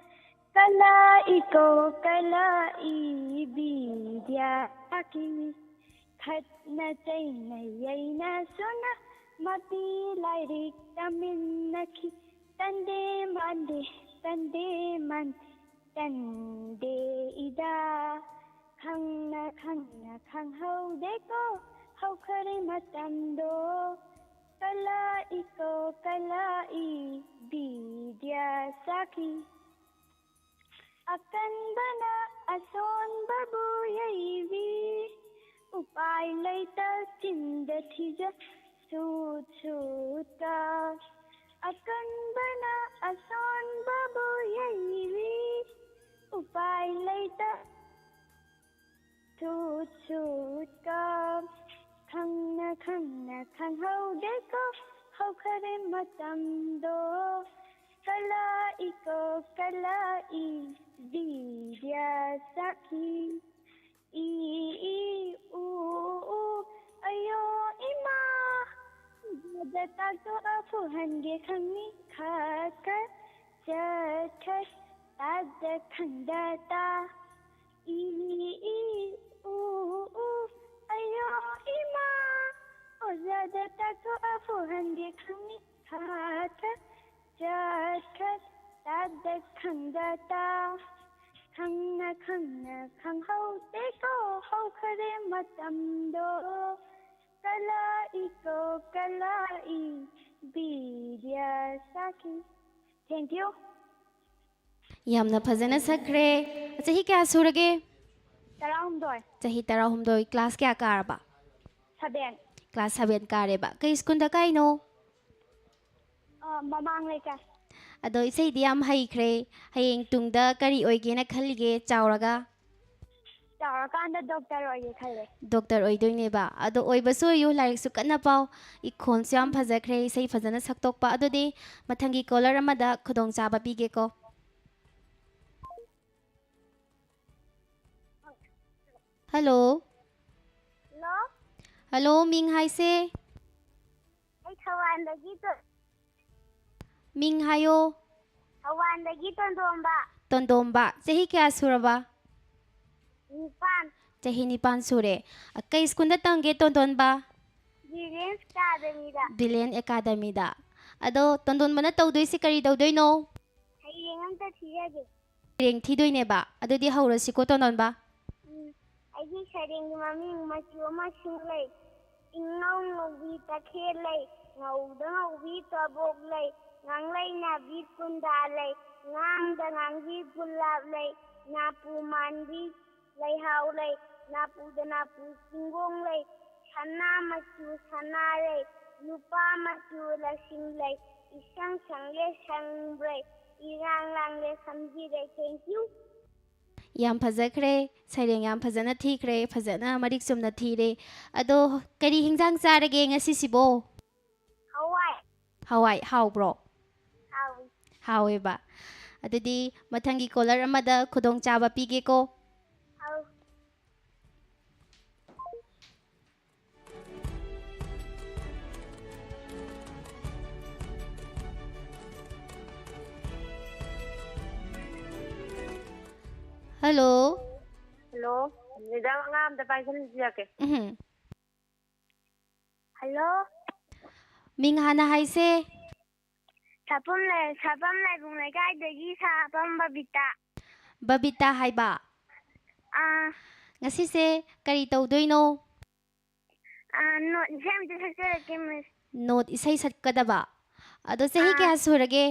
ꯀꯂꯥ ꯏꯀꯣ ꯀꯂꯥ ꯏ ꯕꯤꯗ꯭ꯌꯥ ꯁꯥꯈꯤ꯫ ꯈꯠꯅ ꯆꯩꯅ ꯌꯩꯅ ꯁꯨꯅ ꯃꯄꯤ ꯂꯥꯏꯔꯤꯛ ꯇꯝꯃꯤꯟꯅꯈꯤ꯫ ꯇꯟꯗꯦ ꯃꯥꯟꯗꯦ ꯇꯟꯗꯦ ꯃꯥꯟꯗꯦ ꯇꯟꯗꯦ ꯏꯗꯥ꯫ ꯈꯪꯅ ꯈꯪꯅ ꯈꯪꯍꯧꯗꯦꯀꯣ ꯍꯧꯈꯔꯦ ꯃꯇꯝꯗꯣ꯫ ꯀꯂꯥ ꯏꯀꯣ ꯀꯂꯥ ꯏ ꯕꯤꯗ꯭ꯌꯥ ꯁꯥꯈꯤ꯫ ꯑꯀꯟꯕꯅ ꯑꯁꯣꯟꯕꯕꯨ ꯌꯩꯕꯤ꯫ ꯎꯄꯥꯏ ꯂꯩꯇ ꯆꯤꯟꯗ ꯊꯤꯖ ꯁꯨꯠ ꯁꯨꯠ ꯀꯥꯞ꯫ ꯑꯀꯟꯕꯅ ꯑꯁꯣꯟꯕꯕꯨ ꯌꯩꯕꯤ꯫ ꯎꯄꯥꯏ ꯂꯩꯇ ꯁꯨꯠ ꯁꯨꯠ ꯀꯥꯞ꯫ ꯈꯪꯅ ꯈꯪꯅ ꯈꯪꯍꯧꯗꯦꯀꯣ ꯍꯧꯈꯔꯦ ꯃꯇꯝꯗꯣ꯫ ꯀꯂꯥ ꯏꯀꯣ ꯀꯂꯥ ꯏ ꯕꯤꯗ꯭ꯌꯥ ꯁꯥꯈꯤ꯫ ꯏ ꯏ ꯎ ꯎ ꯑꯌꯣ ꯏꯃꯥ꯫ ꯗ ꯇꯥꯛꯇꯣꯛꯑ ꯐꯨꯍꯟꯒꯦ ꯈꯪꯅꯤ ꯈꯠ ꯈꯠ ꯆꯠ ꯈꯠ ꯇꯥꯗ ꯈꯪꯗ ꯇꯥ꯫ ꯏ ꯏ ꯎ ꯎ ꯑꯌꯣ ꯏꯃꯥ꯫ ꯑꯣꯖꯥꯗ ꯇꯥꯛꯊꯣꯛꯑ ꯐꯨꯍꯟꯒꯦ ꯈꯪꯅꯤ ꯈꯠ ꯈꯠ ꯆꯠ ꯈꯠ ꯇꯥꯗ ꯈꯪꯗ ꯇꯥ, ꯈꯪꯅ ꯈꯪꯅ ꯈꯪꯍꯧꯗꯦꯀꯣ, ꯍꯧꯈꯔꯦ ꯃꯇꯝꯗꯣ꯫ ꯀꯂꯥ ꯏꯀꯣ ꯀꯂꯥ ꯏ ꯕꯤꯗ꯭ꯌꯥ ꯁꯥꯈꯤ꯫ Thank you. ꯌꯥꯝꯅ ꯐꯖꯅ ꯁꯛꯈ꯭ꯔꯦ꯫ ꯆꯍꯤ ꯀꯌꯥ ꯁꯨꯔꯒꯦ? ꯇꯔꯥꯍꯨꯝꯗꯣꯏ꯫ ꯆꯍꯤ ꯇꯔꯥꯍꯨꯝꯗꯣꯏ꯫ Class ꯀꯌꯥ ꯀꯥꯔꯕ? Seven꯫ Class seven ꯀꯥꯔꯦꯕ꯫ ꯀꯩ ꯁ꯭ꯀꯨꯜꯗ ꯀꯥꯏꯅꯣ? ꯑ, ꯃꯃꯥꯡ ꯂꯩꯀꯥꯏ꯫ ꯑꯗꯣ ꯏꯁꯩꯗꯤ ꯌꯥꯝ ꯍꯩꯈ꯭ꯔꯦ꯫ ꯍꯌꯦꯡ ꯇꯨꯡꯗ ꯀꯔꯤ ꯑꯣꯏꯒꯦꯅ ꯈꯜꯂꯤꯒꯦ ꯆꯥꯎꯔꯒ? ꯆꯥꯎꯔꯀꯥꯟꯗ doctor ꯑꯣꯏꯒꯦ ꯈꯜꯂꯦ꯫ Doctor ꯑꯣꯏꯗꯣꯏꯅꯦꯕ꯫ ꯑꯗꯣ ꯑꯣꯏꯕꯁꯨ ꯑꯣꯏꯌꯨ, ꯂꯥꯏꯔꯤꯛꯁꯨ ꯀꯟꯅ ꯄꯥꯎ꯫ ꯏꯈꯣꯟꯁꯨ ꯌꯥꯝ ꯐꯖꯈ꯭ꯔꯦ, ꯏꯁꯩ ꯐꯖꯅ ꯁꯛꯇꯣꯛꯄ꯫ ꯑꯗꯨꯗꯤ ꯃꯊꯪꯒꯤ caller ꯑꯃꯗ ꯈꯨꯗꯣꯡꯆꯥꯕ ꯄꯤꯒꯦꯀꯣ꯫ Hello꯫ Hello꯫ Hello, ꯃꯤꯡ ꯍꯥꯏꯁꯦ? ꯑꯩ ꯊꯧꯕꯥꯜꯗꯒꯤ ꯇꯣ-, ꯃꯤꯡ ꯍꯥꯏꯌꯣ꯫ ꯊꯧꯕꯥꯜꯗꯒꯤ ꯇꯣꯟꯗꯣꯝꯕ꯫ ꯇꯣꯟꯗꯣꯝꯕ, ꯆꯍꯤ ꯀꯌꯥ ꯁꯨꯔꯕ? ꯅꯤꯄꯥꯟ꯫ ꯆꯍꯤ ꯅꯤꯄꯥꯟ ꯁꯨꯔꯦ꯫ ꯑ, ꯀꯩ ꯁ꯭ꯀꯨꯜꯗ ꯇꯝꯒꯦ ꯇꯣꯟꯗꯣꯟꯕ? Brilliance Academyꯗ꯫ Brilliance Academyꯗ꯫ ꯑꯗꯣ ꯇꯣꯟꯗꯣꯟꯕꯅ ꯇꯧꯗꯣꯏꯁꯤ ꯀꯔꯤ ꯇꯧꯗꯣꯏꯅꯣ? ꯁꯩꯔꯦꯡ ꯑꯝꯇ ꯊꯤꯖꯒꯦ꯫ ꯁꯩꯔꯦꯡ ꯊꯤꯗꯣꯏꯅꯦꯕ꯫ ꯑꯗꯨꯗꯤ ꯍꯧꯔꯁꯤꯀꯣ ꯇꯣꯟꯗꯣꯟꯕ꯫ ꯎꯝ꯫ ꯑꯩꯒꯤ ꯁꯩꯔꯦꯡꯒꯤ ꯃꯃꯤꯡ ꯃꯆꯨ ꯑꯃꯁꯨꯡ ꯂꯩ꯫ ꯏꯪꯉꯧ ꯉꯧꯕꯤ ꯇꯈꯦꯜ ꯂꯩ, ꯉꯧꯗ ꯉꯧꯕꯤ ꯀꯕꯣꯛ ꯂꯩ, ꯉꯥꯡꯂꯩ ꯅꯥꯕꯤ ꯀꯨꯟꯗꯥ ꯂꯩ, ꯉꯥꯡꯗ ꯉꯥꯡꯕꯤ ꯒꯨꯂꯥꯞ ꯂꯩ, ꯅꯥꯄꯨ ꯃꯥꯟꯕꯤ ꯂꯩꯍꯥꯎ ꯂꯩ, ꯅꯥꯄꯨꯗ ꯅꯥꯄꯨ ꯆꯤꯡꯒꯣꯡ ꯂꯩ, ꯁꯅꯥ ꯃꯆꯨ ꯁꯅꯥ ꯂꯩ, ꯂꯨꯄꯥ ꯃꯆꯨ ꯂꯁꯤꯡ ꯂꯩ, ꯏꯁꯪ ꯁꯪꯂꯦ ꯁꯪꯕ꯭ꯔꯩ, ꯏꯔꯥꯡ ꯂꯥꯡꯂꯦ ꯁꯝꯖꯤꯔꯩ꯫ Thank you꯫ ꯌꯥꯝ ꯐꯖꯈ꯭ꯔꯦ, ꯁꯩꯔꯦꯡ ꯌꯥꯝ ꯐꯖꯅ ꯊꯤꯈ꯭ꯔꯦ, ꯐꯖꯅ ꯃꯔꯤꯛ ꯆꯨꯝꯅ ꯊꯤꯔꯦ꯫ ꯑꯗꯣ ꯀꯔꯤ ꯍꯤꯟꯖꯥꯡ ꯆꯥꯔꯒꯦ ꯉꯁꯤꯁꯤꯕꯣ? ꯍꯋꯥꯏ꯫ ꯍꯋꯥꯏ ꯍꯥꯎꯕ꯭ꯔꯣ? ꯍꯥꯎꯏ꯫ ꯍꯥꯎꯋꯦꯕ꯫ ꯑꯗꯨꯗꯤ ꯃꯊꯪꯒꯤ caller ꯑꯃꯗ ꯈꯨꯗꯣꯡꯆꯥꯕ ꯄꯤꯒꯦꯀꯣ꯫ ꯑꯧ꯫ Hello꯫ Hello꯫ ꯃꯦꯗꯥꯝ, ꯑꯉꯥꯡ ꯑꯝꯇ ꯄꯥꯏꯁꯜꯂꯨꯁꯤ ꯌꯥꯀꯦ꯫ ꯎꯝ꯫ Hello꯫ ꯃꯤꯡ ꯍꯥꯟꯅ ꯍꯥꯏꯁꯦ꯫ ꯁꯥꯄꯝ ꯂꯩ-, ꯁꯥꯄꯝ ꯂꯥꯏꯕꯨꯡ ꯂꯩꯀꯥꯏꯗꯒꯤ ꯁꯥꯄꯝ ꯕꯕꯤꯇꯥ꯫ ꯕꯕꯤꯇꯥ ꯍꯥꯏꯕ? ꯑꯥ꯫ ꯉꯁꯤꯁꯦ ꯀꯔꯤ ꯇꯧꯗꯣꯏꯅꯣ? ꯑꯥ, ꯅꯣꯠ ꯏꯁꯩ ꯑꯝꯇ ꯁꯛꯆꯔꯛꯀꯦ, ꯃꯤꯁ꯫ ꯅꯣꯠ ꯏꯁꯩ ꯁꯛꯀꯗꯕ? ꯑꯗꯣ ꯆꯍꯤ ꯑꯥ꯫ ꯀꯌꯥ ꯁꯨꯔꯒꯦ?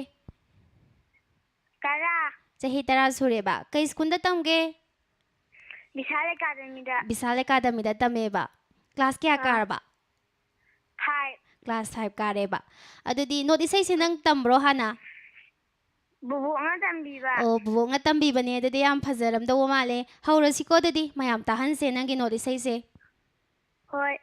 ꯇꯔꯥ꯫ ꯆꯍꯤ ꯇꯔꯥ ꯁꯨꯔꯦꯕ꯫ ꯀꯩ ꯁ꯭ꯀꯨꯜꯗ ꯇꯝꯒꯦ? ꯕꯤꯁꯥꯜ ꯑꯦꯀꯥꯗꯃꯤꯗ꯫ ꯕꯤꯁꯥꯜ ꯑꯦꯀꯥꯗꯃꯤꯗ ꯇꯝꯃꯦꯕ꯫ ꯀ꯭ꯂꯥꯁ ꯀꯌꯥ ꯑꯥ꯫ ꯀꯥꯔꯕ? ꯐꯥꯏꯚ꯫ ꯀ꯭ꯂꯥꯁ ꯐꯥꯏꯚ ꯀꯥꯔꯦꯕ꯫ ꯑꯗꯨꯗꯤ ꯅꯣꯠ ꯏꯁꯩꯁꯦ ꯅꯪ ꯇꯝꯕ꯭ꯔꯣ ꯍꯥꯟꯅ? ꯕꯨꯕꯣꯛꯅ ꯇꯝꯕꯤꯕ꯫ ꯑꯣ, ꯕꯨꯕꯣꯛꯅ ꯇꯝꯕꯤꯕꯅꯦ꯫ ꯑꯗꯨꯗꯤ ꯌꯥꯝ ꯐꯖꯔꯝꯗꯧꯕ ꯃꯥꯜꯂꯦ꯫ ꯍꯧꯔꯁꯤꯀꯣ ꯑꯗꯨꯗꯤ, ꯃꯌꯥꯝ ꯇꯥꯍꯟꯁꯦ ꯅꯪꯒꯤ ꯅꯣꯠ ꯏꯁꯩꯁꯦ꯫ ꯍꯣꯏ꯫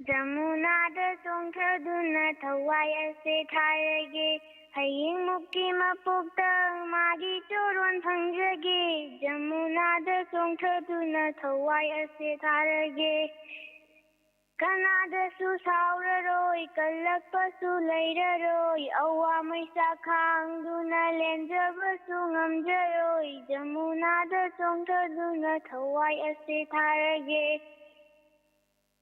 ꯖꯃꯨꯅꯥꯗ ꯆꯣꯡꯊꯗꯨꯅ ꯊꯋꯥꯏ ꯑꯁꯦ ꯊꯥꯔꯒꯦ꯫ ꯍꯌꯦꯡꯃꯨꯛꯀꯤ ꯃꯄꯣꯛꯇ ꯃꯥꯒꯤ ꯆꯨꯔꯣꯟ ꯐꯪꯖꯒꯦ꯫ ꯖꯃꯨꯅꯥꯗ ꯆꯣꯡꯊꯗꯨꯅ ꯊꯋꯥꯏ ꯑꯁꯦ ꯊꯥꯔꯒꯦ꯫ ꯀꯅꯥꯗꯁꯨ ꯁꯥꯎꯔꯔꯣꯏ, ꯀꯜꯂꯛꯄꯁꯨ ꯂꯩꯔꯔꯣꯏ꯫ ꯑꯋꯥ ꯃꯩꯁꯥ ꯈꯥꯡꯗꯨꯅ ꯂꯦꯟꯖꯕꯁꯨ ꯉꯝꯖꯔꯣꯏ꯫ ꯖꯃꯨꯅꯥꯗ ꯆꯣꯡꯊꯗꯨꯅ ꯊꯋꯥꯏ ꯑꯁꯦ ꯊꯥꯔꯒꯦ꯫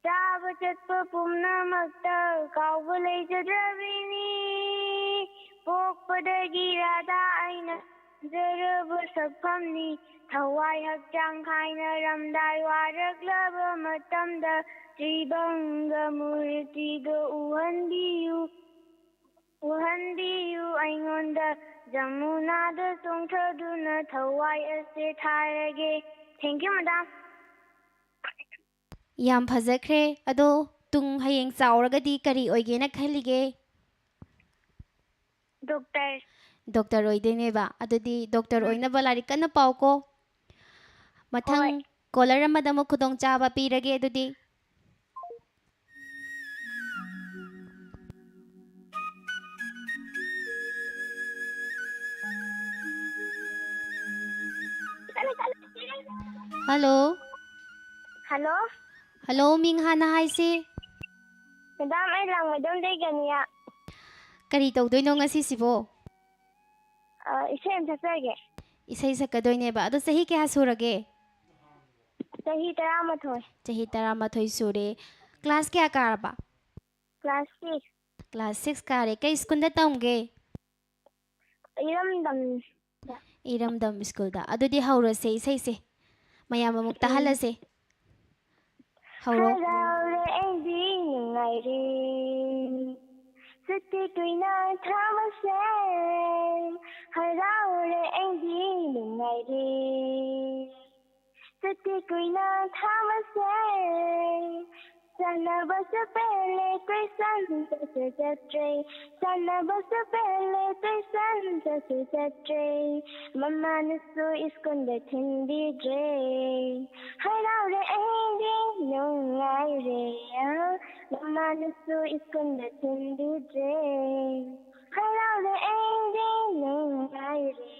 ꯆꯥꯕ ꯆꯠꯄ ꯄꯨꯝꯅꯃꯛꯇ ꯀꯥꯎꯕ ꯂꯩꯖꯗ꯭ꯔꯕꯤꯅꯤ꯫ ꯄꯣꯛꯄꯗꯒꯤ ꯔꯥꯙꯥ ꯑꯩꯅ ꯄꯥꯝꯖꯔꯕ ꯁꯛꯐꯝꯅꯤ꯫ ꯊꯋꯥꯏ ꯍꯛꯆꯥꯡ ꯈꯥꯏꯅꯔꯝꯗꯥꯏ ꯋꯥꯔꯛꯂꯕ ꯃꯇꯝꯗ ꯇ꯭ꯔꯤꯕꯪꯒ ꯃꯨꯔꯇꯤꯗꯣ ꯎꯍꯟꯕꯤꯌꯨ, ꯎꯍꯟꯕꯤꯌꯨ ꯑꯩꯉꯣꯟꯗ꯫ ꯖꯃꯨꯅꯥꯗ ꯆꯣꯡꯊꯗꯨꯅ ꯊꯋꯥꯏ ꯑꯁꯦ ꯊꯥꯔꯒꯦ꯫ Thank you, madam. ꯌꯥꯝ ꯐꯖꯈ꯭ꯔꯦ꯫ ꯑꯗꯣ ꯇꯨꯡ ꯍꯌꯦꯡ ꯆꯥꯎꯔꯒꯗꯤ ꯀꯔꯤ ꯑꯣꯏꯒꯦꯅ ꯈꯜꯂꯤꯒꯦ? ꯗꯣꯛꯇꯔ꯫ ꯗꯣꯛꯇꯔ ꯑꯣꯏꯗꯣꯏꯅꯦꯕ꯫ ꯑꯗꯨꯗꯤ ꯗꯣꯛꯇꯔ ꯎꯝ꯫ ꯑꯣꯏꯅꯕ ꯂꯥꯏꯔꯤꯛ ꯀꯟꯅ ꯄꯥꯎꯀꯣ꯫ ꯃꯊꯪ ꯍꯣꯏ꯫ ꯀꯣꯂꯔ ꯑꯃꯗ ꯑꯃꯨꯛ ꯈꯨꯗꯣꯡꯆꯥꯕ ꯄꯤꯔꯒꯦ ꯑꯗꯨꯗꯤ꯫ ꯍꯜꯂꯣ꯫ ꯍꯜꯂꯣ꯫ ꯍꯜꯂꯣ, ꯃꯤꯡ ꯍꯥꯟꯅ ꯍꯥꯏꯁꯤ꯫ ꯃꯦꯗꯥꯝ, ꯑꯩ ꯂꯥꯡꯃꯩꯗꯣꯡꯗꯩ ꯒꯅꯤꯌꯥ꯫ ꯀꯔꯤ ꯇꯧꯗꯣꯏꯅꯣ ꯉꯁꯤꯁꯤꯕꯣ? ꯑ, ꯏꯁꯩ ꯑꯃ ꯁꯛꯆꯒꯦ꯫ ꯏꯁꯩ ꯁꯛꯀꯗꯣꯏꯅꯦꯕ꯫ ꯑꯗꯣ ꯆꯍꯤ ꯀꯌꯥ ꯁꯨꯔꯒꯦ? ꯆꯍꯤ ꯇꯔꯥꯃꯥꯊꯣꯏ꯫ ꯆꯍꯤ ꯇꯔꯥꯃꯥꯊꯣꯏ ꯁꯨꯔꯦ꯫ ꯀ꯭ꯂꯥꯁ ꯀꯌꯥ ꯀꯥꯔꯕ? Class six. ꯀ꯭ꯂꯥꯁ ꯁꯤꯛꯁ ꯀꯥꯔꯦ꯫ ꯀꯩ ꯁ꯭ꯀꯨꯜꯗ ꯇꯝꯒꯦ? ꯏꯔꯝꯗꯝ꯫ ꯏꯔꯝꯗꯝ ꯁ꯭ꯀꯨꯜꯗ꯫ ꯑꯗꯨꯗꯤ ꯍꯧꯔꯁꯦ ꯏꯁꯩꯁꯦ꯫ ꯃꯌꯥꯝ ꯑꯃꯨꯛ ꯇꯥꯍꯜꯂꯁꯦ꯫ ꯍꯧꯔꯣ꯫ ꯍꯔꯥꯎꯔꯦ ꯑꯩꯗꯤ ꯅꯨꯡꯉꯥꯏꯔꯦ, ꯁꯨꯇꯤ ꯀꯨꯏꯅ ꯊꯥꯕꯁꯦ꯫ ꯍꯔꯥꯎꯔꯦ ꯑꯩꯗꯤ ꯅꯨꯡꯉꯥꯏꯔꯦ, ꯁꯨꯇꯤ ꯀꯨꯏꯅ ꯊꯥꯕꯁꯦ꯫ ꯁꯥꯟꯅꯕꯁꯨ ꯄꯦꯜꯂꯦ, ꯇꯨꯏꯁꯟꯗꯁꯨ ꯆꯠꯇ꯭ꯔꯦ꯫ ꯁꯥꯟꯅꯕꯁꯨ ꯄꯦꯜꯂꯦ, ꯇꯨꯏꯁꯟꯗꯁꯨ ꯆꯠꯇ꯭ꯔꯦ꯫ ꯃꯃꯥꯅꯁꯨ ꯁ꯭ꯀꯨꯜꯗ ꯊꯤꯟꯕꯤꯗ꯭ꯔꯦ꯫ ꯍꯔꯥꯎꯔꯦ ꯑꯩꯗꯤ ꯅꯨꯡꯉꯥꯏꯔꯦ, ꯃꯃꯥꯅꯁꯨ ꯁ꯭ꯀꯨꯜꯗ ꯊꯤꯟꯕꯤꯗ꯭ꯔꯦ꯫ ꯍꯔꯥꯎꯔꯦ ꯑꯩꯗꯤ ꯅꯨꯡꯉꯥꯏꯔꯦ,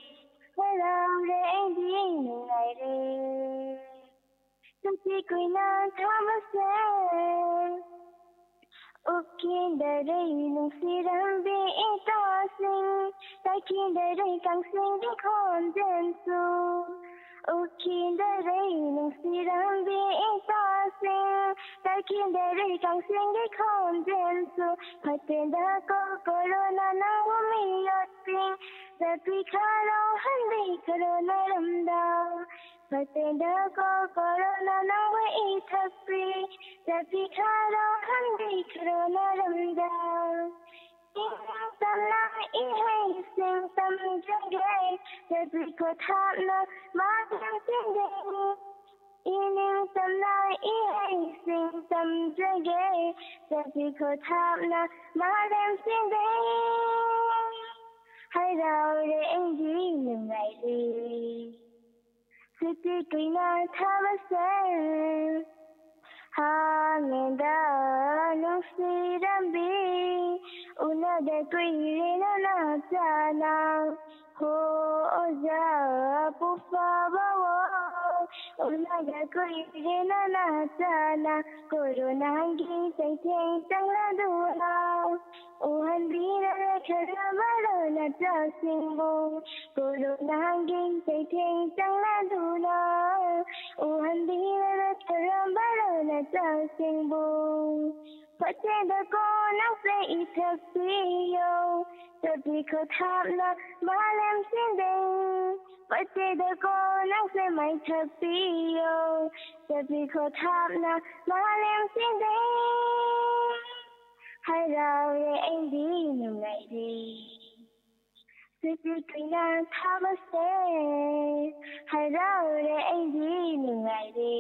ꯍꯔꯥꯎꯔꯦ ꯑꯩꯗꯤ ꯅꯨꯡꯉꯥꯏꯔꯦ, ꯁꯨꯇꯤ ꯀꯨꯏꯅ ꯊꯥꯕꯁꯦ꯫ ꯎꯈꯤꯗꯔꯦ ꯅꯨꯡꯁꯤꯔꯝꯕꯤ ꯏꯇꯥꯁꯤꯡ, ꯇꯥꯈꯤꯗꯔꯦ ꯀꯥꯡꯁꯤꯡꯒꯤ ꯈꯣꯟꯖꯦꯜꯁꯨ꯫ ꯎꯈꯤꯗꯔꯦ ꯅꯨꯡꯁꯤꯔꯝꯕꯤ ꯏꯇꯥꯁꯤꯡ, ꯇꯥꯈꯤꯗꯔꯦ ꯀꯥꯡꯁꯤꯡꯒꯤ ꯈꯣꯟꯖꯦꯜꯁꯨ꯫ ꯐꯠꯇꯦꯗꯀꯣ ꯀꯣꯔꯣꯅꯥ ꯅꯪꯕꯨ ꯃꯤꯑꯣꯠꯄꯤ, ꯆꯠꯄꯤꯈ꯭ꯔꯣ ꯍꯟꯕꯤꯈ꯭ꯔꯣ ꯅꯔꯝꯗ꯫ ꯐꯠꯇꯦꯗꯀꯣ ꯀꯣꯔꯣꯅꯥ ꯅꯪꯕꯨ ꯏꯊꯛꯄꯤ, ꯆꯠꯄꯤꯈ꯭ꯔꯣ ꯍꯟꯕꯤꯈ꯭ꯔꯣ ꯅꯔꯝꯗ꯫ ꯏꯅꯤꯡ ꯇꯝꯅ ꯏꯍꯩꯁꯤꯡ ꯇꯝꯖꯒꯦ, ꯆꯠꯄꯤꯈꯣ ꯊꯥꯞꯅ ꯃꯥꯂꯦꯝ ꯆꯤꯟꯗꯦ꯫ ꯏꯅꯤꯡ ꯇꯝꯅ ꯏꯍꯩꯁꯤꯡ ꯇꯝꯖꯒꯦ, ꯆꯠꯄꯤꯈꯣ ꯊꯥꯞꯅ ꯃꯥꯂꯦꯝ ꯆꯤꯟꯗꯦ꯫ ꯍꯔꯥꯎꯔꯦ ꯑꯩꯗꯤ ꯅꯨꯡꯉꯥꯏꯔꯦ, ꯁꯨꯇꯤ ꯀꯨꯏꯅ ꯊꯥꯕꯁꯦ꯫ ꯍꯥꯡꯉꯦꯗ ꯅꯨꯡꯁꯤꯔꯝꯕꯤ, ꯎꯅꯗ ꯀꯨꯏꯔꯦ ꯅꯅꯥ ꯆꯥꯅ꯫ ꯍꯣ ꯑꯣꯖꯥ ꯄꯨꯐꯕꯋꯣ, ꯎꯅꯗ ꯀꯨꯏꯔꯦ ꯅꯅꯥ ꯆꯥꯅ꯫ ꯀꯣꯔꯣꯅꯥꯒꯤ ꯆꯩꯊꯦꯡ ꯆꯪꯂꯗꯨꯅ꯫ ꯎꯍꯟꯕꯤꯔꯔꯣꯏ ꯈꯔ ꯃꯔꯣꯏ ꯅꯆꯥꯁꯤꯡꯕꯨ, ꯀꯣꯔꯣꯅꯥꯒꯤ ꯆꯩꯊꯦꯡ ꯆꯪꯂꯗꯨꯅ꯫ ꯎꯍꯟꯕꯤꯔꯔꯣꯏ ꯈꯔ ꯃꯔꯣꯏ ꯅꯆꯥꯁꯤꯡꯕꯨ꯫ ꯐꯠꯇꯦꯗꯀꯣ ꯅꯪꯁꯦ ꯏꯊꯛ ꯄꯤꯌꯣ, ꯆꯠꯄꯤꯈꯣ ꯊꯥꯞꯅ ꯃꯥꯂꯦꯝ ꯁꯤꯟꯗꯦ꯫ ꯐꯠꯇꯦꯗꯀꯣ ꯅꯪꯁꯦ ꯃꯩꯊꯛ ꯄꯤꯌꯣ, ꯆꯠꯄꯤꯈꯣ ꯊꯥꯞꯅ ꯃꯥꯂꯦꯝ ꯁꯤꯟꯗꯦ꯫ ꯍꯔꯥꯎꯔꯦ ꯑꯩꯗꯤ ꯅꯨꯡꯉꯥꯏꯔꯦ, ꯁꯨꯇꯤ ꯀꯨꯏꯅ ꯊꯥꯕꯁꯦ꯫ ꯍꯔꯥꯎꯔꯦ ꯑꯩꯗꯤ ꯅꯨꯡꯉꯥꯏꯔꯦ,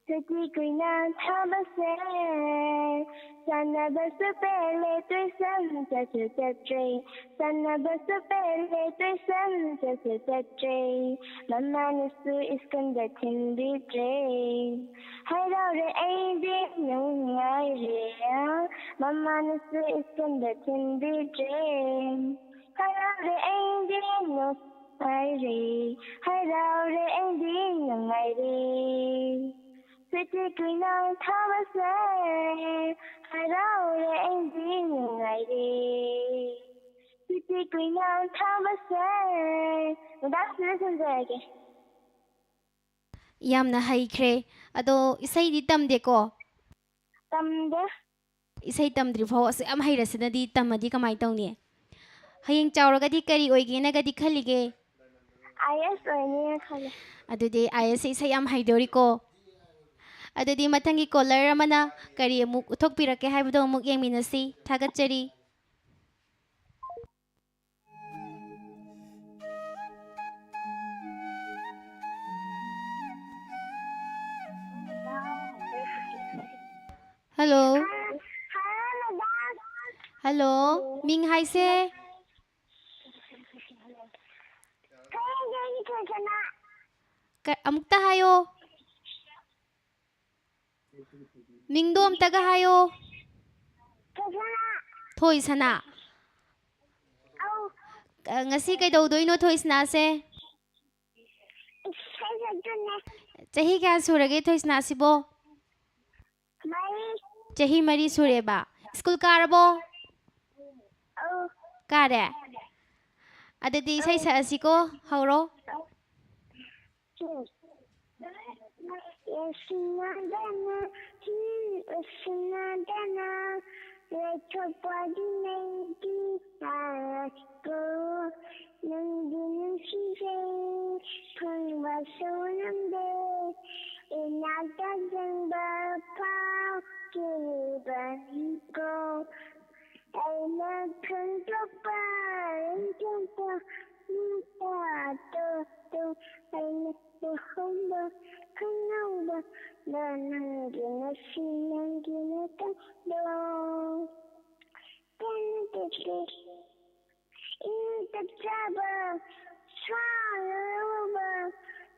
ꯁꯨꯇꯤ ꯀꯨꯏꯅ ꯊꯥꯕꯁꯦ꯫ ꯁꯥꯟꯅꯕꯁꯨ ꯄꯦꯜꯂꯦ, tuition ꯆꯠꯁꯨ ꯆꯠꯇ꯭ꯔꯦ꯫ ꯁꯥꯟꯅꯕꯁꯨ ꯄꯦꯜꯂꯦ, tuition ꯆꯠꯁꯨ ꯆꯠꯇ꯭ꯔꯦ꯫ ꯃꯃꯥꯅꯁꯨ ꯁ꯭ꯀꯨꯜꯗ ꯊꯤꯟꯕꯤꯗ꯭ꯔꯦ꯫ ꯍꯔꯥꯎꯔꯦ ꯑꯩꯗꯤ ꯅꯨꯡꯉꯥꯏꯔꯦ, ꯃꯃꯥꯅꯁꯨ ꯁ꯭ꯀꯨꯜꯗ ꯊꯤꯟꯕꯤꯗ꯭ꯔꯦ꯫ ꯍꯔꯥꯎꯔꯦ ꯑꯩꯗꯤ ꯅꯨꯡꯉꯥꯏꯔꯦ, ꯍꯔꯥꯎꯔꯦ ꯑꯩꯗꯤ ꯅꯨꯡꯉꯥꯏꯔꯦ꯫ ꯁꯨꯇꯤ ꯀꯨꯏꯅ ꯊꯥꯕꯁꯦ꯫ ꯍꯔꯥꯎꯔꯦ ꯑꯩꯗꯤ ꯅꯨꯡꯉꯥꯏꯔꯦ, ꯁꯨꯇꯤ ꯀꯨꯏꯅ ꯊꯥꯕꯁꯦ꯫ ꯃꯦꯗꯥꯝ, ꯁꯤꯗ ꯊꯝꯖꯔꯒꯦ꯫ ꯌꯥꯝꯅ ꯍꯩꯈ꯭ꯔꯦ꯫ ꯑꯗꯣ ꯏꯁꯩꯗꯤ ꯇꯝꯗꯦꯀꯣ? ꯇꯝꯗꯦ꯫ ꯏꯁꯩ ꯇꯝꯗ꯭ꯔꯤ ꯐꯥꯎ ꯑꯁꯨꯛ ꯌꯥꯝ ꯍꯩꯔꯁꯤꯅꯗꯤ ꯇꯝꯃꯗꯤ ꯀꯃꯥꯏꯅ ꯇꯧꯅꯤ? ꯍꯌꯦꯡ ꯆꯥꯎꯔꯒꯗꯤ ꯀꯔꯤ ꯑꯣꯏꯒꯦꯅꯒꯗꯤ ꯈꯜꯂꯤꯒꯦ? ꯑꯥꯏ ꯑꯦꯁ ꯑꯣꯏꯅꯤꯅ ꯈꯜꯂꯦ꯫ ꯑꯗꯨꯗꯤ ꯑꯥꯏ ꯑꯦꯁ ꯏꯁꯩ ꯌꯥꯝ ꯍꯩꯗꯣꯔꯤꯀꯣ꯫ ꯑꯗꯨꯗꯤ ꯃꯊꯪꯒꯤ ꯀꯣꯂꯔ ꯑꯃꯅ ꯀꯔꯤ ꯑꯃꯨꯛ ꯎꯠꯊꯣꯛꯄꯤꯔꯛꯀꯦ ꯍꯥꯏꯕꯗꯣ ꯑꯃꯨꯛ ꯌꯦꯡꯃꯤꯟꯅꯁꯤ꯫ ꯊꯥꯒꯠꯆꯔꯤ꯫ ꯍꯜꯂꯣ꯫ ꯍꯜꯂꯣ꯫ ꯃꯤꯡ ꯍꯥꯏꯁꯦ? ꯀ-, ꯑꯃꯨꯛꯇ ꯍꯥꯏꯌꯣ꯫ ꯃꯤꯡꯗꯣ ꯑꯝꯇꯒ ꯍꯥꯏꯌꯣ꯫ ꯊꯣꯏꯁꯅꯥ꯫ ꯑ, ꯉꯁꯤ ꯀꯩꯗꯧꯗꯣꯏꯅꯣ ꯊꯣꯏꯁꯅꯥꯁꯦ? ꯏꯁꯩ ꯁꯛꯇꯣꯏꯅꯦ꯫ ꯆꯍꯤ ꯀꯌꯥ ꯁꯨꯔꯒꯦ ꯊꯣꯏꯁꯅꯥꯁꯤꯕꯣ? ꯃꯔꯤ꯫ ꯆꯍꯤ ꯃꯔꯤ ꯁꯨꯔꯦꯕ꯫ ꯁ꯭ꯀꯨꯜ ꯀꯥꯔꯕꯣ? ꯀꯥꯔꯦ꯫ ꯑꯗꯨꯗꯤ ꯏꯁꯩ ꯁꯛꯑꯁꯤꯀꯣ꯫ ꯍꯧꯔꯣ꯫ ꯌꯥꯁꯤꯟꯅꯗꯅ, ꯎꯝ, ꯌꯥꯁꯤꯟꯅꯗꯅ ꯂꯩꯊꯣꯛꯄꯗꯤ ꯅꯪꯒꯤ ꯃꯔꯛꯇꯣ꯫ ꯅꯪꯗꯤ ꯅꯨꯡꯁꯤꯖꯩ, ꯐꯪꯕꯁꯨ ꯉꯝꯗꯦ, ꯏꯅꯥꯛꯇ ꯆꯪꯕ ꯐꯥꯎ ꯀꯤꯔꯤꯕꯅꯤꯀꯣ꯫ ꯑꯩꯅ ꯈꯪꯗꯣꯛꯄ, ꯈꯪꯗꯣꯛꯄ, ꯅꯨꯄꯥ ꯑꯇꯣꯞꯄ ꯑꯩꯅ ꯂꯨꯍꯣꯡꯕ ꯈꯪꯍꯧꯕ, ꯅꯪꯒꯤ ꯉꯁꯤ ꯅꯪꯒꯤ ꯃꯇꯝꯗꯣ꯫ ꯀꯩꯅꯣ ꯇꯧꯁꯦ꯫ ꯏꯪ ꯇꯞꯆꯕ, ꯁꯥꯟꯅꯔꯨꯕ,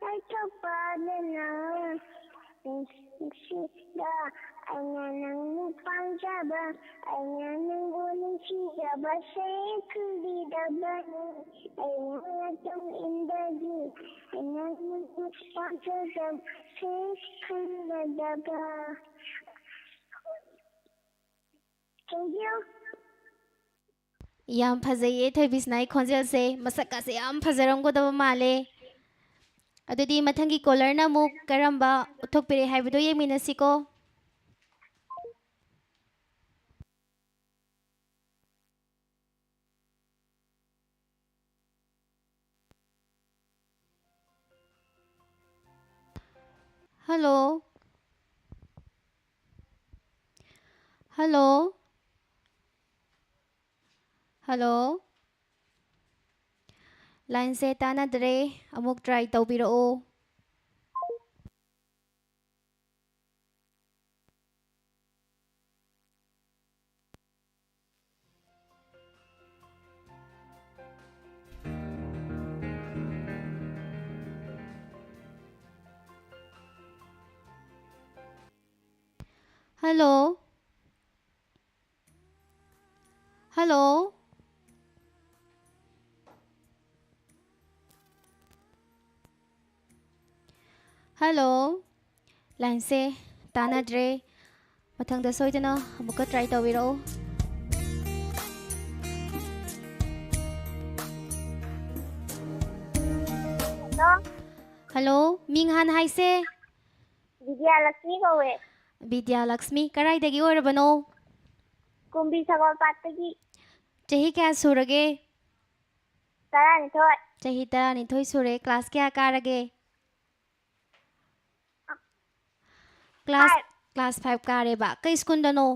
ꯂꯩꯊꯣꯛꯄꯗꯅ ꯅꯨꯡꯁꯤꯕ, ꯑꯩꯅ ꯅꯪꯕꯨ ꯄꯥꯝꯖꯕ, ꯑꯩꯅ ꯅꯪꯕꯨ ꯅꯨꯡꯁꯤꯖꯕꯁꯦ ꯈꯪꯕꯤꯗꯕꯅꯤ꯫ ꯑꯩꯅ ꯃꯇꯝ ꯏꯟꯗꯒꯤ ꯑꯩꯅ ꯅꯪꯕꯨ ꯄꯥꯝꯖꯕꯁꯦ ꯈꯪꯒꯗꯕ꯫ Thank you. ꯌꯥꯝ ꯐꯖꯩꯌꯦ ꯊꯣꯏꯕꯤꯁꯅꯥꯒꯤ ꯈꯣꯟꯖꯦꯜꯁꯦ, ꯃꯁꯛꯀꯁꯦ ꯌꯥꯝ ꯐꯖꯔꯝꯒꯗꯕ ꯃꯥꯜꯂꯦ꯫ ꯑꯗꯨꯗꯤ ꯃꯊꯪꯒꯤ ꯀꯣꯂꯔꯅ ꯑꯃꯨꯛ ꯀꯔꯝꯕ ꯎꯠꯊꯣꯛꯄꯤꯔꯛꯑꯦ ꯍꯥꯏꯕꯗꯣ ꯌꯦꯡꯃꯤꯟꯅꯁꯤꯀꯣ꯫ ꯍꯜꯂꯣ? ꯍꯜꯂꯣ? ꯍꯜꯂꯣ? ꯂꯥꯏꯟꯁꯦ ꯇꯥꯟꯅꯗ꯭ꯔꯦ, ꯑꯃꯨꯛ ꯇ꯭ꯔꯥꯏ ꯇꯧꯕꯤꯔꯛꯑꯣ꯫ ꯍꯜꯂꯣ? ꯍꯜꯂꯣ? ꯍꯜꯂꯣ? ꯂꯥꯏꯟꯁꯦ ꯇꯥꯟꯅꯗ꯭ꯔꯦ꯫ ꯃꯊꯪꯗ ꯁꯣꯏꯗꯅ ꯑꯃꯨꯛꯀ try ꯇꯧꯕꯤꯔꯛꯎ꯫ Hello. Hello, ꯃꯤꯡ ꯍꯥꯟꯅ ꯍꯥꯏꯁꯦ꯫ ꯕꯤꯗ꯭ꯌꯥ ꯂꯛꯁꯃꯤ ꯀꯧꯋꯦ꯫ ꯕꯤꯗ꯭ꯌꯥ ꯂꯛꯁꯃꯤ, ꯀꯗꯥꯏꯗꯒꯤ ꯑꯣꯏꯔꯕꯅꯣ? ꯀꯨꯝꯕꯤ ꯁꯒꯣꯜ ꯄꯥꯠꯇꯒꯤ꯫ ꯆꯍꯤ ꯀꯌꯥ ꯁꯨꯔꯒꯦ? ꯇꯔꯥꯅꯤꯊꯣꯏ꯫ ꯆꯍꯤ ꯇꯔꯥꯅꯤꯊꯣꯏ ꯁꯨꯔꯦ꯫ Class ꯀꯌꯥ ꯀꯥꯔꯒꯦ? Class, Five꯫ Class five ꯀꯥꯔꯦꯕ꯫ ꯀꯩ schoolꯗꯅꯣ?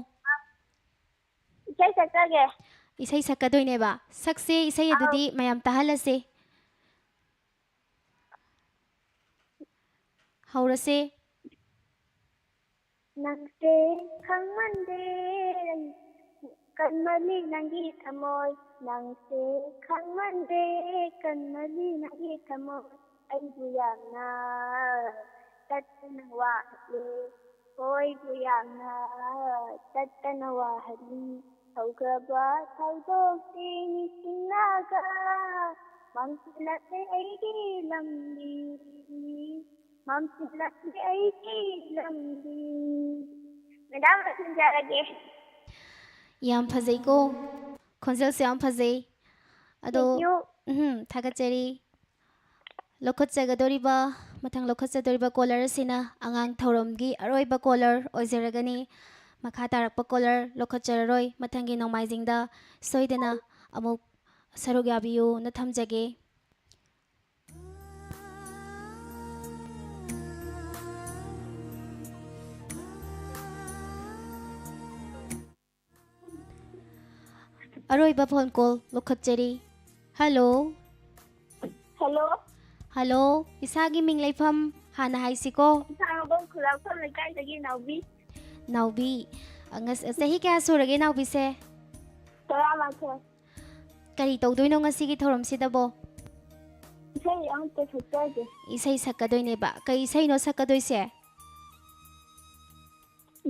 ꯏꯁꯩ ꯁꯛꯆꯒꯦ꯫ ꯏꯁꯩ ꯁꯛꯀꯗꯣꯏꯅꯦꯕ꯫ ꯁꯛꯁꯦ, ꯏꯁꯩ ꯑꯧ꯫ ꯑꯗꯨꯗꯤ ꯃꯌꯥꯝ ꯇꯥꯍꯜꯂꯁꯦ꯫ ꯍꯧꯔꯁꯦ꯫ ꯅꯪꯁꯦ ꯈꯪꯃꯟꯗꯦ, ꯀꯟꯃꯜꯂꯤ ꯅꯪꯒꯤ ꯊꯃꯣꯏ꯫ ꯅꯪꯁꯦ ꯈꯪꯃꯟꯗꯦ, ꯀꯟꯃꯜꯂꯤ ꯅꯪꯒꯤ ꯊꯃꯣꯏ꯫ ꯑꯩꯕꯨ ꯌꯥꯝꯅ ꯇꯠꯇꯅ ꯋꯥꯍꯜꯂꯤ, ꯍꯣꯏꯕꯨ ꯌꯥꯝꯅ ꯇꯠꯇꯅ ꯋꯥꯍꯜꯂꯤ꯫ ꯍꯧꯈ꯭ꯔꯕ ꯊꯧꯗꯣꯛꯁꯤꯡ ꯅꯤꯡꯁꯤꯡꯂꯒ ꯃꯥꯡꯁꯤꯜꯂꯛꯂꯦ ꯑꯩꯒꯤ ꯂꯝꯕꯤ, ꯃꯥꯡꯁꯤꯜꯂꯛꯂꯦ ꯑꯩꯒꯤ ꯂꯝꯕꯤ꯫ Madam, ꯂꯣꯏꯁꯤꯟꯖꯔꯒꯦ꯫ ꯌꯥꯝ ꯐꯖꯩꯀꯣ, ꯈꯣꯟꯖꯦꯜꯁꯨ ꯌꯥꯝ ꯐꯖꯩ꯫ ꯑꯗꯣ, Thank you꯫ ꯎꯝ, ꯊꯥꯒꯠꯆꯔꯤ꯫ ꯂꯧꯈꯠꯆꯒꯗꯧꯔꯤꯕ, ꯃꯊꯪ ꯂꯧꯈꯠꯆꯗꯧꯔꯤꯕ caller ꯑꯁꯤꯅ ꯑꯉꯥꯡ ꯊꯧꯔꯝꯒꯤ ꯑꯔꯣꯏꯕ caller ꯑꯣꯏꯖꯔꯒꯅꯤ꯫ ꯃꯈꯥ ꯇꯥꯔꯛꯄ caller ꯂꯧꯈꯠꯆꯔꯔꯣꯏ꯫ ꯃꯊꯪꯒꯤ ꯅꯣꯡꯃꯥꯏꯖꯤꯡꯗ ꯁꯣꯏꯗꯅ ꯑꯃꯨꯛ ꯁꯔꯨꯛ ꯌꯥꯕꯤꯌꯨꯅ ꯊꯝꯖꯒꯦ꯫ ꯑꯔꯣꯏꯕ phone call ꯂꯧꯈꯠꯆꯔꯤ꯫ Hello꯫ Hello꯫ Hello, ꯏꯁꯥꯒꯤ ꯃꯤꯡ ꯂꯩꯐꯝ ꯍꯥꯟꯅ ꯍꯥꯏꯁꯤꯀꯣ꯫ ꯏꯁꯥꯡꯕꯝ ꯈꯨꯂꯥꯛꯐꯝ ꯂꯩꯀꯥꯏꯗꯒꯤ ꯅꯥꯎꯕꯤ꯫ ꯅꯥꯎꯕꯤ, ꯑ, ꯉꯁ-, ꯆꯍꯤ ꯀꯌꯥ ꯁꯨꯔꯒꯦ ꯅꯥꯎꯕꯤꯁꯦ? ꯇꯔꯥꯃꯥꯊꯣꯏ꯫ ꯀꯔꯤ ꯇꯧꯗꯣꯏꯅꯣ ꯉꯁꯤꯒꯤ ꯊꯧꯔꯝꯁꯤꯗꯕꯣ? ꯏꯁꯩ ꯑꯃꯠꯇ ꯁꯛꯆꯒꯦ꯫ ꯏꯁꯩ ꯁꯛꯀꯗꯣꯏꯅꯦꯕ꯫ ꯀꯩ ꯏꯁꯩꯅꯣ ꯁꯛꯀꯗꯣꯏꯁꯦ?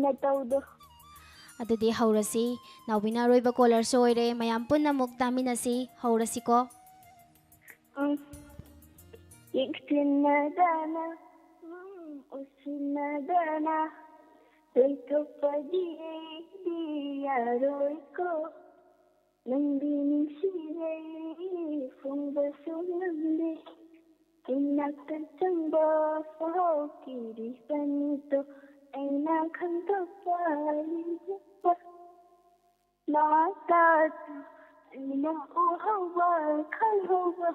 ꯅꯇꯧꯗꯣ꯫ ꯑꯗꯨꯗꯤ ꯍꯧꯔꯁꯤ꯫ ꯅꯥꯎꯕꯤꯅ ꯑꯔꯣꯏꯕ callerꯁꯨ ꯑꯣꯏꯔꯦ꯫ ꯃꯌꯥꯝ ꯄꯨꯟꯅ ꯑꯃꯨꯛ ꯇꯥꯃꯤꯟꯅꯁꯤ꯫ ꯍꯧꯔꯁꯤꯀꯣ꯫ ꯎꯝ꯫ ꯌꯦꯡꯁꯤꯟꯅꯗꯅ, ꯎꯝ, ꯎꯁꯤꯟꯅꯗꯅ, ꯂꯩꯊꯣꯛꯄꯗꯤ ꯑꯩꯗꯤ ꯌꯥꯔꯣꯏꯀꯣ, ꯅꯪꯗꯤ ꯅꯨꯡꯁꯤꯔꯦ ꯐꯣꯡꯕꯁꯨ ꯉꯝꯗꯦ꯫ ꯏꯅꯥꯛꯇ ꯆꯪꯕ ꯐꯥꯎ ꯀꯤꯔꯤꯕꯅꯤꯗꯣ, ꯑꯩꯅ ꯈꯪꯗꯣꯛꯄ ꯂꯤꯔꯛꯄ꯫ ꯃꯇꯥꯗꯨ ꯑꯩꯅ ꯎꯍꯧꯕ ꯈꯪꯍꯧꯕ,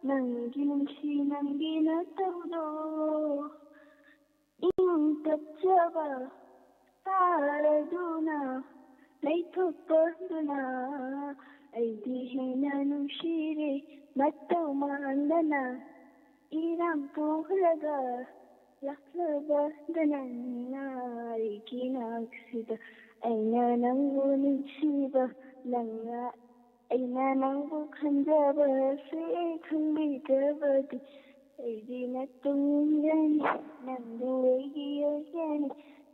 ꯅꯪꯒꯤ ꯅꯨꯡꯁꯤ ꯅꯪꯒꯤ ꯅꯇꯧꯗꯣ꯫ ꯏꯪ ꯇꯞꯆꯕ ꯁꯥꯔꯗꯨꯅ ꯂꯩꯊꯣꯛꯄꯗꯨꯅ ꯑꯩꯗꯤ ꯍꯦꯟꯅ ꯅꯨꯡꯁꯤꯔꯦ ꯃꯇꯧ ꯃꯥꯟꯗꯅ꯫ ꯏꯔꯥꯡ ꯄꯨꯔꯒ ꯂꯥꯛꯂꯕꯗ ꯅꯪꯅ ꯑꯩꯒꯤ ꯅꯥꯛꯁꯤꯗ, ꯑꯩꯅ ꯅꯪꯕꯨ ꯅꯨꯡꯁꯤꯕ ꯅꯪꯅ ꯑꯩꯅ ꯅꯪꯕꯨ ꯈꯟꯖꯕꯁꯦ ꯈꯪꯕꯤꯗ꯭ꯔꯕꯗꯤ ꯑꯩꯗꯤ ꯅꯇꯨꯡ ꯏꯟꯒꯅꯤ, ꯅꯪꯕꯨ ꯑꯩꯒꯤ ꯑꯣꯏꯒꯅꯤ,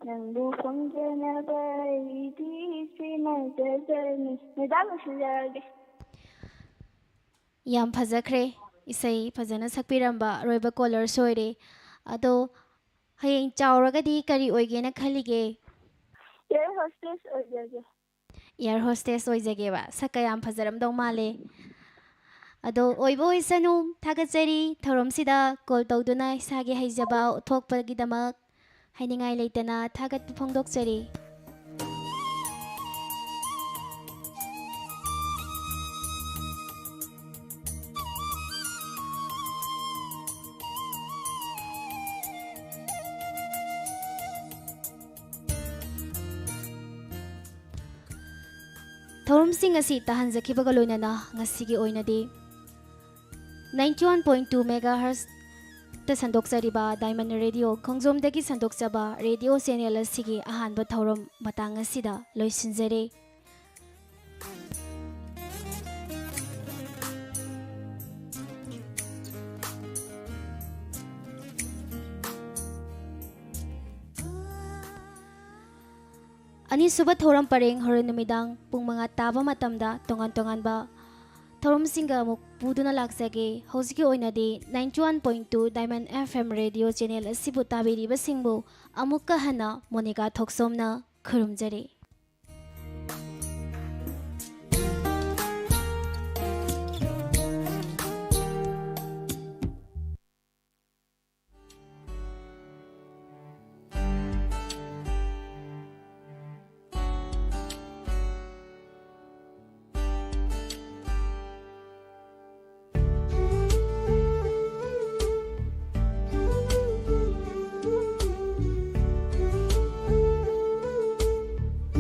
ꯅꯪꯕꯨ ꯐꯪꯖꯅꯕ ꯑꯩꯗꯤ ꯁꯦꯟꯅꯖꯒꯅꯤ꯫ ꯃꯦꯗꯥꯝ, ꯂꯣꯏꯁꯤꯟꯖꯔꯒꯦ꯫ ꯌꯥꯝ ꯐꯖꯈ꯭ꯔꯦ꯫ ꯏꯁꯩ ꯐꯖꯅ ꯁꯛꯄꯤꯔꯝꯕ ꯑꯔꯣꯏꯕ ꯀꯣꯂꯔꯁꯨ ꯑꯣꯏꯔꯦ꯫ ꯑꯗꯣ ꯍꯌꯦꯡ ꯆꯥꯎꯔꯒꯗꯤ ꯀꯔꯤ ꯑꯣꯏꯒꯦꯅ ꯈꯜꯂꯤꯒꯦ? ꯑꯦꯌꯔ ꯍꯣꯁꯇꯦꯁ ꯑꯣꯏꯖꯒꯦ꯫ ꯑꯦꯌꯔ ꯍꯣꯁꯇꯦꯁ ꯑꯣꯏꯖꯒꯦꯕ꯫ ꯁꯛꯀ ꯌꯥꯝ ꯐꯖꯔꯝꯗꯧ ꯃꯥꯜꯂꯦ꯫ ꯑꯗꯣ ꯑꯣꯏꯕ ꯑꯣꯏꯁꯅꯨ꯫ ꯊꯥꯒꯠꯆꯔꯤ꯫ ꯊꯧꯔꯝꯁꯤꯗ ꯀꯣꯜ ꯇꯧꯗꯨꯅ ꯏꯁꯥꯒꯤ ꯍꯩꯖꯕ ꯎꯠꯊꯣꯛꯄꯒꯤꯗꯃꯛ ꯍꯥꯏꯅꯤꯡꯉꯥꯏ ꯂꯩꯇꯅ ꯊꯥꯒꯠꯄ ꯐꯣꯡꯗꯣꯛꯆꯔꯤ꯫ ꯊꯧꯔꯝꯁꯤꯡ ꯑꯁꯤ ꯇꯥꯍꯟꯖꯈꯤꯕꯒ ꯂꯣꯏꯅꯅ ꯉꯁꯤꯒꯤ ꯑꯣꯏꯅꯗꯤ ninety one point two megahertz ꯇ ꯁꯟꯗꯣꯛꯆꯔꯤꯕ Diamond Radio ꯈꯣꯡꯖꯣꯝꯗꯒꯤ ꯁꯟꯗꯣꯛꯆꯕ ꯔꯦꯗꯤꯑꯣ ꯆꯦꯅꯦꯜ ꯑꯁꯤꯒꯤ ꯑꯍꯥꯟꯕ ꯊꯧꯔꯝ ꯃꯇꯥꯡ ꯑꯁꯤꯗ ꯂꯣꯏꯁꯤꯟꯖꯔꯦ꯫ ꯑꯅꯤꯁꯨꯕ ꯊꯧꯔꯝ ꯄꯔꯦꯡ ꯍꯣꯔꯦꯟ ꯅꯨꯃꯤꯗꯥꯡ ꯄꯨꯡ ꯃꯉꯥ ꯇꯥꯕ ꯃꯇꯝꯗ ꯇꯣꯉꯥꯟ ꯇꯣꯉꯥꯟꯕ ꯊꯧꯔꯝꯁꯤꯡꯒ ꯑꯃꯨꯛ ꯄꯨꯗꯨꯅ ꯂꯥꯛꯆꯒꯦ꯫ ꯍꯧꯖꯤꯛꯀꯤ ꯑꯣꯏꯅꯗꯤ ninety one point two Diamond F M radio channel ꯑꯁꯤꯕꯨ ꯇꯥꯕꯤꯔꯤꯕꯁꯤꯡꯕꯨ ꯑꯃꯨꯛꯀ ꯍꯟꯅ ꯃꯣꯅꯤꯀꯥ ꯊꯣꯛꯆꯣꯝꯅ ꯈꯨꯔꯨꯝꯖꯔꯤ꯫